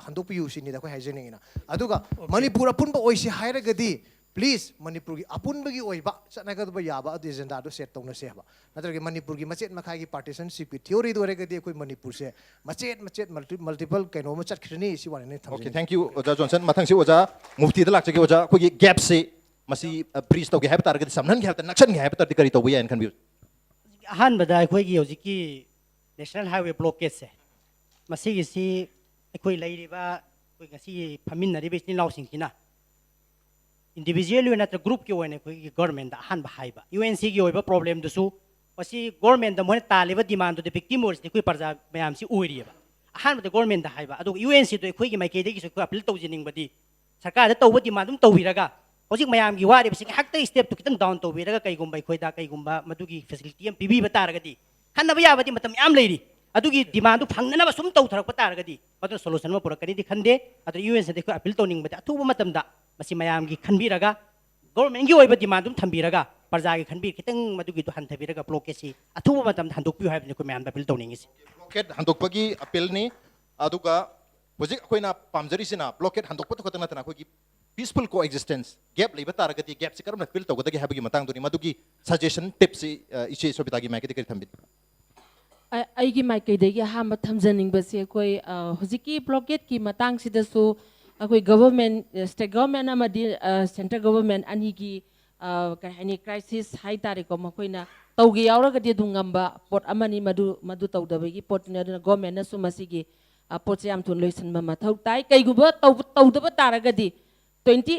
ꯍꯟꯗꯣꯛꯄꯤꯌꯨ ꯁꯤꯅꯤꯗ ꯑꯩꯈꯣꯏ ꯍꯥꯏꯖꯅꯤꯡꯉꯤꯅ꯫ ꯑꯗꯨꯒ ꯃꯅꯤꯄꯨꯔ ꯑꯄꯨꯟꯕ ꯑꯣꯏꯁꯤ ꯍꯥꯏꯔꯒꯗꯤ, ꯄ꯭ꯂꯤꯖ, ꯃꯅꯤꯄꯨꯔꯒꯤ ꯑꯄꯨꯟꯕꯒꯤ ꯑꯣꯏꯕ ꯆꯠꯅꯒꯗꯕ ꯌꯥꯕ ꯑꯦꯖꯦꯟꯗꯥꯗꯣ ꯁꯦꯠ ꯇꯧꯅꯁꯦ ꯍꯥꯏꯕ꯫ ꯅꯠꯇ꯭ꯔꯒ ꯃꯅꯤꯄꯨꯔꯒꯤ ꯃꯆꯦꯠ ꯃꯈꯥꯏꯒꯤ ꯄꯥꯔꯇꯤꯁꯟꯁꯤꯞꯀꯤ ꯊꯤꯑꯣꯔꯤꯗ ꯑꯣꯏꯔꯒꯗꯤ ꯑꯩꯈꯣꯏ ꯃꯅꯤꯄꯨꯔꯁꯦ ꯃꯆꯦꯠ ꯃꯆꯦꯠ ꯃꯜꯇꯤ ꯃꯜꯇꯤꯄꯜ ꯀꯩꯅꯣ ꯑꯃ ꯆꯠꯈ꯭ꯔꯅꯤ꯫ ꯁꯤ ꯋꯥꯅꯤ ꯑꯩꯅ Okay, ꯊꯝꯖꯅꯤꯡꯉꯤ꯫ thank you, ꯑꯣꯖꯥ ꯖꯣꯟꯁꯟ꯫ ꯃꯊꯪꯁꯤ ꯑꯣꯖꯥ ꯃꯨꯐꯇꯤꯗ ꯂꯥꯛꯆꯒꯦ꯫ ꯑꯣꯖꯥ, ꯑꯩꯈꯣꯏꯒꯤ ꯒꯦꯞꯁꯤ ꯃꯁꯤ ꯕ꯭ꯔꯤꯖ ꯇꯧꯒꯦ ꯍꯥꯏꯕ ꯇꯥꯔꯒꯗꯤ, ꯆꯝꯍꯟꯒꯦ ꯍꯥꯏꯕ ꯇꯥꯔꯒꯗꯤ, ꯅꯛꯁꯟꯒꯦ ꯍꯥꯏꯕ ꯇꯥꯔꯒꯗꯤ ꯀꯔꯤ ꯇꯧꯕ ꯌꯥꯏꯅ ꯈꯟꯕꯤꯕ? ꯑꯍꯥꯟꯕꯗ ꯑꯩꯈꯣꯏꯒꯤ ꯍꯧꯖꯤꯛꯀꯤ ꯅꯦꯁꯅꯦꯜ ꯍꯥꯏꯋꯦ ꯕ꯭ꯂꯣꯀꯦꯠꯁꯦ, ꯃꯁꯤꯒꯤꯁꯤ ꯑꯩꯈꯣꯏ ꯂꯩꯔꯤꯕ, ꯑꯩꯈꯣꯏ ꯉꯁꯤ ꯐꯝꯃꯤꯟꯅꯔꯤꯕ ꯏꯆꯤꯟ ꯏꯅꯥꯎꯁꯤꯡꯁꯤꯅ ꯏꯟꯗꯤꯕꯤꯖꯨꯋꯦꯜ ꯑꯣꯏꯅ ꯅꯠꯇ꯭ꯔꯒ ꯒ꯭ꯔꯨꯞꯀꯤ ꯑꯣꯏꯅ ꯑꯩꯈꯣꯏꯒꯤ ꯒꯣꯔꯃꯦꯟꯗ ꯑꯍꯥꯟꯕ ꯍꯥꯏꯕ꯫ ꯌꯨ ꯑꯦꯟ ꯁꯤꯒꯤ ꯑꯣꯏꯕ ꯄ꯭ꯔꯣꯕ꯭ꯂꯦꯝꯗꯨꯁꯨ ꯃꯁꯤ ꯒꯣꯔꯃꯦꯟꯗ ꯃꯣꯏꯅ ꯇꯥꯜꯂꯤꯕ ꯗꯤꯃꯥꯟꯗꯨꯗ ꯚꯤꯛꯇꯤꯝ ꯑꯣꯏꯔꯤꯁꯤꯗꯤ ꯑꯩꯈꯣꯏ ꯄ꯭ꯔꯖꯥ ꯃꯌꯥꯝꯁꯤ ꯑꯣꯏꯔꯤꯑꯕ꯫ ꯑꯍꯥꯟꯕꯗ ꯒꯣꯔꯃꯦꯟꯗ ꯍꯥꯏꯕ꯫ ꯑꯗꯨꯒ ꯌꯨ ꯑꯦꯟ ꯁꯤꯗꯣ ꯑꯩꯈꯣꯏꯒꯤ ꯃꯥꯏꯀꯩꯗꯒꯤꯁꯨ ꯑꯩꯈꯣꯏ ꯑꯄꯤꯜ ꯇꯧꯖꯅꯤꯡꯕꯗꯤ, ꯁꯔꯀꯥꯔꯗ ꯇꯧꯕ ꯗꯤꯃꯥꯟ ꯑꯗꯨꯝ ꯇꯧꯕꯤꯔꯒ, ꯍꯧꯖꯤꯛ ꯃꯌꯥꯝꯒꯤ ꯋꯥꯔꯤꯕꯁꯤ ꯉꯥꯏꯍꯥꯛꯇ ꯁ꯭ꯇꯦꯞꯇꯨ ꯈꯤꯇꯪ ꯗꯥꯎꯟ ꯇꯧꯕꯤꯔꯒ, ꯀꯩꯒꯨꯝꯕ ꯑꯩꯈꯣꯏꯗ ꯀꯩꯒꯨꯝꯕ ꯃꯗꯨꯒꯤ ꯐꯦꯁꯤꯂꯤꯇꯤ ꯑꯃ ꯄꯤꯕꯤꯕ ꯇꯥꯔꯒꯗꯤ, ꯈꯟꯅꯕ ꯌꯥꯕꯗꯤ ꯃꯇꯝ ꯃꯌꯥꯝ ꯂꯩꯔꯤ꯫ ꯑꯗꯨꯒꯤ ꯗꯤꯃꯥꯟꯗꯨ ꯐꯪꯅꯅꯕ ꯁꯨꯝ ꯇꯧꯊꯔꯛꯄ ꯇꯥꯔꯒꯗꯤ, ꯃꯗꯨꯅ ꯁꯣꯂꯨꯁꯟ ꯑꯃ ꯄꯨꯔꯛꯀꯅꯤꯗꯤ ꯈꯟꯗꯦ꯫ ꯑꯗꯨꯅ ꯌꯨ ꯑꯦꯟ ꯁꯤꯗ ꯑꯩꯈꯣꯏ ꯑꯄꯤꯜ ꯇꯧꯅꯤꯡꯕꯗꯤ, ꯑꯊꯨꯕ ꯃꯇꯝꯗ ꯃꯁꯤ ꯃꯌꯥꯝꯒꯤ ꯈꯟꯕꯤꯔꯒ, ꯒꯣꯔꯃꯦꯟꯒꯤ ꯑꯣꯏꯕ ꯗꯤꯃꯥꯟꯗꯨ ꯑꯗꯨꯝ ꯊꯝꯕꯤꯔꯒ, ꯄ꯭ꯔꯖꯥꯒꯤ ꯈꯟꯕꯤ ꯈꯤꯇꯪ ꯃꯗꯨꯒꯤꯗꯨ ꯍꯟꯊꯕꯤꯔꯒ, ꯕ꯭ꯂꯣꯀꯦꯠꯁꯤ ꯑꯊꯨꯕ ꯃꯇꯝꯗ ꯍꯟꯗꯣꯛꯄꯤꯌꯨ ꯍꯥꯏꯕꯅꯤ ꯑꯩꯈꯣꯏ ꯃꯌꯥꯝꯗ ꯑꯄꯤꯜ ꯇꯧꯅꯤꯡꯉꯤꯁꯤ꯫ ꯕ꯭ꯂꯣꯀꯦꯠ ꯍꯟꯗꯣꯛꯄꯒꯤ ꯑꯄꯤꯜꯅꯤ꯫ ꯑꯗꯨꯒ ꯍꯧꯖꯤꯛ ꯑꯩꯈꯣꯏꯅ ꯄꯥꯝꯖꯔꯤꯁꯤꯅ ꯕ꯭ꯂꯣꯀꯦꯠ ꯍꯟꯗꯣꯛꯄꯗꯨ ꯈꯛꯇ ꯅꯠꯇꯅ ꯑꯩꯈꯣꯏꯒꯤ peaceful coexistence, ꯒꯦꯞ ꯂꯩꯕ ꯇꯥꯔꯒꯗꯤ ꯒꯦꯞꯁꯤ ꯀꯔꯝꯅ ꯐꯤꯜ ꯇꯧꯒꯗꯒꯦ ꯍꯥꯏꯕꯒꯤ ꯃꯇꯥꯡꯗꯨꯅꯤ꯫ ꯃꯗꯨꯒꯤ ꯁꯖꯦꯁꯟ, ꯇꯤꯞꯁꯤ ꯏꯆꯦ ꯁꯣꯕꯤꯇꯥꯒꯤ ꯃꯥꯏꯀꯩꯗꯒꯤ ꯀꯔꯤ ꯊꯝꯕꯤꯅꯤ? ꯑ- ꯑꯩꯒꯤ ꯃꯥꯏꯀꯩꯗꯒꯤ ꯑꯍꯥꯟꯕ ꯊꯝꯖꯅꯤꯡꯕꯁꯤ, ꯑꯩꯈꯣꯏ ꯑ, ꯍꯧꯖꯤꯛꯀꯤ ꯕ꯭ꯂꯣꯀꯦꯠꯀꯤ ꯃꯇꯥꯡꯁꯤꯗꯁꯨ ꯑꯩꯈꯣꯏ ꯒꯚꯔꯟꯃꯦꯟ, ꯁ꯭ꯇꯦꯠ ꯒꯚꯔꯟꯃꯦꯟ ꯑꯃꯗꯤ ꯁꯦꯟꯇ꯭ꯔꯦꯜ ꯒꯚꯔꯟꯃꯦꯟ ꯑꯅꯤꯒꯤ, ꯑ, ꯀꯔꯤ ꯍꯥꯏꯅꯤ, ꯀ꯭ꯔꯥꯏꯁꯤꯁ ꯍꯥꯏ ꯇꯥꯔꯦꯀꯣ, ꯃꯈꯣꯏꯅ ꯇꯧꯒꯦ ꯌꯥꯎꯔꯒꯗꯤ ꯑꯗꯨꯝ ꯉꯝꯕ ꯄꯣꯠ ꯑꯃꯅꯤ꯫ ꯃꯗꯨ ꯃꯗꯨ ꯇꯧꯗꯕꯒꯤ ꯄꯣꯠꯇꯨꯅꯤ꯫ ꯑꯗꯨꯅ ꯒꯚꯔꯟꯃꯦꯟꯅꯁꯨ ꯃꯁꯤꯒꯤ, ꯑ, ꯄꯣꯠꯁꯦ ꯌꯥꯝ ꯊꯨꯅ ꯂꯣꯏꯁꯤꯟꯕ ꯃꯊꯧ ꯇꯥꯏ꯫ ꯀꯩꯒꯨꯝꯕ ꯇꯧꯕ- ꯇꯧꯗꯕ ꯇꯥꯔꯒꯗꯤ twenty,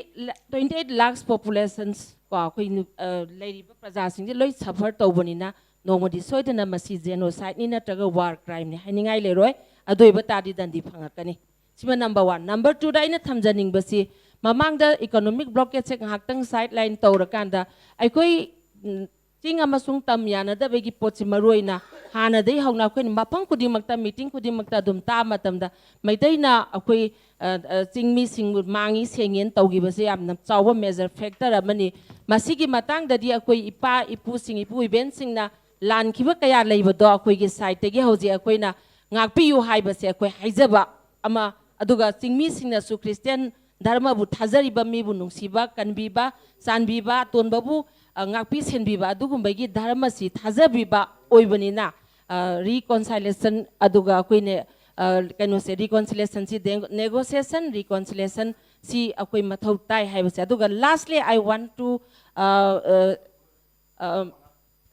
twenty eight lakhs populations ꯀꯣ, ꯑꯩꯈꯣꯏ ꯅꯨ- ꯑ, ꯂꯩꯔꯤꯕ ꯄ꯭ꯔꯖꯥꯁꯤꯡꯁꯦ ꯂꯣꯏ ꯁꯐꯔ ꯇꯧꯕꯅꯤꯅ, ꯅꯣꯡꯃꯗꯤ ꯁꯣꯏꯗꯅ ꯃꯁꯤ ꯖꯦꯅꯣꯁꯥꯏꯠꯅꯤ ꯅꯠꯇ꯭ꯔꯒ ꯋꯥꯔ ꯀ꯭ꯔꯥꯏꯝꯅꯤ ꯍꯥꯏꯅꯤꯡꯉꯥꯏ ꯂꯩꯔꯣꯏ꯫ ꯑꯗꯨ ꯑꯣꯏꯕ ꯇꯥꯔꯗꯤ ꯗꯟꯗꯤ ꯐꯪꯉꯛꯀꯅꯤ꯫ ꯁꯤꯃ ꯅꯝꯕꯔ ꯋꯥꯟ꯫ ꯅꯝꯕꯔ ꯇꯨꯗ ꯑꯩꯅ ꯊꯝꯖꯅꯤꯡꯕꯁꯤ, ꯃꯃꯥꯡꯗ ꯏꯀꯣꯅꯣꯃꯤꯛ ꯕ꯭ꯂꯣꯀꯦꯠꯁꯦ ꯉꯥꯏꯍꯥꯛꯇꯪ ꯁꯥꯏꯠ ꯂꯥꯏꯟ ꯇꯧꯔꯀꯥꯟꯗ, ꯑꯩꯈꯣꯏ ꯎꯝ, ꯆꯤꯡ ꯑꯃꯁꯨꯡ ꯇꯝ ꯌꯥꯅꯗꯕꯒꯤ ꯄꯣꯠꯁꯤ ꯃꯔꯨ ꯑꯣꯏꯅ ꯍꯥꯟꯅꯗꯒꯤ ꯍꯧꯅ ꯑꯩꯈꯣꯏꯅ ꯃꯐꯝ ꯈꯨꯗꯤꯡꯃꯛꯇ, ꯃꯤꯇꯤꯡ ꯈꯨꯗꯤꯡꯃꯛꯇ ꯑꯗꯨꯝ ꯇꯥꯕ ꯃꯇꯝꯗ ꯃꯩꯇꯩꯅ ꯑꯩꯈꯣꯏ, ꯑ, ꯑ, ꯆꯤꯡꯃꯤꯁꯤꯡꯕꯨ ꯃꯥꯡꯉꯤ ꯁꯦꯡꯉꯦꯅ ꯇꯧꯈꯤꯕꯁꯦ ꯌꯥꯝꯅ ꯆꯥꯎꯕ major factor ꯑꯃꯅꯤ꯫ ꯃꯁꯤꯒꯤ ꯃꯇꯥꯡꯗꯗꯤ ꯑꯩꯈꯣꯏ ꯏꯄꯥ ꯏꯄꯨꯁꯤꯡ, ꯏꯄꯨ ꯏꯕꯦꯟꯁꯤꯡꯅ ꯂꯥꯟꯈꯤꯕ ꯀꯌꯥ ꯂꯩꯕꯗꯣ ꯑꯩꯈꯣꯏꯒꯤ side ꯇꯒꯤ ꯍꯧꯖꯤꯛ ꯑꯩꯈꯣꯏꯅ ꯉꯥꯛꯄꯤꯌꯨ ꯍꯥꯏꯕꯁꯦ ꯑꯩꯈꯣꯏ ꯍꯥꯏꯖꯕ ꯑꯃ, ꯑꯗꯨꯒ ꯆꯤꯡꯃꯤꯁꯤꯡꯅꯁꯨ Christian ꯙꯔꯃꯕꯨ ꯊꯥꯖꯔꯤꯕ ꯃꯤꯕꯨ ꯅꯨꯡꯁꯤꯕ, ꯀꯟꯕꯤꯕ, ꯆꯥꯟꯕꯤꯕ, ꯑꯇꯣꯟꯕꯕꯨ, ꯑ, ꯉꯥꯛꯄꯤ ꯁꯦꯟꯕꯤꯕ, ꯑꯗꯨꯒꯨꯝꯕꯒꯤ ꯙꯔꯃꯁꯤ ꯊꯥꯖꯕꯤꯕ ꯑꯣꯏꯕꯅꯤꯅ, ꯑ, reconciliation, ꯑꯗꯨꯒ ꯑꯩꯈꯣꯏꯅ, ꯑ, ꯀꯩꯅꯣꯁꯦ, reconciliation ꯁꯤ, negotiation, reconciliation ꯁꯤ ꯑꯩꯈꯣꯏ ꯃꯊꯧ ꯇꯥꯏ ꯍꯥꯏꯕꯁꯦ꯫ ꯑꯗꯨꯒ lastly, I want to, ꯑ, ꯑ, ꯑ,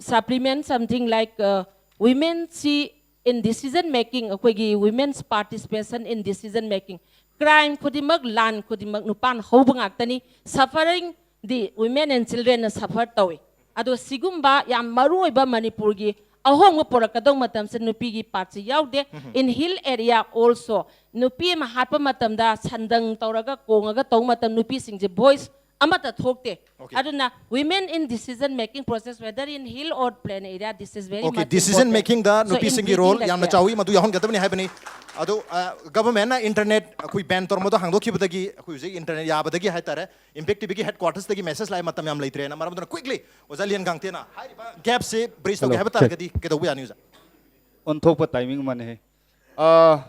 supplement something like, ꯑ, women ꯁꯤ in decision making, ꯑꯩꯈꯣꯏꯒꯤ women's participation in decision making, crime ꯈꯨꯗꯤꯡꯃꯛ, ꯂꯥꯟ ꯈꯨꯗꯤꯡꯃꯛ ꯅꯨꯄꯥꯅ ꯍꯧꯕ ꯉꯥꯛꯇꯅꯤ꯫ Suffering the women and children ꯅ suffer ꯇꯧꯏ꯫ ꯑꯗꯣ ꯁꯤꯒꯨꯝꯕ ꯌꯥꯝ ꯃꯔꯨ ꯑꯣꯏꯕ ꯃꯅꯤꯄꯨꯔꯒꯤ ꯑꯍꯣꯡꯕ ꯄꯨꯔꯛꯀꯗꯧꯕ ꯃꯇꯝꯁꯦ ꯅꯨꯄꯤꯒꯤ part ꯁꯤ ꯌꯥꯎꯗꯦ꯫ In hill area also, ꯅꯨꯄꯤ ꯑꯃ ꯍꯥꯠꯄ ꯃꯇꯝꯗ ꯁꯟꯗꯪ ꯇꯧꯔꯒ, ꯀꯣꯡꯉꯒ ꯇꯧꯕ ꯃꯇꯝ ꯅꯨꯄꯤꯁꯤꯡꯁꯦ voice ꯑꯃꯠꯇ ꯊꯣꯛꯇꯦ꯫ Okay. ꯑꯗꯨꯅ women in decision making process, whether in hill or plain area, this is very Okay, much decision important. Making the So, in ꯅꯨꯄꯤꯁꯤꯡꯒꯤ role briefing ꯌꯥꯝꯅ like ꯆꯥꯎꯏ, ꯃꯗꯨ ꯌꯥꯎꯍꯟꯒꯗꯕꯅꯤ ꯍꯥꯏꯕꯅꯤ꯫ ꯑꯗꯨ, ꯑ, government ꯅ internet ꯑꯩꯈꯣꯏ ban ꯇꯧꯔꯝꯕꯗꯣ ꯍꯥꯡꯗꯣꯛꯈꯤꯕꯗꯒꯤ ꯑꯩꯈꯣꯏ ꯍꯧꯖꯤꯛ internet ꯌꯥꯕꯗꯒꯤ ꯍꯥꯏꯇꯥꯔꯦ, Impact T V ꯒꯤ headquarters ꯇꯒꯤ message ꯂꯥꯛꯑꯦ, ꯃꯇꯝ ꯌꯥꯝ ꯂꯩꯇ꯭ꯔꯦꯅ꯫ ꯃꯔꯝ ꯑꯗꯨꯅ quickly ꯑꯣꯖꯥ ꯂꯤꯌꯟ ꯒꯥꯡꯇꯦꯅ ꯍꯥꯏꯔꯤꯕ gap ꯁꯦ bridge ꯇꯧꯒꯦ Hello, ꯍꯥꯏꯕ check. ꯇꯥꯔꯒꯗꯤ ꯀꯩꯗꯧꯕ ꯌꯥꯅꯤ ꯑꯣꯖꯥ? ꯑꯣꯟꯊꯣꯛꯄ timing ꯑꯃꯅꯦꯍꯦ꯫ ꯑ,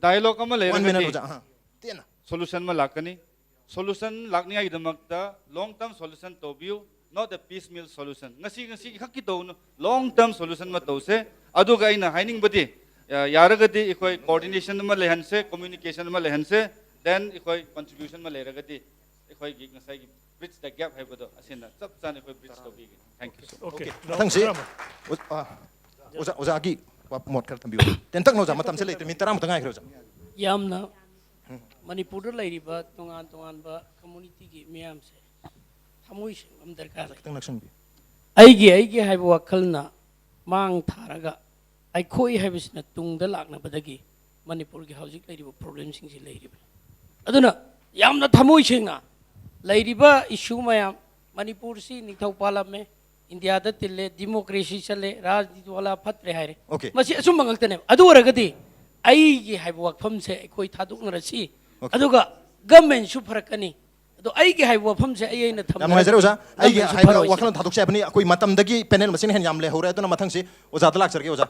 dialogue ꯑꯃ One minute ꯂꯩꯔꯒꯗꯤ ꯑꯣꯖꯥ, ꯑꯥ, ꯇꯦꯟꯅ꯫ Solution ꯑꯃ ꯂꯥꯛꯀꯅꯤ꯫ Solution ꯂꯥꯛꯅꯤꯡꯉꯥꯏꯒꯤꯗꯃꯛꯇ long term solution ꯇꯧꯕꯤꯌꯨ, not a piecemeal solution꯫ ꯉꯁꯤ, ꯉꯁꯤꯒꯤ ꯈꯛꯀꯤ ꯇꯧꯅꯨ, long term solution ꯑꯃ ꯇꯧꯁꯦ꯫ ꯑꯗꯨꯒ ꯑꯩꯅ ꯍꯥꯏꯅꯤꯡꯕꯗꯤ, ꯑ, ꯌꯥꯔꯒꯗꯤ ꯑꯩꯈꯣꯏ coordination ꯑꯃ ꯂꯩꯍꯟꯁꯦ, communication ꯑꯃ ꯂꯩꯍꯟꯁꯦ, then ꯑꯩꯈꯣꯏ contribution ꯑꯃ ꯂꯩꯔꯒꯗꯤ ꯑꯩꯈꯣꯏꯒꯤ ꯉꯁꯥꯏꯒꯤ bridge the gap ꯍꯥꯏꯕꯗꯣ ꯑꯁꯤꯅ ꯆꯞ ꯆꯥꯅ ꯑꯩꯈꯣꯏ bridge ꯇꯧꯕꯤꯒꯦ꯫ Thank you, sir꯫ Okay. ꯃꯊꯪꯁꯤ, ꯑꯣꯖꯥ, ꯑ, ꯑꯣꯖꯥ, ꯑꯣꯖꯥꯒꯤ ꯋꯥ-, ꯃꯣꯠ ꯈꯔ ꯊꯝꯕꯤꯌꯨ꯫ ꯇꯦꯟꯇꯛꯅ ꯑꯣꯖꯥ, ꯃꯇꯝꯁꯦ ꯂꯩꯇ꯭ꯔꯦ, ꯃꯤꯅꯤꯠ ꯇꯔꯥꯃꯨꯛꯇ ꯉꯥꯏꯈ꯭ꯔꯦ ꯑꯣꯖꯥ꯫ ꯌꯥꯝꯅ ꯃꯅꯤꯄꯨꯔꯗ ꯂꯩꯔꯤꯕ ꯇꯣꯉꯥꯟ ꯇꯣꯉꯥꯟꯕ community ꯒꯤ ꯃꯤꯌꯥꯝꯁꯦ ꯊꯃꯣꯏ ꯁꯦꯡꯕ ꯑꯃ ꯗꯔꯀꯥꯔ ꯂꯩ꯫ ꯈꯤꯇꯪ ꯅꯛꯁꯟꯕꯤꯌꯨ꯫ ꯑꯩꯒꯤ, ꯑꯩꯒꯤ ꯍꯥꯏꯕ ꯋꯥꯈꯜꯅ ꯃꯥꯡ ꯊꯥꯔꯒ ꯑꯩꯈꯣꯏ ꯍꯥꯏꯕꯁꯤꯅ ꯇꯨꯡꯗ ꯂꯥꯛꯅꯕꯗꯒꯤ ꯃꯅꯤꯄꯨꯔꯒꯤ ꯍꯧꯖꯤꯛ ꯂꯩꯔꯤꯕ problem ꯁꯤꯡꯁꯤ ꯂꯩꯔꯤꯕꯅꯤ꯫ ꯑꯗꯨꯅ ꯌꯥꯝꯅ ꯊꯃꯣꯏ ꯁꯦꯡꯅ ꯂꯩꯔꯤꯕ issue ꯃꯌꯥꯝ, ꯃꯅꯤꯄꯨꯔꯁꯤ ꯅꯤꯡꯊꯧ ꯄꯥꯜꯂꯝꯃꯦ, ꯏꯟꯗꯤꯌꯥꯗ ꯇꯤꯜꯂꯦ, ꯗꯤꯃꯣꯀ꯭ꯔꯦꯁꯤ ꯆꯠꯂꯦ, ꯔꯥꯖꯅꯤꯇꯤ ꯋꯥꯂꯥ ꯐꯠꯇ꯭ꯔꯦ ꯍꯥꯏꯔꯦ꯫ Okay. ꯃꯁꯤ ꯑꯆꯨꯝꯕ ꯉꯥꯛꯇꯅꯦꯕ꯫ ꯑꯗꯨ ꯑꯣꯏꯔꯒꯗꯤ ꯑꯩꯒꯤ ꯍꯥꯏꯕ ꯋꯥꯐꯝꯁꯦ ꯑꯩꯈꯣꯏ ꯊꯥꯗꯣꯛꯅꯔꯁꯤ꯫ Okay. ꯑꯗꯨꯒ ꯒꯃꯦꯟꯁꯨ ꯐꯔꯛꯀꯅꯤ꯫ ꯑꯗꯣ ꯑꯩꯒꯤ ꯍꯥꯏꯕ ꯋꯥꯐꯝꯁꯦ ꯑꯩ ꯑꯩꯅ ꯌꯥꯝ ꯅꯨꯡꯉꯥꯏꯖꯔꯦ ꯑꯣꯖꯥ꯫ ꯑꯩꯒꯤ ꯒꯃꯦꯟꯁꯨ ꯍꯥꯏꯕ ꯐꯔꯣꯏꯁꯤ꯫ ꯋꯥꯈꯜꯂꯣꯟ ꯊꯥꯗꯣꯛꯆꯩ ꯍꯥꯏꯕꯅꯤ꯫ ꯑꯩꯈꯣꯏ ꯃꯇꯝꯗꯒꯤ ꯄꯦꯅꯦꯜ ꯃꯁꯤꯡ ꯍꯦꯟꯅ ꯌꯥꯝ ꯂꯩꯍꯧꯔꯦ꯫ ꯑꯗꯨꯅ ꯃꯊꯪꯁꯤ ꯑꯣꯖꯥꯗ ꯂꯥꯛꯆꯔꯒꯦ ꯑꯣꯖꯥ꯫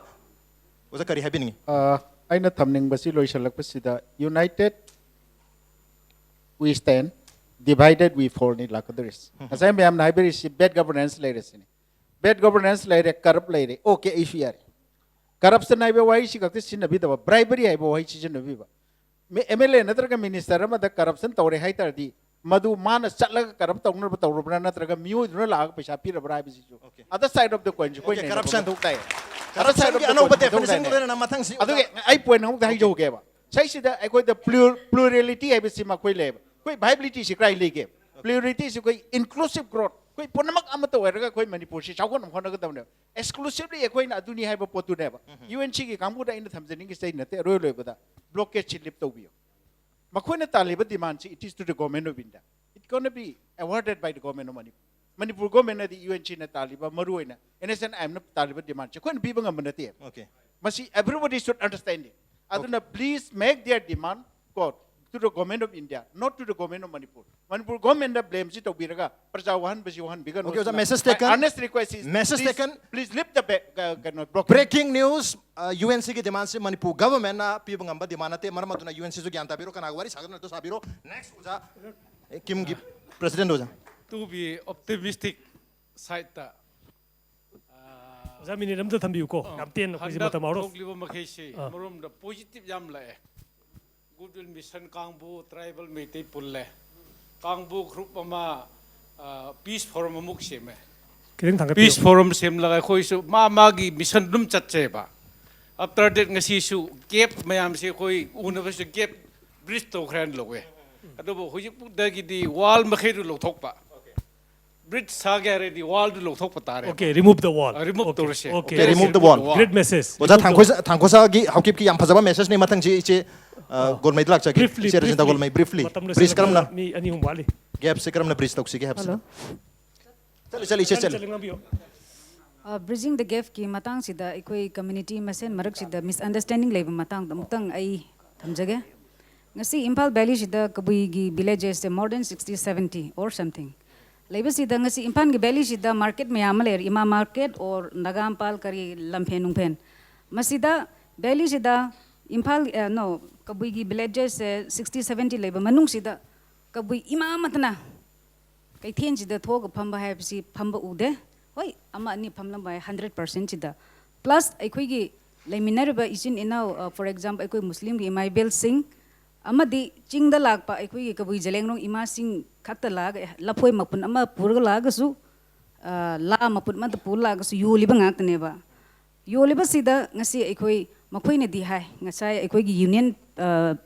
ꯑꯣꯖꯥ ꯀꯔꯤ ꯍꯥꯏꯕꯤꯅꯤꯡꯉꯤ? ꯑ, ꯑꯩꯅ ꯊꯝꯅꯤꯡꯕꯁꯤ ꯂꯣꯏꯁꯤꯜꯂꯛꯄꯁꯤꯗ, "United we stand, divided we fall" ꯅꯤ ꯂꯥꯛꯀꯗꯧꯔꯤꯁꯤ꯫ ꯉꯁꯥꯏ ꯃꯌꯥꯝꯅ ꯍꯥꯏꯕꯤꯔꯤꯁꯤ bad governance ꯂꯩꯔꯦ ꯁꯤꯅꯤ꯫ Bad governance ꯂꯩꯔꯦ, corrupt ꯂꯩꯔꯦ, okay, ꯑꯩꯁꯨ ꯌꯥꯔꯦ꯫ Corruption ꯍꯥꯏꯕ ꯋꯥꯍꯩꯁꯤ ꯈꯛꯇ ꯁꯤꯖꯤꯟꯅꯕꯤꯗꯕ, bribery ꯍꯥꯏꯕ ꯋꯥꯍꯩ ꯁꯤꯖꯤꯟꯅꯕꯤꯕ꯫ ꯑꯦꯝ ꯑꯦꯜ ꯑꯦ ꯅꯠꯇ꯭ꯔꯒ ꯃꯤꯅꯤꯁꯇꯔ ꯑꯃꯗ corruption ꯇꯧꯔꯦ ꯍꯥꯏ ꯇꯥꯔꯗꯤ, ꯃꯗꯨ ꯃꯥꯅ ꯆꯠꯂꯒ corrupt ꯇꯧꯅꯕ ꯇꯧꯔꯕ꯭ꯔꯥ ꯅꯠꯇ꯭ꯔꯒ ꯃꯤꯑꯣꯏꯗꯨꯅ ꯂꯥꯛꯑꯒ ꯄꯩꯁꯥ ꯄꯤꯔꯕ꯭ꯔꯥ ꯍꯥꯏꯕꯁꯤꯁꯨ Okay. other side of the coin ꯁꯨ ꯑꯩꯈꯣꯏ Okay, ꯅꯩꯅꯕ corruption. ꯃꯊꯧ ꯇꯥꯏ꯫ Other side of Corruption ꯒꯤ the coin ꯑꯅꯧꯕ ꯁꯨ ꯃꯊꯧ definition ꯇꯥꯏ꯫ ꯂꯣꯏꯅꯅ ꯃꯊꯪꯁꯤ ꯑꯗꯨꯒꯤ ꯑꯩ point ꯑꯃꯨꯛꯇ ꯍꯥꯏꯖꯍꯧꯒꯦꯕ꯫ ꯁꯤꯁꯤꯗ ꯑꯩꯈꯣꯏꯗ plur- plurality ꯍꯥꯏꯕꯁꯤꯃ ꯑꯩꯈꯣꯏ ꯂꯩꯌꯦꯕ꯫ ꯑꯩꯈꯣꯏ viability ꯁꯤ ꯀꯗꯥꯏ ꯂꯩꯒꯦ? Plurality ꯁꯤ ꯑꯩꯈꯣꯏ inclusive growth, ꯑꯩꯈꯣꯏ ꯄꯨꯝꯅꯃꯛ ꯑꯃꯠꯇ ꯑꯣꯏꯔꯒ ꯑꯩꯈꯣꯏ ꯃꯅꯤꯄꯨꯔꯁꯤ ꯆꯥꯎꯈꯠꯅꯕ ꯍꯣꯠꯅꯒꯗꯕꯅꯦꯕ꯫ Exclusively ꯑꯩꯈꯣꯏꯅ ꯑꯗꯨꯅꯤ ꯍꯥꯏꯕ ꯄꯣꯠꯇꯨꯅꯦꯕ꯫ ꯌꯨ ꯑꯦꯟ ꯁꯤꯒꯤ ꯀꯥꯡꯕꯨꯗ ꯑꯩꯅ ꯊꯝꯖꯅꯤꯡꯉꯤꯁꯦ ꯑꯩ ꯅꯠꯇꯦ, ꯑꯔꯣꯏ ꯂꯣꯏꯕꯗ blockade ꯁꯤ lift ꯇꯧꯕꯤꯌꯨ꯫ ꯃꯈꯣꯏꯅ ꯇꯥꯜꯂꯤꯕ demand ꯁꯤ, it is to the Government of India, it gonna be awarded by the Government of Manipur. Manipur ꯒꯣꯔꯃꯦꯟꯅꯗꯤ ꯌꯨ ꯑꯦꯟ ꯁꯤꯅ ꯇꯥꯜꯂꯤꯕ, ꯃꯔꯨ ꯑꯣꯏꯅ ꯑꯦꯟ ꯑꯦꯁ ꯑꯦꯟ ꯑꯥꯏ ꯑꯦꯝꯅ ꯇꯥꯜꯂꯤꯕ demand ꯁꯦ ꯑꯩꯈꯣꯏꯅ ꯄꯤꯕ ꯉꯝꯕ ꯅꯠꯇꯦ꯫ Okay. ꯃꯁꯤ everybody should understand it. ꯑꯗꯨꯅ please make their demand, quote, to the Government of India, not to the Government of Manipur. Manipur ꯒꯣꯔꯃꯦꯟꯗ blame ꯁꯤ ꯇꯧꯕꯤꯔꯒ ꯄ꯭ꯔꯖꯥ ꯋꯥꯍꯟꯕꯁꯤ ꯋꯥꯍꯟꯕꯤꯒꯅꯨ꯫ Okay, ꯑꯣꯖꯥ, ꯁꯤꯅ message my taken. Earnest request is, Message please, taken. Please lift the back, uh, ꯀꯩꯅꯣ, blockade. Breaking news, U N ꯁꯤꯒꯤ demand ꯁꯤ ꯃꯅꯤꯄꯨꯔ ꯒꯚꯔꯟꯃꯦꯟꯠꯅ ꯄꯤꯕ ꯉꯝꯕ demand ꯅꯠꯇꯦ꯫ ꯃꯔꯝ ꯑꯗꯨꯅ ꯌꯨ ꯑꯦꯟ ꯁꯤꯁꯨ ꯒ꯭ꯌꯥꯟ ꯇꯥꯕꯤꯔꯣ, ꯀꯅꯥꯒ ꯋꯥꯔꯤ ꯁꯥꯒꯗꯕꯅꯣ ꯑꯗꯨ ꯁꯥꯕꯤꯔꯣ꯫ Next ꯑꯣꯖꯥ, ꯑꯦ, ꯀꯤꯝꯒꯤ president ꯑꯣꯖꯥ꯫ To be optimistic side ꯇ, ꯑꯣꯖꯥ, ꯃꯤꯅꯤꯠ ꯑꯃꯇ ꯊꯝꯕꯤꯌꯨꯀꯣ, ꯌꯥꯝ ꯇꯦꯟꯅ, ꯑꯩꯈꯣꯏꯁꯦ ꯍꯟꯗꯛ ꯃꯇꯝ ꯑꯥꯎꯔꯣ꯫ ꯊꯣꯛꯂꯤꯕ ꯃꯈꯩꯁꯤ ꯑꯥ꯫ ꯑꯃꯔꯣꯝꯗ positive ꯌꯥꯝ ꯂꯥꯛꯑꯦ꯫ Goodwill Mission ꯀꯥꯡꯕꯨ, tribal ꯃꯩꯇꯩ ꯄꯨꯜꯂꯦ꯫ ꯀꯥꯡꯕꯨ group ꯑꯃ, ꯑ, peace forum ꯑꯃꯨꯛ ꯁꯦꯝꯃꯦ꯫ ꯈꯤꯇꯪ ꯊꯥꯡꯒꯠꯄꯤꯌꯨ꯫ Peace forum ꯁꯦꯝꯂꯒ ꯑꯩꯈꯣꯏꯁꯨ ꯃꯥ ꯃꯥꯒꯤ mission ꯑꯗꯨꯝ ꯆꯠꯆꯩꯕ꯫ After that ꯉꯁꯤꯁꯨ gap ꯃꯌꯥꯝꯁꯦ ꯑꯩꯈꯣꯏ ꯎꯅꯕꯁꯨ gap bridge ꯇꯧꯈ꯭ꯔꯦ ꯍꯥꯏꯅ ꯂꯧꯋꯦ꯫ ꯑꯗꯨꯕꯨ ꯍꯧꯖꯤꯛꯄꯨꯗꯒꯤꯗꯤ wall ꯃꯈꯩꯗꯨ ꯂꯧꯊꯣꯛꯄ꯫ Bridge ꯁꯥꯒꯦ ꯍꯥꯏꯔꯗꯤ wall ꯗꯨ ꯂꯧꯊꯣꯛꯄ ꯇꯥꯔꯦ꯫ Okay, remove the wall. ꯑ, remove Okay, ꯇꯧꯔꯁꯦ꯫ okay. Okay, remove the wall. Great message. ꯑꯣꯖꯥ, Remove the ꯊꯥꯡꯈꯣꯏ ꯊꯥꯡꯈꯣꯏꯁꯥꯒꯤ ꯍꯧꯀꯤꯞꯀꯤ ꯌꯥꯝ ꯐꯖꯕ message ꯅꯤ꯫ ꯃꯊꯪꯁꯤ ꯏꯆꯦ, ꯑ, ꯒꯣꯜꯃꯩꯗ ꯂꯥꯛꯆꯒꯦ꯫ Briefly, ꯏꯆꯦ ꯔꯖꯤꯟꯗ briefly. ꯒꯣꯜꯃꯩ, briefly. ꯃꯇꯝ Bridge ꯀꯔꯝꯅ, ꯂꯣꯏꯁꯤꯜꯂꯛꯄꯗ ꯃꯤ ꯑꯅꯤ ꯑꯍꯨꯝ ꯋꯥꯠꯂꯤ꯫ gap ꯁꯤ ꯀꯔꯝꯅ bridge ꯇꯧꯁꯤꯒꯦ ꯍꯥꯏꯕꯁꯤ꯫ Hello. ꯆꯠꯂꯤ, ꯆꯠꯂꯤ, ꯏꯆꯦ, ꯆꯠꯂꯤ, ꯆꯠꯂꯤ꯫ ꯆꯠꯂꯤ, ꯉꯥꯡꯕꯤꯌꯨ꯫ Bridging the gapꯀꯤ ꯃꯇꯥꯡꯁꯤꯗ ꯑꯩꯈꯣꯏ community ꯃꯁꯦꯟ ꯃꯔꯛꯁꯤꯗ misunderstanding ꯂꯩꯕ ꯃꯇꯥꯡꯗ ꯑꯃꯨꯛꯇꯪ ꯑꯩ ꯊꯝꯖꯒꯦ꯫ ꯉꯁꯤ Imphal ꯚꯦꯂꯤꯁꯤꯗ ꯀꯕꯨꯏꯒꯤ villagesꯁꯦ more than sixty seventy or something ꯂꯩꯕꯁꯤꯗ, ꯉꯁꯤ ꯏꯝꯐꯥꯜꯒꯤ ꯚꯦꯂꯤꯁꯤꯗ market ꯃꯌꯥꯝ ꯑꯃ ꯂꯩꯔꯦ, ꯏꯃꯥ market or ꯅꯒꯥꯝꯄꯥꯜ ꯀꯔꯤ ꯂꯝꯐꯦꯟ ꯅꯨꯡꯐꯦꯟ꯫ ꯃꯁꯤꯗ ꯚꯦꯂꯤꯁꯤꯗ ꯏꯝꯐꯥꯜ no ꯀꯕꯨꯏꯒꯤ villagesꯁꯦ sixty seventy ꯂꯩꯕ ꯃꯅꯨꯡꯁꯤꯗ ꯀꯕꯨꯏ ꯏꯃꯥ ꯑꯃꯠꯇꯅ ꯀꯩꯊꯦꯜꯁꯤꯗ ꯊꯣꯛꯑꯒ ꯐꯝꯕ ꯍꯥꯏꯕꯁꯤ ꯐꯝꯕ ꯎꯗꯦ꯫ ꯍꯣꯏ, ꯑꯃ ꯑꯅꯤ ꯐꯝꯂꯝꯕ ꯌꯥꯏ, hundred percentꯁꯤꯗ꯫ Plus ꯑꯩꯈꯣꯏꯒꯤ ꯂꯩꯃꯤꯟꯅꯔꯤꯕ ꯏꯆꯤꯟ ꯏꯅꯥꯎ, for example ꯑꯩꯈꯣꯏ ꯃꯨꯁꯂꯤꯝꯒꯤ ꯏꯃꯥ ꯏꯕꯦꯜꯁꯤꯡ ꯑꯃꯗꯤ ꯆꯤꯡꯗ ꯂꯥꯛꯄ ꯑꯩꯈꯣꯏꯒꯤ ꯀꯕꯨꯏ ꯖꯂꯦꯡꯔꯣꯡ ꯏꯃꯥꯁꯤꯡ ꯈꯛꯇ ꯂꯥꯛꯑꯒ ꯂꯐꯣꯏ ꯃꯄꯨꯟ ꯑꯃ ꯄꯨꯔꯒ ꯂꯥꯛꯑꯒꯁꯨ, ꯂꯥ ꯃꯄꯨꯟ ꯑꯃꯗ ꯄꯨꯔ ꯂꯥꯛꯑꯒꯁꯨ ꯌꯣꯜꯂꯤꯕ ꯉꯥꯛꯇꯅꯦꯕ꯫ ꯌꯣꯜꯂꯤꯕꯁꯤꯗ ꯉꯁꯤ ꯑꯩꯈꯣꯏ, ꯃꯈꯣꯏꯅꯗꯤ ꯍꯥꯏ, ꯉꯁꯥꯏ ꯑꯩꯈꯣꯏꯒꯤ union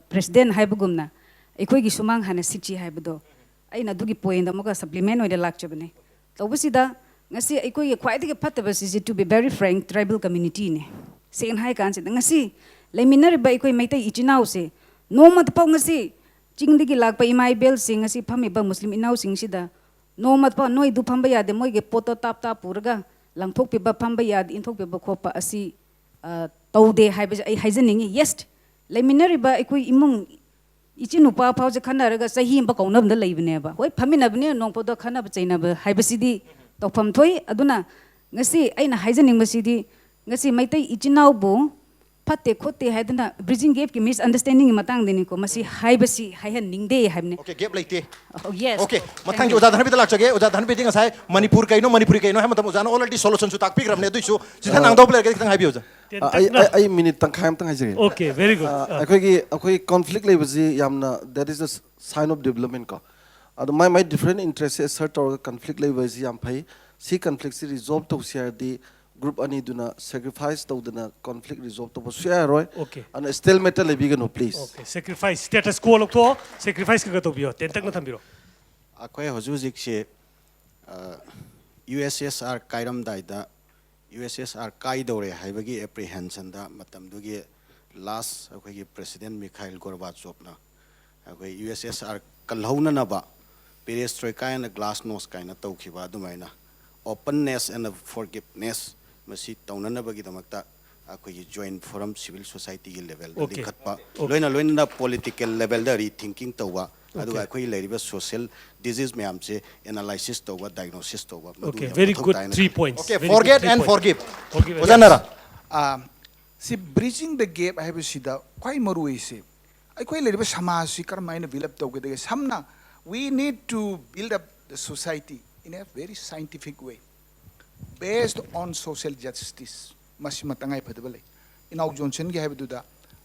president ꯍꯥꯏꯕꯒꯨꯝꯅ ꯑꯩꯈꯣꯏꯒꯤ ꯁꯨꯃꯥꯡ ꯍꯥꯟꯅ ꯁꯤꯠꯁꯤ ꯍꯥꯏꯕꯗꯣ, ꯑꯩꯅ ꯑꯗꯨꯒꯤ point ꯑꯃꯒ supplement ꯑꯣꯏꯅ ꯂꯥꯛꯆꯕꯅꯦ꯫ ꯇꯧꯕꯁꯤꯗ ꯉꯁꯤ ꯑꯩꯈꯣꯏꯒꯤ ꯈ꯭ꯋꯥꯏꯗꯒꯤ ꯐꯠꯇꯕꯁꯤꯁꯦ, to be very frank, tribal communityꯅꯦ꯫ ꯁꯦꯡꯅ ꯍꯥꯏ ꯀꯥꯟꯁꯤꯗ ꯉꯁꯤ ꯂꯩꯃꯤꯟꯅꯔꯤꯕ ꯑꯩꯈꯣꯏ ꯃꯩꯇꯩ ꯏꯆꯤꯟ ꯏꯅꯥꯎꯁꯦ ꯅꯣꯡꯃꯇ ꯐꯥꯎ ꯉꯁꯤ ꯆꯤꯡꯗꯒꯤ ꯂꯥꯛꯄ ꯏꯃꯥ ꯏꯕꯦꯜꯁꯤꯡ, ꯉꯁꯤ ꯐꯝꯃꯤꯕ ꯃꯨꯁꯂꯤꯝ ꯏꯅꯥꯎꯁꯤꯡꯁꯤꯗ ꯅꯣꯡꯃ ꯐꯥꯎ ꯅꯣꯏꯗꯨ ꯐꯝꯕ ꯌꯥꯗꯦ, ꯃꯣꯏꯒꯤ ꯄꯣꯠꯇꯣ ꯇꯥꯞ ꯇꯥꯞ ꯄꯨꯔꯒ ꯂꯪꯊꯣꯛꯄꯤꯕ, ꯐꯝꯕ ꯌꯥꯗꯦ, ꯏꯟꯊꯣꯛꯄꯤꯕ ꯈꯣꯠꯄ ꯑꯁꯤ ꯇꯧꯗꯦ ꯍꯥꯏꯕꯁꯦ ꯑꯩ ꯍꯥꯏꯖꯅꯤꯡꯉꯤ꯫ Yes, ꯂꯩꯃꯤꯟꯅꯔꯤꯕ ꯑꯩꯈꯣꯏ ꯏꯃꯨꯡ ꯏꯆꯤꯟ ꯅꯨꯄꯥ ꯐꯥꯎꯁꯦ ꯈꯟꯅꯔꯒ ꯆꯍꯤ ꯑꯃ ꯀꯧꯅꯕꯗ ꯂꯩꯕꯅꯦꯕ꯫ ꯍꯣꯏ, ꯐꯝꯃꯤꯟꯅꯕꯅꯤꯅ ꯅꯣꯡ ꯐꯥꯗꯣꯛ ꯈꯟꯅꯕ ꯆꯩꯅꯕ ꯍꯥꯏꯕꯁꯤꯗꯤ ꯇꯧꯐꯝ ꯊꯣꯛꯏ꯫ ꯑꯗꯨꯅ ꯉꯁꯤ ꯑꯩꯅ ꯍꯥꯏꯖꯅꯤꯡꯕꯁꯤꯗꯤ, ꯉꯁꯤ ꯃꯩꯇꯩ ꯏꯆꯤꯟ ꯏꯅꯥꯎꯕꯨ ꯐꯠꯇꯦ ꯈꯣꯠꯇꯦ ꯍꯥꯏꯗꯅ bridging gapꯀꯤ misunderstandingꯒꯤ ꯃꯇꯥꯡꯗꯅꯤꯀꯣ ꯃꯁꯤ ꯍꯥꯏꯕꯁꯤ ꯍꯥꯏꯍꯟꯅꯤꯡꯗꯦ ꯍꯥꯏꯕꯅꯤ꯫ Okay, gap ꯂꯩꯇꯦ꯫ Oh, yes. Okay, ꯃꯊꯪꯒꯤ ꯑꯣꯖꯥ ꯙꯅꯕꯤꯗ ꯂꯥꯛꯆꯒꯦ꯫ ꯑꯣꯖꯥ ꯙꯅꯕꯤꯗꯤ ꯉꯁꯥꯏ ꯃꯅꯤꯄꯨꯔ ꯀꯩꯅꯣ, ꯃꯅꯤꯄꯨꯔꯤ ꯀꯩꯅꯣ ꯍꯥꯏ ꯃꯇꯝ ꯑꯣꯖꯥꯅ already solutionꯁꯨ ꯇꯥꯛꯄꯤꯈ꯭ꯔꯕꯅꯦ꯫ ꯑꯗꯨꯏꯁꯨ ꯁꯤꯗ ꯅꯥꯡꯗꯧꯕ ꯂꯩꯔꯒꯗꯤ ꯈꯤꯇꯪ ꯍꯥꯏꯕꯤꯌꯨ ꯑꯣꯖꯥ꯫ ꯑ, ꯑꯩ ꯑꯩ- ꯑꯩ ꯃꯤꯅꯤꯠ ꯇꯪꯈꯥꯏ ꯑꯃꯇꯪ ꯍꯥꯏꯖꯒꯦ꯫ Okay, very good. ꯑ, ꯑꯩꯈꯣꯏꯒꯤ ꯑꯩꯈꯣꯏ conflict ꯂꯩꯕꯁꯤ ꯌꯥꯝꯅ, that is the sign of development ꯀꯣ꯫ ꯑꯗꯣ ꯃꯥꯏ ꯃꯥꯏ different interest assert ꯇꯧꯔꯒ conflict ꯂꯩꯕ ꯍꯥꯏꯁꯤ ꯌꯥꯝ ꯐꯩ꯫ ꯁꯤ conflictꯁꯤ resolve ꯇꯧꯁꯤ ꯍꯥꯏꯔꯗꯤ group ꯑꯅꯤꯗꯨꯅ sacrifice ꯇꯧꯗꯅ conflict resolve ꯇꯧꯕ ꯁꯨꯡꯌꯥ ꯌꯥꯔꯣꯏ꯫ Okay. ꯑꯗꯨꯅ stalemateꯇ ꯂꯩꯕꯤꯒꯅꯨ, please꯫ Okay, sacrifice, status quo ꯂꯧꯊꯣꯛꯑꯣ, sacrifice ꯈꯔ ꯈꯔ ꯇꯧꯕꯤꯌꯣ, ꯇꯦꯟꯇꯛꯅ ꯊꯝꯕꯤꯔꯣ꯫ ꯑꯩꯈꯣꯏ ꯍꯧꯖꯤꯛ ꯍꯧꯖꯤꯛꯁꯦ ꯌꯨ ꯑꯦꯁ ꯑꯦꯁ ꯑꯥꯔ ꯀꯥꯏꯔꯝꯗꯥꯏꯗ, ꯌꯨ ꯑꯦꯁ ꯑꯦꯁ ꯑꯥꯔ ꯀꯥꯏꯗꯧꯔꯦ ꯍꯥꯏꯕꯒꯤ apprehensionꯗ ꯃꯇꯝꯗꯨꯒꯤ last ꯑꯩꯈꯣꯏꯒꯤ president ꯃꯤꯈꯥꯏꯜ ꯒꯣꯔꯕꯥꯆꯣꯞꯅ ꯑꯩꯈꯣꯏ ꯌꯨ ꯑꯦꯁ ꯑꯦꯁ ꯑꯥꯔ ꯀꯜꯍꯧꯅꯅꯕ Perestroika and Glasnost ꯀꯥꯏꯅ ꯇꯧꯈꯤꯕ ꯑꯗꯨꯃꯥꯏꯅ openness and forgiveness ꯃꯁꯤ ꯇꯧꯅꯅꯕꯒꯤꯗꯃꯛꯇ ꯑꯩꯈꯣꯏꯒꯤ joint forum civil society ꯒꯤ level ꯗ Okay. ꯂꯤꯡꯈꯠꯄ Okay. ꯂꯣꯏꯅ ꯂꯣꯏꯅꯅ political level ꯗ rethinking ꯇꯧꯕ ꯑꯗꯨꯒ Okay. ꯑꯩꯈꯣꯏꯒꯤ ꯂꯩꯔꯤꯕ social disease ꯃꯌꯥꯝꯁꯦ analysis ꯇꯧꯕ diagnosis ꯇꯧꯕ ꯃꯗꯨ Okay, ꯌꯥꯝ very ꯃꯊꯧ good. ꯇꯥꯏꯅ Three ꯈꯜꯂꯤ꯫ points. Okay, Very forget good. Three and points. forgive. Forgive and ꯑꯣꯖꯥ ꯅꯔꯥ? ꯑꯥ, ꯁꯤ bridging the gap ꯍꯥꯏꯕꯁꯤꯗ ꯈ꯭ꯋꯥꯏ ꯃꯔꯨ ꯑꯣꯏꯁꯦ ꯑꯩꯈꯣꯏ ꯂꯩꯔꯤꯕ ꯁꯃꯥꯖꯁꯤ ꯀꯔꯝꯍꯥꯏꯅ build up ꯇꯧꯒꯗꯒꯦ? ꯁꯝꯅ, we need to build up the society in a very scientific way based on social justice. ꯃꯁꯤꯃ ꯇꯉꯥꯏ ꯐꯗꯕ ꯂꯩ꯫ ꯏꯅꯥꯎ ꯖꯣꯟꯁꯟꯒꯤ ꯍꯥꯏꯕꯗꯨꯗ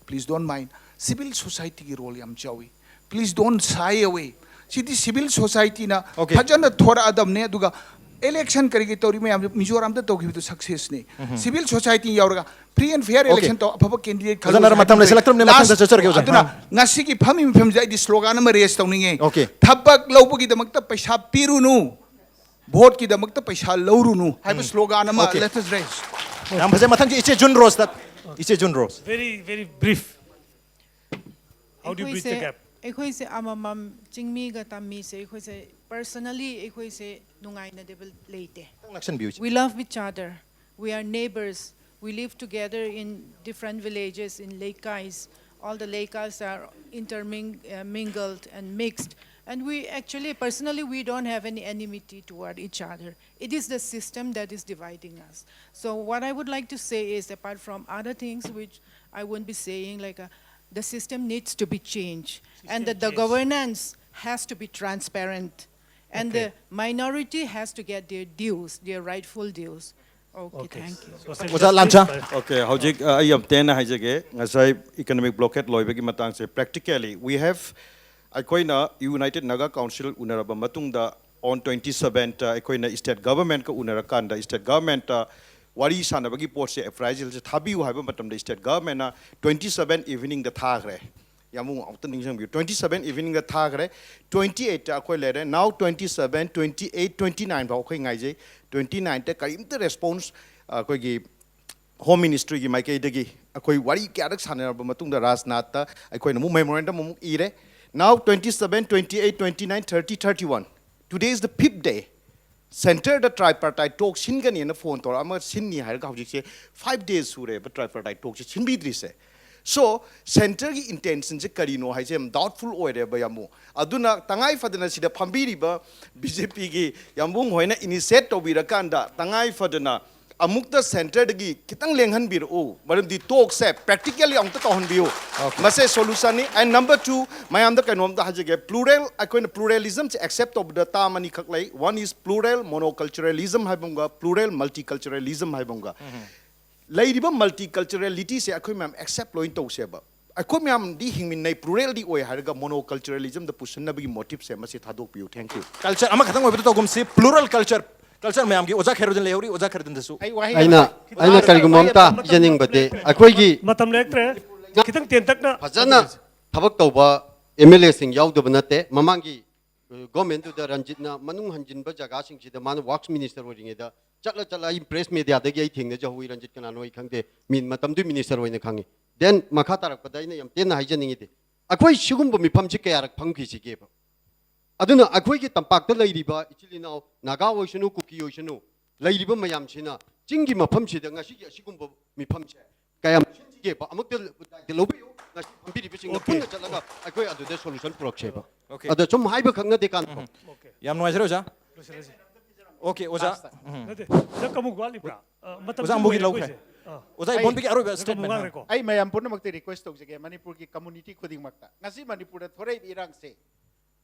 please don't mind, civil society ꯒꯤ role ꯌꯥꯝ ꯆꯥꯎꯏ꯫ Please don't shy away. CD civil society ꯅ Okay. ꯐꯖꯅ ꯊꯣꯔꯛꯑꯗꯕꯅꯦ꯫ ꯑꯗꯨꯒ election ꯀꯔꯤꯒꯤ ꯇꯧꯔꯤ ꯃꯌꯥꯝ ꯃꯤꯖꯣꯔꯥꯝꯗ ꯇꯧꯈꯤꯕꯗꯨ success ꯅꯤ꯫ Civil society ꯌꯥꯎꯔꯒ free and fair Okay. election ꯇꯧ, ꯑꯐꯕ candidate ꯑꯣꯖꯥ ꯅꯔꯥ, ꯃꯇꯝ ꯂꯩꯁꯤꯜꯂꯛꯇ꯭ꯔꯕꯅꯤꯅ ꯃꯊꯪꯗ ꯆꯠꯆꯔꯒꯦ, ꯑꯣꯖꯥ꯫ ꯑꯗꯨꯅ ꯉꯁꯤꯒꯤ ꯐꯝꯃꯤꯕ ꯃꯐꯝꯁꯦ ꯑꯩꯗꯤ slogan ꯑꯃ raise ꯇꯧꯅꯤꯡꯉꯦ꯫ Okay. ꯊꯕꯛ ꯂꯧꯕꯒꯤꯗꯃꯛꯇ ꯄꯩꯁꯥ ꯄꯤꯔꯨꯅꯨ, vote ꯀꯤꯗꯃꯛꯇ ꯄꯩꯁꯥ ꯂꯧꯔꯨꯅꯨ ꯍꯥꯏꯕ slogan ꯑꯃ Okay. let us raise. ꯌꯥꯝ ꯐꯖꯩ꯫ ꯃꯊꯪꯁꯤ ꯏꯆꯦ ꯖꯨꯟ ꯔꯣꯁꯇ꯫ ꯏꯆꯦ June rose. Very, very brief. How do you bridge the ꯑꯩꯈꯣꯏꯁꯦ gap? ꯑꯩꯈꯣꯏꯁꯦ ꯑꯃꯃꯝ, ꯆꯤꯡꯃꯤꯒ ꯇꯝꯃꯤꯁꯦ ꯑꯩꯈꯣꯏꯁꯦ personally ꯑꯩꯈꯣꯏꯁꯦ ꯅꯨꯡꯉꯥꯏꯅꯗꯕ ꯂꯩꯇꯦ꯫ ꯈꯤꯇꯪ ꯅꯛꯁꯟꯕꯤꯌꯨ ꯏꯆꯦ꯫ We love each other. We are neighbors. We live together in different villages, in leikais. All the leikais are interming- uh, mingled and mixed. And we actually, personally, we don't have any enmity toward each other. It is the system that is dividing us. So what I would like to say is, apart from other things which I won't be saying, like, uh, the system needs to be changed. And System that the change. Governance has to be transparent. And Okay. The minority has to get their dues, their rightful dues. Okay, Okay. Thank you. Social ꯑꯣꯖꯥ justice, ꯂꯥꯟꯁꯥ꯫ but- Okay, ꯍꯧꯖꯤꯛ ꯑ, ꯑꯩ ꯌꯥꯝ ꯇꯦꯟꯅ ꯍꯥꯏꯖꯒꯦ꯫ ꯉꯁꯥꯏ economic blockade ꯂꯣꯏꯕꯒꯤ ꯃꯇꯥꯡꯁꯦ, practically we have, ꯑꯩꯈꯣꯏꯅ United Naga Council ꯎꯅꯔꯕ ꯃꯇꯨꯡꯗ on twenty seven ꯑꯩꯈꯣꯏꯅ state government ꯀ ꯎꯅꯔꯀꯥꯟꯗ state government ꯋꯥꯔꯤ ꯁꯥꯟꯅꯕꯒꯤ ꯄꯣꯠꯁꯦ, appraisal ꯁꯦ ꯊꯥꯕꯤꯌꯨ ꯍꯥꯏꯕ ꯃꯇꯝꯗ state government ꯅ twenty seven evening ꯗ ꯊꯥꯈ꯭ꯔꯦ꯫ ꯌꯥꯝ ꯑꯃꯨꯛ ꯑꯃꯨꯛꯇ ꯅꯤꯡꯁꯤꯡꯕꯤꯌꯨ, twenty seven evening ꯗ ꯊꯥꯈ꯭ꯔꯦ, twenty eight ꯑꯩꯈꯣꯏ ꯂꯩꯔꯦ꯫ Now twenty seven, twenty eight, twenty nine ꯐꯥꯎ ꯑꯩꯈꯣꯏ ꯉꯥꯏꯖꯩ꯫ Twenty nine ꯗ ꯀꯔꯤꯝꯇ response ꯑꯩꯈꯣꯏꯒꯤ Home Ministry ꯒꯤ ꯃꯥꯏꯀꯩꯗꯒꯤ ꯑꯩꯈꯣꯏ ꯋꯥꯔꯤ ꯀꯌꯥꯔꯛ ꯁꯥꯟꯅꯔꯕ ꯃꯇꯨꯡꯗ ꯔꯥꯖꯅꯥꯊꯇ ꯑꯩꯈꯣꯏꯅ ꯑꯃꯨꯛ memorandum ꯑꯃꯨꯛ ꯏꯔꯦ꯫ Now twenty-seven, twenty-eight, twenty-nine, thirty, thirty-one. Today is the fifth day. Centre ꯗ tripartite talk ꯁꯤꯟꯒꯅꯤꯅ ꯐꯣꯟ ꯇꯧꯔꯛꯑꯃ ꯁꯤꯟꯅꯤ ꯍꯥꯏꯔꯒ ꯍꯧꯖꯤꯛꯁꯦ five days ꯁꯨꯔꯦꯕ tripartite talk ꯁꯦ ꯁꯤꯟꯕꯤꯗ꯭ꯔꯤꯁꯦ. So, centre ꯒꯤ intention ꯁꯦ ꯀꯔꯤꯅꯣ ꯍꯥꯏꯁꯦ ꯌꯥꯝ doubtful ꯑꯣꯏꯔꯦꯕ ꯌꯥꯝꯕꯨ. ꯑꯗꯨꯅ ꯇꯉꯥꯏ ꯐꯗꯅ ꯁꯤꯗ ꯐꯝꯕꯤꯔꯤꯕ B J P ꯒꯤ ꯌꯥꯝꯕꯨꯡ ꯍꯣꯏꯅ initiate ꯇꯧꯕꯤꯔꯀꯥꯟꯗ ꯇꯉꯥꯏ ꯐꯗꯅ ꯑꯃꯨꯛꯇ centre ꯗꯒꯤ ꯈꯤꯇꯪ ꯂꯦꯡꯍꯟꯕꯤꯔꯛꯎ, ꯃꯔꯝꯗꯤ talk ꯁꯦ practically ꯑꯃꯨꯛꯇ ꯇꯧꯍꯟꯕꯤꯌꯨ꯫ ꯃꯁꯦ solution ꯅꯤ꯫ And number two, ꯃꯌꯥꯝꯗ ꯀꯩꯅꯣꯝꯇ ꯍꯥꯏꯖꯒꯦ, plural, ꯑꯩꯈꯣꯏꯅ pluralism ꯁꯦ accept ꯇꯧꯕꯗ term ꯑꯅꯤꯈꯛ ꯂꯩ꯫ One is plural monoculturalism ꯍꯥꯏꯕ ꯑꯃꯒ plural multiculturalism ꯍꯥꯏꯕ ꯑꯃꯒ꯫ ꯂꯩꯔꯤꯕ multiculturality ꯁꯦ ꯑꯩꯈꯣꯏ ꯃꯌꯥꯝ accept ꯂꯣꯏ ꯇꯧꯁꯦꯕ꯫ ꯑꯩꯈꯣꯏ ꯃꯌꯥꯝꯗꯤ ꯍꯤꯡꯃꯤꯟꯅꯩ, plural ꯗꯤ ꯑꯣꯏ ꯍꯥꯏꯔꯒ monoculturalism ꯗ ꯄꯨꯁꯤꯟꯅꯕꯒꯤ motive ꯁꯦ ꯃꯁꯤ ꯊꯥꯗꯣꯛꯄꯤꯌꯨ꯫ Thank you꯫ Culture ꯑꯃꯈꯛꯇꯪ ꯑꯣꯏꯕꯗ ꯇꯧꯒꯨꯝꯁꯤ꯫ Plural culture, culture ꯃꯌꯥꯝꯒꯤ ꯑꯣꯖꯥ ꯈꯦꯔꯨꯗꯤꯟ ꯂꯩꯍꯧꯔꯤ꯫ ꯑꯣꯖꯥ ꯈꯦꯔꯨꯗꯤꯟꯗꯁꯨ꯫ ꯑꯩ ꯋꯥꯍꯩ ꯑꯩꯅ ꯑꯃ ꯑꯩꯅ ꯀꯔꯤꯒꯨꯝꯕ ꯑꯝꯇ ꯍꯥꯏꯖꯅꯤꯡꯕꯗꯤ ꯑꯩꯈꯣꯏꯒꯤ ꯃꯇꯝ ꯂꯩꯔꯛꯇ꯭ꯔꯦ꯫ ꯈꯤꯇꯪ ꯇꯦꯟꯇꯛꯅ ꯐꯖꯅ ꯊꯕꯛ ꯇꯧꯕ M L A ꯁꯤꯡ ꯌꯥꯎꯗꯕ ꯅꯠꯇꯦ꯫ ꯃꯃꯥꯡꯒꯤ ꯒꯣꯔꯃꯦꯟꯗꯨꯗ ꯔꯟꯖꯤꯠꯅ ꯃꯅꯨꯡ ꯍꯟꯖꯤꯟꯕ ꯖꯒꯥꯁꯤꯡꯁꯤꯗ ꯃꯥꯅ works minister ꯑꯣꯏꯔꯤꯉꯩꯗ ꯆꯠꯂ ꯆꯠꯂ ꯑꯩ press media ꯗꯒꯤ ꯑꯩ ꯊꯦꯡꯅꯖꯍꯧꯏ꯫ ꯔꯟꯖꯤꯠ ꯀꯅꯥꯅꯣ ꯑꯩ ꯈꯪꯗꯦ꯫ ꯃꯤ ꯃꯇꯝꯗꯨꯒꯤ minister ꯑꯣꯏꯅ ꯈꯪꯉꯤ꯫ Then ꯃꯈꯥ ꯇꯥꯔꯛꯄꯗ ꯑꯩꯅ ꯌꯥꯝ ꯇꯦꯟꯅ ꯍꯥꯏꯖꯅꯤꯡꯉꯤꯗꯤ ꯑꯩꯈꯣꯏ ꯁꯤꯒꯨꯝꯕ ꯃꯤꯐꯝꯁꯤ ꯀꯌꯥꯔꯛ ꯐꯝꯈꯤꯁꯤꯒꯦꯕ? ꯑꯗꯨꯅ ꯑꯩꯈꯣꯏꯒꯤ ꯇꯝꯄꯥꯛꯇ ꯂꯩꯔꯤꯕ ꯏꯆꯤꯜ ꯏꯅꯥꯎ ꯅꯥꯒꯥ ꯑꯣꯏꯁꯅꯨ, ꯀꯨꯀꯤ ꯑꯣꯏꯁꯅꯨ, ꯂꯩꯔꯤꯕ ꯃꯌꯥꯝꯁꯤꯅ ꯆꯤꯡꯒꯤ ꯃꯐꯝꯁꯤꯗ ꯉꯁꯤꯒꯤ ꯑꯁꯤꯒꯨꯝꯕ ꯃꯤꯐꯝꯁꯦ ꯀꯌꯥꯝ ꯁꯤꯟꯁꯤꯒꯦꯕ? ꯑꯃꯨꯛꯇ ꯂꯧꯕꯤꯌꯨ꯫ ꯉꯁꯤ ꯐꯝꯕꯤꯔꯤꯕꯁꯤꯡꯅ Okay. ꯄꯨꯟꯅ ꯆꯠꯂꯒ ꯑꯩꯈꯣꯏ ꯑꯗꯨꯗ solution ꯄꯨꯔꯛꯁꯦꯕ꯫ Okay. ꯑꯗ ꯁꯨꯝ ꯍꯥꯏꯕ ꯈꯛ ꯅꯠꯇꯦ ꯀꯥꯟꯅ ꯌꯥꯝ ꯅꯨꯡꯉꯥꯏꯖꯔꯦ ꯑꯣꯖꯥ꯫ ꯂꯣꯏꯁꯤꯜꯂꯁꯤ꯫ Okay ꯑꯣꯖꯥ꯫ ꯎꯝ. ꯅꯠꯇꯦ, ꯅꯪ ꯑꯃꯨꯛ ꯋꯥꯠꯂꯤꯕ꯭ꯔꯥ? ꯑ, ꯃꯇꯝꯁꯨ ꯑꯣꯖꯥ ꯑꯃꯨꯛꯀꯤ ꯂꯣꯏꯔꯦ ꯂꯧꯈ꯭ꯔꯦ꯫ ꯑꯩꯈꯣꯏꯁꯦ꯫ ꯑꯥ꯫ ꯑꯣꯖꯥ ꯑꯩ- ꯏꯕꯣꯟꯕꯤꯒꯤ ꯑꯔꯣꯏꯕ ꯅꯪ ꯑꯃꯨꯛ statement꯫ ꯉꯥꯡꯈ꯭ꯔꯦꯀꯣ꯫ ꯑꯩ ꯃꯌꯥꯝ ꯄꯨꯝꯅꯃꯛꯇ request ꯇꯧꯖꯒꯦ, ꯃꯅꯤꯄꯨꯔꯒꯤ community ꯈꯨꯗꯤꯡꯃꯛꯇ, ꯉꯁꯤ ꯃꯅꯤꯄꯨꯔꯗ ꯊꯣꯔꯛꯏꯕ ꯏꯔꯥꯡꯁꯦ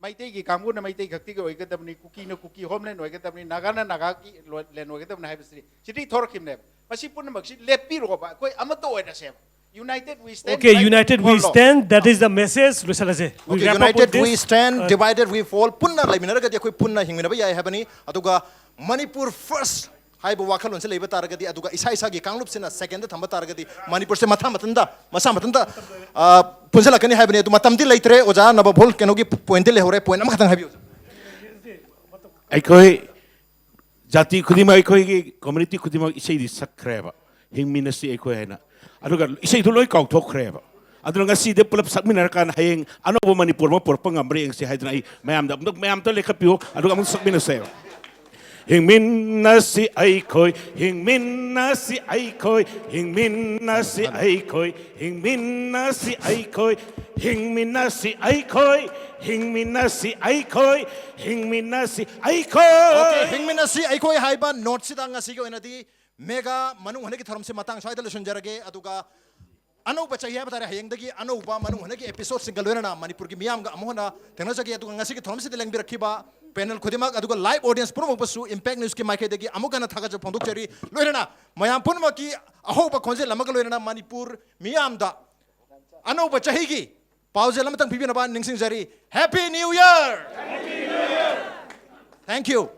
ꯃꯩꯇꯩꯒꯤ ꯀꯥꯡꯕꯨꯅ ꯃꯩꯇꯩ ꯈꯛꯇꯒꯤ ꯑꯣꯏꯒꯗꯕꯅꯤ, ꯀꯨꯀꯤꯅ ꯀꯨꯀꯤ homeland ꯑꯣꯏꯒꯗꯕꯅꯤ, ꯅꯥꯒꯥꯅ ꯅꯥꯒꯥꯒꯤ land ꯑꯣꯏꯒꯗꯕꯅꯤ ꯍꯥꯏꯕꯁꯤꯗꯤ ꯁꯤꯗꯤ ꯊꯣꯔꯛꯈꯤꯕꯅꯦꯕ꯫ ꯃꯁꯤ ꯄꯨꯝꯅꯃꯛꯁꯤ ꯂꯦꯞꯄꯤꯔꯣꯕ, ꯑꯩꯈꯣꯏ ꯑꯃꯠꯇ ꯑꯣꯏꯔꯁꯦꯕ꯫ United we stand, Okay, united united we we fall. stand, that is the message. ꯂꯣꯏꯁꯤꯜꯂꯁꯦ꯫ We Okay, wrap up united with this. we stand, Uh, divided we fall. ꯄꯨꯟꯅ ꯂꯩꯃꯤꯟꯅꯔꯒꯗꯤ ꯑꯩꯈꯣꯏ ꯄꯨꯟꯅ ꯍꯤꯡꯃꯤꯟꯅꯕ ꯌꯥꯏ ꯍꯥꯏꯕꯅꯤ꯫ ꯑꯗꯨꯒ Manipur first ꯍꯥꯏꯕ ꯋꯥꯈꯜꯂꯣꯟꯁꯦ ꯂꯩꯕ ꯇꯥꯔꯒꯗꯤ, ꯑꯗꯨꯒ ꯏꯁꯥ ꯏꯁꯥꯒꯤ ꯀꯥꯡꯂꯨꯞꯁꯤꯅ second ꯊꯝꯕ ꯇꯥꯔꯒꯗꯤ ꯃꯅꯤꯄꯨꯔꯁꯦ ꯃꯊꯥ ꯃꯊꯟꯇ ꯃꯁꯥ ꯃꯊꯟꯇ ꯑ, ꯄꯨꯟꯁꯤꯜꯂꯛꯀꯅꯤ ꯍꯥꯏꯕꯅꯤ꯫ ꯑꯗꯨ ꯃꯇꯝꯗꯤ ꯂꯩꯇ꯭ꯔꯦ꯫ ꯑꯣꯖꯥ ꯅꯕ ꯚꯣꯜ ꯀꯩꯅꯣꯒꯤ point ꯗꯤ ꯂꯩꯍꯧꯔꯦ꯫ Point ꯑꯃꯈꯛꯇꯪ ꯍꯥꯏꯕꯤꯌꯨ꯫ ꯑꯩꯈꯣꯏ ꯖꯥꯇꯤ ꯈꯨꯗꯤꯡꯃꯛ, ꯑꯩꯈꯣꯏꯒꯤ community ꯈꯨꯗꯤꯡꯃꯛ ꯏꯁꯩꯗꯤ ꯁꯛꯈ꯭ꯔꯦꯕ, "ꯍꯤꯡꯃꯤꯟꯅꯁꯤ ꯑꯩꯈꯣꯏ" ꯍꯥꯏꯅ꯫ ꯑꯗꯨꯒ ꯏꯁꯩꯗꯨ ꯂꯣꯏ ꯀꯥꯎꯊꯣꯛꯈ꯭ꯔꯦꯕ꯫ ꯑꯗꯨꯅ ꯉꯁꯤꯗꯤ ꯄꯨꯂꯞ ꯁꯛꯃꯤꯟꯅꯔꯀꯥꯟꯗ ꯍꯌꯦꯡ ꯑꯅꯧꯕ ꯃꯅꯤꯄꯨꯔ ꯑꯃ ꯄꯨꯔꯛꯄ ꯉꯝꯕ꯭ꯔꯥ ꯌꯦꯡꯁꯤ ꯍꯥꯏꯗꯅ ꯑꯩ ꯃꯌꯥꯝꯗ ꯑꯃꯨꯛ, ꯃꯌꯥꯝꯇ ꯂꯦꯞꯈꯠꯄꯤꯌꯨ, ꯑꯗꯨꯒ ꯑꯃꯨꯛ ꯁꯛꯃꯤꯟꯅꯁꯦ꯫ ꯍꯤꯡꯃꯤꯟꯅꯁꯤ ꯑꯩꯈꯣꯏ, ꯍꯤꯡꯃꯤꯟꯅꯁꯤ ꯑꯩꯈꯣꯏ, ꯍꯤꯡꯃꯤꯟꯅꯁꯤ ꯑꯩꯈꯣꯏ, ꯍꯤꯡꯃꯤꯟꯅꯁꯤ ꯑꯩꯈꯣꯏ, ꯍꯤꯡꯃꯤꯟꯅꯁꯤ ꯑꯩꯈꯣꯏ, ꯍꯤꯡꯃꯤꯟꯅꯁꯤ ꯑꯩꯈꯣꯏ, ꯍꯤꯡꯃꯤꯟꯅꯁꯤ ꯑꯩꯈꯣꯏ꯫ ꯍꯤꯡꯃꯤꯟꯅꯁꯤ ꯑꯩꯈꯣꯏ ꯍꯥꯏꯕ ꯅꯣꯠꯁꯤꯗ ꯉꯁꯤꯒꯤ ꯑꯣꯏꯅꯗꯤ ꯃꯦꯒꯥ ꯃꯅꯨꯡ ꯍꯟꯗꯛꯀꯤ ꯊꯧꯔꯝꯁꯤ ꯃꯇꯥꯡ ꯁ꯭ꯋꯥꯏꯗ ꯂꯣꯏꯁꯤꯟꯖꯔꯒꯦ꯫ ꯑꯗꯨꯒ ꯑꯅꯧꯕ ꯆꯍꯤ ꯍꯥꯏꯕ ꯇꯥꯔꯦ, ꯍꯌꯦꯡꯗꯒꯤ ꯑꯅꯧꯕ ꯃꯅꯨꯡ ꯍꯟꯗꯛꯀꯤ ꯑꯦꯄꯤꯁꯣꯗꯁꯤꯡꯒ ꯂꯣꯏꯅꯅ ꯃꯅꯤꯄꯨꯔꯒꯤ ꯃꯤꯌꯥꯝꯒ ꯑꯃꯨꯛ ꯍꯟꯅ ꯊꯦꯡꯅꯖꯒꯦ꯫ ꯑꯗꯨꯒ ꯉꯁꯤꯒꯤ ꯊꯧꯔꯝꯁꯤꯗ ꯂꯦꯡꯕꯤꯔꯛꯈꯤꯕ ꯄꯦꯅꯦꯜ ꯈꯨꯗꯤꯡꯃꯛ ꯑꯗꯨꯒ ꯂꯥꯏꯚ ꯑꯣꯗꯤꯌꯦꯟꯁ ꯄꯨꯝꯅꯃꯛꯄꯨꯁꯨ ꯏꯝꯄꯦꯛ ꯅ꯭ꯌꯨꯁꯀꯤ ꯃꯥꯏꯀꯩꯗꯒꯤ ꯑꯃꯨꯛ ꯍꯟꯅ ꯊꯥꯒꯠꯆꯕ ꯐꯣꯡꯗꯣꯛꯆꯔꯤ꯫ ꯂꯣꯏꯅꯅ ꯃꯌꯥꯝ ꯄꯨꯝꯅꯃꯛꯀꯤ ꯑꯍꯧꯕ ꯈꯣꯟꯖꯦꯜ ꯑꯃꯒ ꯂꯣꯏꯅꯅ ꯃꯅꯤꯄꯨꯔ ꯃꯤꯌꯥꯝꯗ ꯑꯅꯧꯕ ꯆꯍꯤꯒꯤ ꯄꯥꯎꯖꯦꯜ ꯑꯃꯇꯪ ꯄꯤꯕꯤꯅꯕ ꯅꯤꯡꯁꯤꯡꯖꯔꯤ꯫ Happy New Year! Thank you.